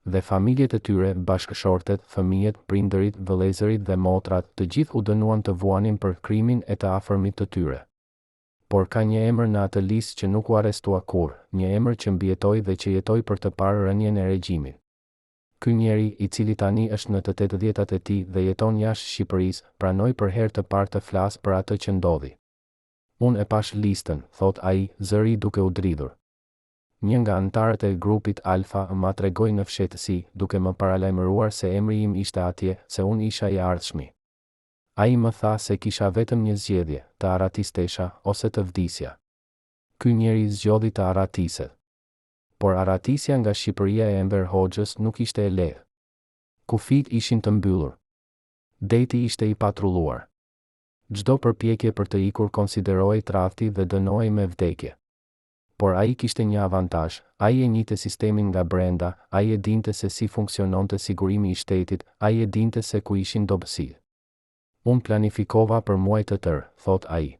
Dhe familjet e tyre, bashkëshortet, fëmijët, prindërit, vëllezërit dhe motrat, të gjithë u dënuan të vuanin për krimin e të afërmit të tyre. Por ka një emër në atë listë që nuk u arrestua kurrë, një emër që mbijetoi dhe që jetoi për të parë rënien e regjimit. Ky njeri, i cili tani është në të tetëdhjetat e tij dhe jeton jashtë Shqipërisë, pranoi për herë të parë të flasë për atë që ndodhi. Unë e pashë listën, thotë ai, zëri duke u dridhur. Një nga anëtarët e grupit Alfa ma tregoi në fshehtësi, duke më paralajmëruar se emri im ishte atje, se unë isha i ardhshmi. Ai më tha se kisha vetëm një zgjedhje, të arratistesha, ose të vdisja. Ky njeri zgjodhi të arratiset. Por arratisja nga Shqipëria e Enver Hoxhës nuk ishte e lehtë. Kufijtë ishin të mbyllur. Deti ishte i patrulluar. Çdo përpjekje për të ikur konsiderohej tradhti dhe dënohej me vdekje. Por ai kishte një avantazh, ai e njihte sistemin nga brenda, ai e dinte se si funksiononte sigurimi i shtetit, ai e dinte se ku ishin dobësitë. Unë planifikova për muaj të tërë, thotë ai.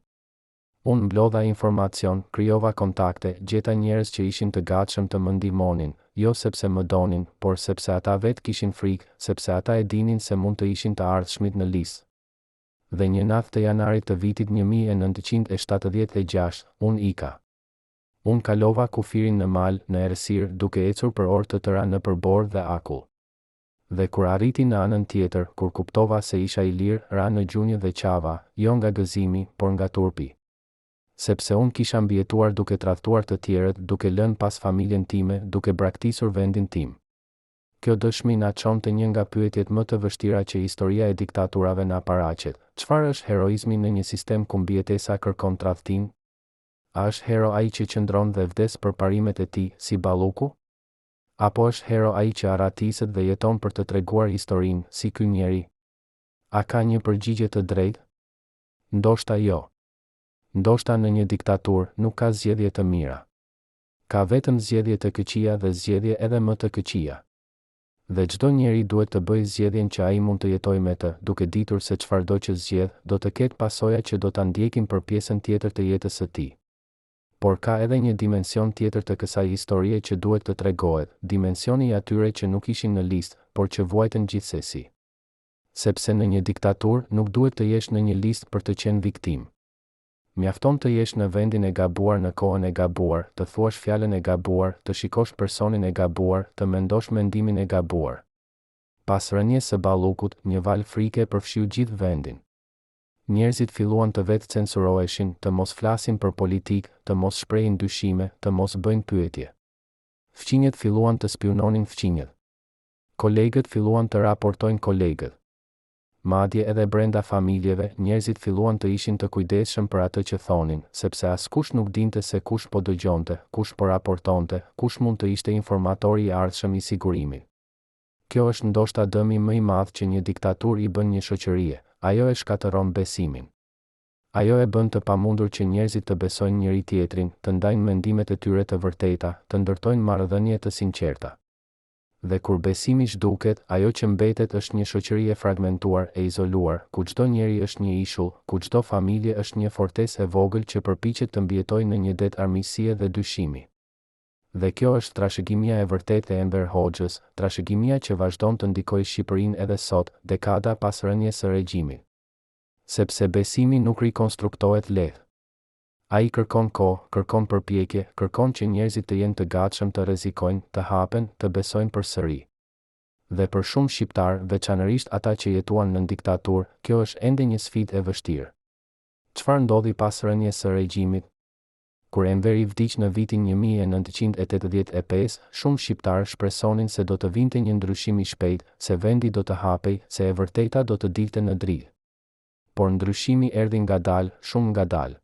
Unë mblodha informacion, krijova kontakte, gjeta njerëz që ishin të gatshëm të më ndihmonin, jo sepse më donin, por sepse ata vetë kishin frikë, sepse ata e dinin se mund të ishin të ardhshmit në listë. Dhe një natë të janarit të vitit 1976, unë ika. Unë kalova kufirin në mal, në errësirë, duke ecur për orë të tëra nëpër borë dhe akull. Dhe kur arriti në anën tjetër, kur kuptova se isha i lirë, ra në gjunjë dhe qava, jo nga gëzimi, por nga turpi. Sepse unë kisha mbijetuar duke tradhtuar të tjerët, duke lënë pas familjen time, duke braktisur vendin tim. Kjo dëshmi na çon te një nga pyetjet më të vështira që historia e diktaturave na paraqet, çfarë është heroizmi në një sistem ku mbijetesa kërkon tradhtinë? A është hero ai që qëndron dhe vdes për parimet e tij, si Balluku? Apo është hero ai që arratiset dhe jeton për të treguar historinë, si ky njeri? A ka një përgjigje të drejtë? Ndoshta jo. Ndoshta në një diktaturë, nuk ka zgjedhje të mira. Ka vetëm zgjedhje të këqija dhe zgjedhje edhe më të këqija. Dhe çdo njeri duhet të bëjë zgjedhjen që ai mund të jetojë me të, duke ditur se çfarëdo që zgjedh, do të ketë pasoja që do ta ndjekin për pjesën tjetër të jetës së tij. Por ka edhe një dimension tjetër të kësaj historie që duhet të tregohet, dimensioni i atyre që nuk ishin në listë, por që vuajtën gjithsesi. Sepse në një diktaturë, nuk duhet të jesh në një listë për të qenë viktimë. Mjafton të jesh në vendin e gabuar në kohën e gabuar, të thuash fjalën e gabuar, të shikosh personin e gabuar, të mendosh mendimin e gabuar. Pas rënies së Ballukut, një valë frike përfshiu gjithë vendin. Njerëzit filluan të vetëcensuroheshin, të mos flasin për politikë, të mos shprehin dyshime, të mos bëjnë pyetje. Fqinjët filluan të spiunonin fqinjët. Kolegët filluan të raportojnë kolegët. Madje edhe brenda familjeve, njerëzit filluan të ishin të kujdesshëm për atë që thonin, sepse askush nuk dinte se kush po dëgjonte, kush po raportonte, kush mund të ishte informatori i ardhshëm i sigurimit. Kjo është ndoshta dëmi më i madh që një diktaturë i bën një shoqërie, ajo e shkatërron besimin. Ajo e bën të pamundur që njerëzit të besojnë njëri-tjetrin, të ndajnë mendimet e tyre të vërteta, të ndërtojnë marrëdhënie të sinqerta. Dhe kur besimi zhduket, ajo që mbetet është një shoqëri e fragmentuar, e izoluar, ku çdo njeri është një ishull, ku çdo familje është një fortesë e vogël që përpiqet të mbijetojë në një det armiqësie dhe dyshimi. Dhe kjo është trashëgimia e vërtetë e Enver Hoxhës, trashëgimia që vazhdon të ndikojë Shqipërinë edhe sot, dekada pas rënies së regjimit. Sepse besimi nuk rikonstruktohet lehtë. Ai kërkon kohë, kërkon përpjekje, kërkon që njerëzit të jenë të gatshëm të rrezikojnë, të hapen, të besojnë përsëri. Dhe për shumë shqiptarë, veçanërisht ata që jetuan nën diktaturë, kjo është ende një sfidë e vështirë. Çfarë ndodhi pas rënies së regjimit? Kur Enveri vdiq në vitin 1985, shumë shqiptarë shpresonin se do të vinte një ndryshim i shpejtë, se vendi do të hapej, se e vërteta do të dilte në dritë. Por ndryshimi erdhi ngadalë, shumë ngadalë.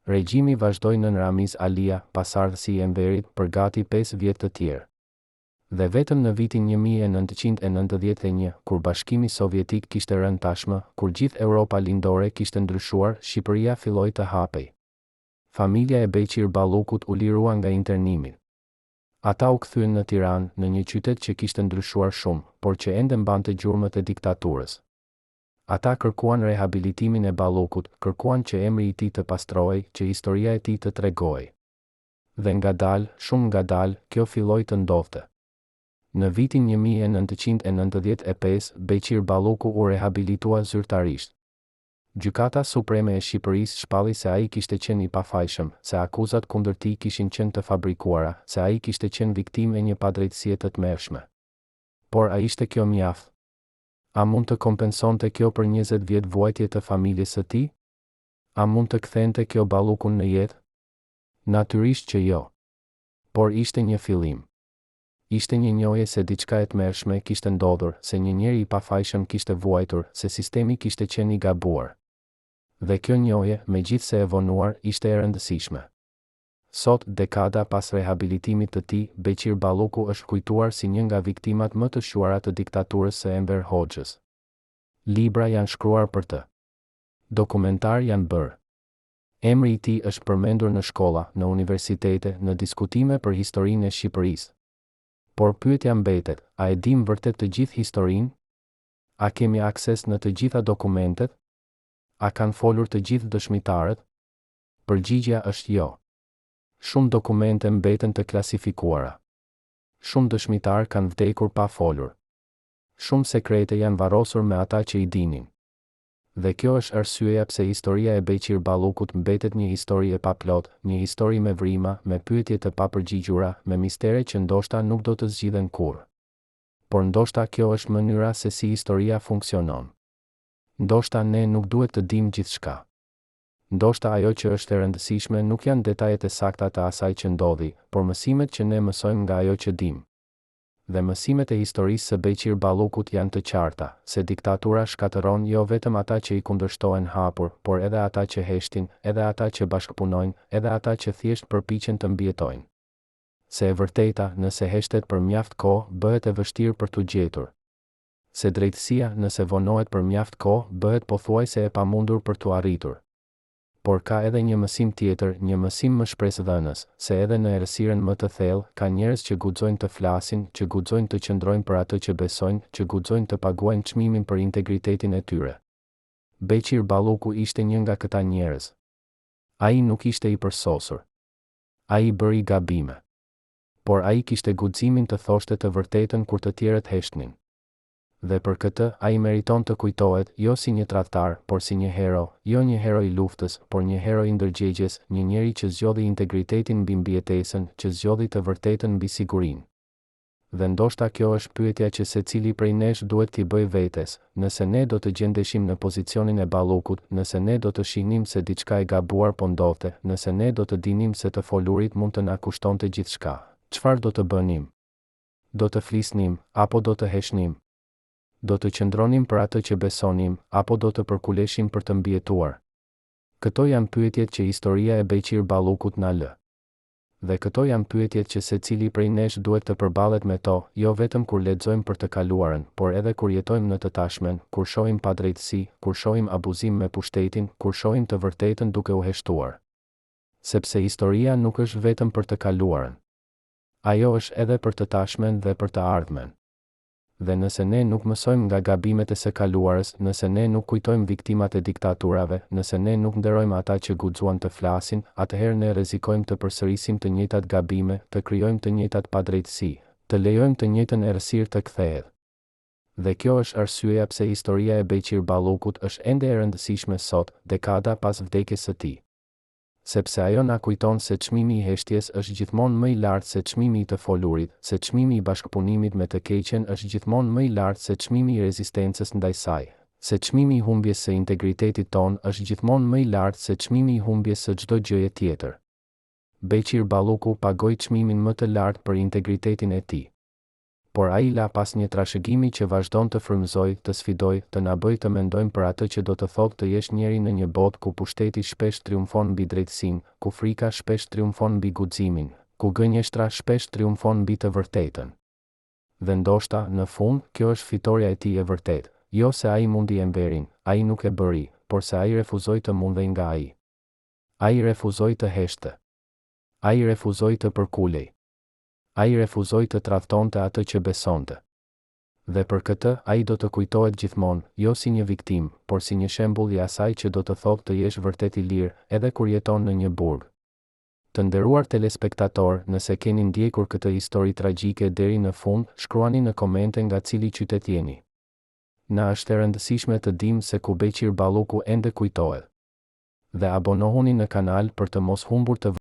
Regjimi vazhdoi nën Ramiz Alia, pasardhësi i Enverit, për gati pesë vjet të tjerë. Dhe vetëm në vitin 1991, kur Bashkimi Sovjetik kishte rënë tashmë, kur gjithë Europa Lindore kishte ndryshuar, Shqipëria filloi të hapej. Familja e Beqir Ballukut u lirua nga internimi. Ata u kthyen në Tiranë, në një qytet që kishte ndryshuar shumë, por që ende mbante gjurmët e diktaturës. Ata kërkuan rehabilitimin e Ballukut, kërkuan që emri i tij të pastrohej, që historia e tij të tregohej. Dhe ngadalë, shumë ngadalë, kjo filloi të ndodhte. Në vitin 1995, Beqir Balluku u rehabilitua zyrtarisht. Gjykata Supreme e Shqipërisë shpalli se ai kishte qenë i pafajshëm, se akuzat kundër tij kishin qenë të fabrikuara, se ai kishte qenë viktimë e një padrejtësie të tmerrshme. Por a ishte kjo mjaft? A mund të kompensonte kjo për 20 vjet vuajtje të familjes së tij? A mund të kthente kjo Ballukun në jetë? Natyrisht që jo. Por ishte një fillim. Ishte një njohje se diçka e tmerrshme kishte ndodhur, se një njeri i pafajshëm kishte vuajtur, se sistemi kishte qenë i gabuar. Dhe kjo njohje, megjithëse e vonuar, ishte e rëndësishme. Sot, dekada pas rehabilitimit të tij, Beqir Balluku është kujtuar si një nga viktimat më të shquara të diktaturës së Enver Hoxhës. Libra janë shkruar për të. Dokumentarë janë bërë. Emri i tij është përmendur në shkolla, në universitete, në diskutime për historinë e Shqipërisë. Por pyetja mbetet, a e dimë vërtet të gjithë historinë? A kemi akses në të gjitha dokumentet? A kanë folur të gjithë dëshmitarët? Përgjigja është jo. Shumë dokumente mbeten të klasifikuara. Shumë dëshmitarë kanë vdekur pa folur. Shumë sekrete janë varrosur me ata që i dinin. Dhe kjo është arsyeja pse historia e Beqir Ballukut mbetet një histori e paplotë, një histori me vrima, me pyetje të papërgjigjura, me mistere që ndoshta nuk do të zgjidhen kurrë. Por ndoshta kjo është mënyra se si historia funksionon. Ndoshta ne nuk duhet të dimë gjithçka. Ndoshta ajo që është e rëndësishme nuk janë detajet e sakta të asaj që ndodhi, por mësimet që ne mësojmë nga ajo që dimë. Dhe mësimet e historisë së Beqir Ballukut janë të qarta, se diktatura shkatërron jo vetëm ata që i kundërshtohen hapur, por edhe ata që heshtin, edhe ata që bashkëpunojnë, edhe ata që thjesht përpiqen të mbijetojnë. Se e vërteta, nëse heshtet për mjaft kohë, bëhet e vështirë për t'u gjetur. Se drejtësia, nëse vonohet për mjaft kohë, bëhet pothuajse e pamundur për t'u arritur. Por ka edhe një mësim tjetër, një mësim më shpresëdhënës, se edhe në errësirën më të thellë, ka njerëz që guxojnë të flasin, që guxojnë të qëndrojnë për atë që besojnë, që guxojnë të paguajnë çmimin për integritetin e tyre. Beqir Balluku ishte një nga këta njerëz. Ai nuk ishte i përsosur. Ai bëri gabime. Por ai kishte guximin të thoshte të vërtetën kur të tjerët heshtnin. Dhe për këtë, ai meriton të kujtohet, jo si një tradhtar, por si një hero, jo një hero i luftës, por një hero i ndërgjegjes, një njeri që zgjodhi integritetin mbi mbijetesën, që zgjodhi të vërtetën mbi sigurinë. Dhe ndoshta kjo është pyetja që secili prej nesh duhet t'i bëjë vetes, nëse ne do të gjendeshim në pozicionin e Ballukut, nëse ne do të shihnim se diçka e gabuar po ndodhte, nëse ne do të dinim se të folurit mund të na kushtonte gjithçka, çfarë do të bënim? Do të flisnim, apo do të heshtnim? Do të qëndronim për atë që besonim, apo do të përkuleshim për të mbijetuar? Këto janë pyetjet që historia e Beqir Ballukut na lë. Dhe këto janë pyetjet që secili prej nesh duhet të përballet me to, jo vetëm kur lexojmë për të kaluarën, por edhe kur jetojmë në të tashmen, kur shohim padrejtësi, kur shohim abuzim me pushtetin, kur shohim të vërtetën duke u heshtuar. Sepse historia nuk është vetëm për të kaluarën. Ajo është edhe për të tashmen dhe për të ardhmen. Dhe nëse ne nuk mësojmë nga gabimet e së kaluarës, nëse ne nuk kujtojmë viktimat e diktaturave, nëse ne nuk nderojmë ata që guxuan të flasin, atëherë ne rrezikojmë të përsërisim të njëjtat gabime, të krijojmë të njëjtat padrejtësi, të lejojmë të njëjtën errësirë të kthehet. Dhe kjo është arsyeja pse historia e Beqir Ballukut është ende e rëndësishme sot, dekada pas vdekjes së tij. Sepse ajo na kujton se çmimi i heshtjes është gjithmonë më i lartë se çmimi i të folurit, se çmimi i bashkëpunimit me të keqen është gjithmonë më i lartë se çmimi i rezistencës ndaj saj, se çmimi i humbjes së integritetit tonë është gjithmonë më i lartë se çmimi i humbjes së çdo gjëje tjetër. Beqir Balluku pagoi çmimin më të lartë për integritetin e tij. Por ai la pas një trashëgimi që vazhdon të frymëzojë, të sfidojë, të na bëjë të mendojmë për atë që do të thotë të jesh njeri në një botë ku pushteti shpesh triumfon mbi drejtësinë, ku frika shpesh triumfon mbi guximin, ku gënjeshtra shpesh triumfon mbi të vërtetën. Dhe ndoshta, në fund, kjo është fitorja e tij e vërtetë. Jo se ai mundi Enverin, ai nuk e bëri, por se ai refuzoi të mundej nga ai. Ai refuzoi të heshtte. Ai refuzoi të përkulej. Ai refuzoi të tradhtonte atë që besonte. Dhe për këtë, ai do të kujtohet gjithmonë, jo si një viktimë, por si një shembull i asaj që do të thotë të jesh vërtet i lirë, edhe kur jeton në një burg. Të nderuar telespektatorë, nëse keni ndjekur këtë histori tragjike deri në fund, shkruani në komente nga cili qytet jeni. Na është e rëndësishme të dimë se ku Beqir Balluku ende kujtohet. Dhe abonohuni në kanal për të mos humbur të.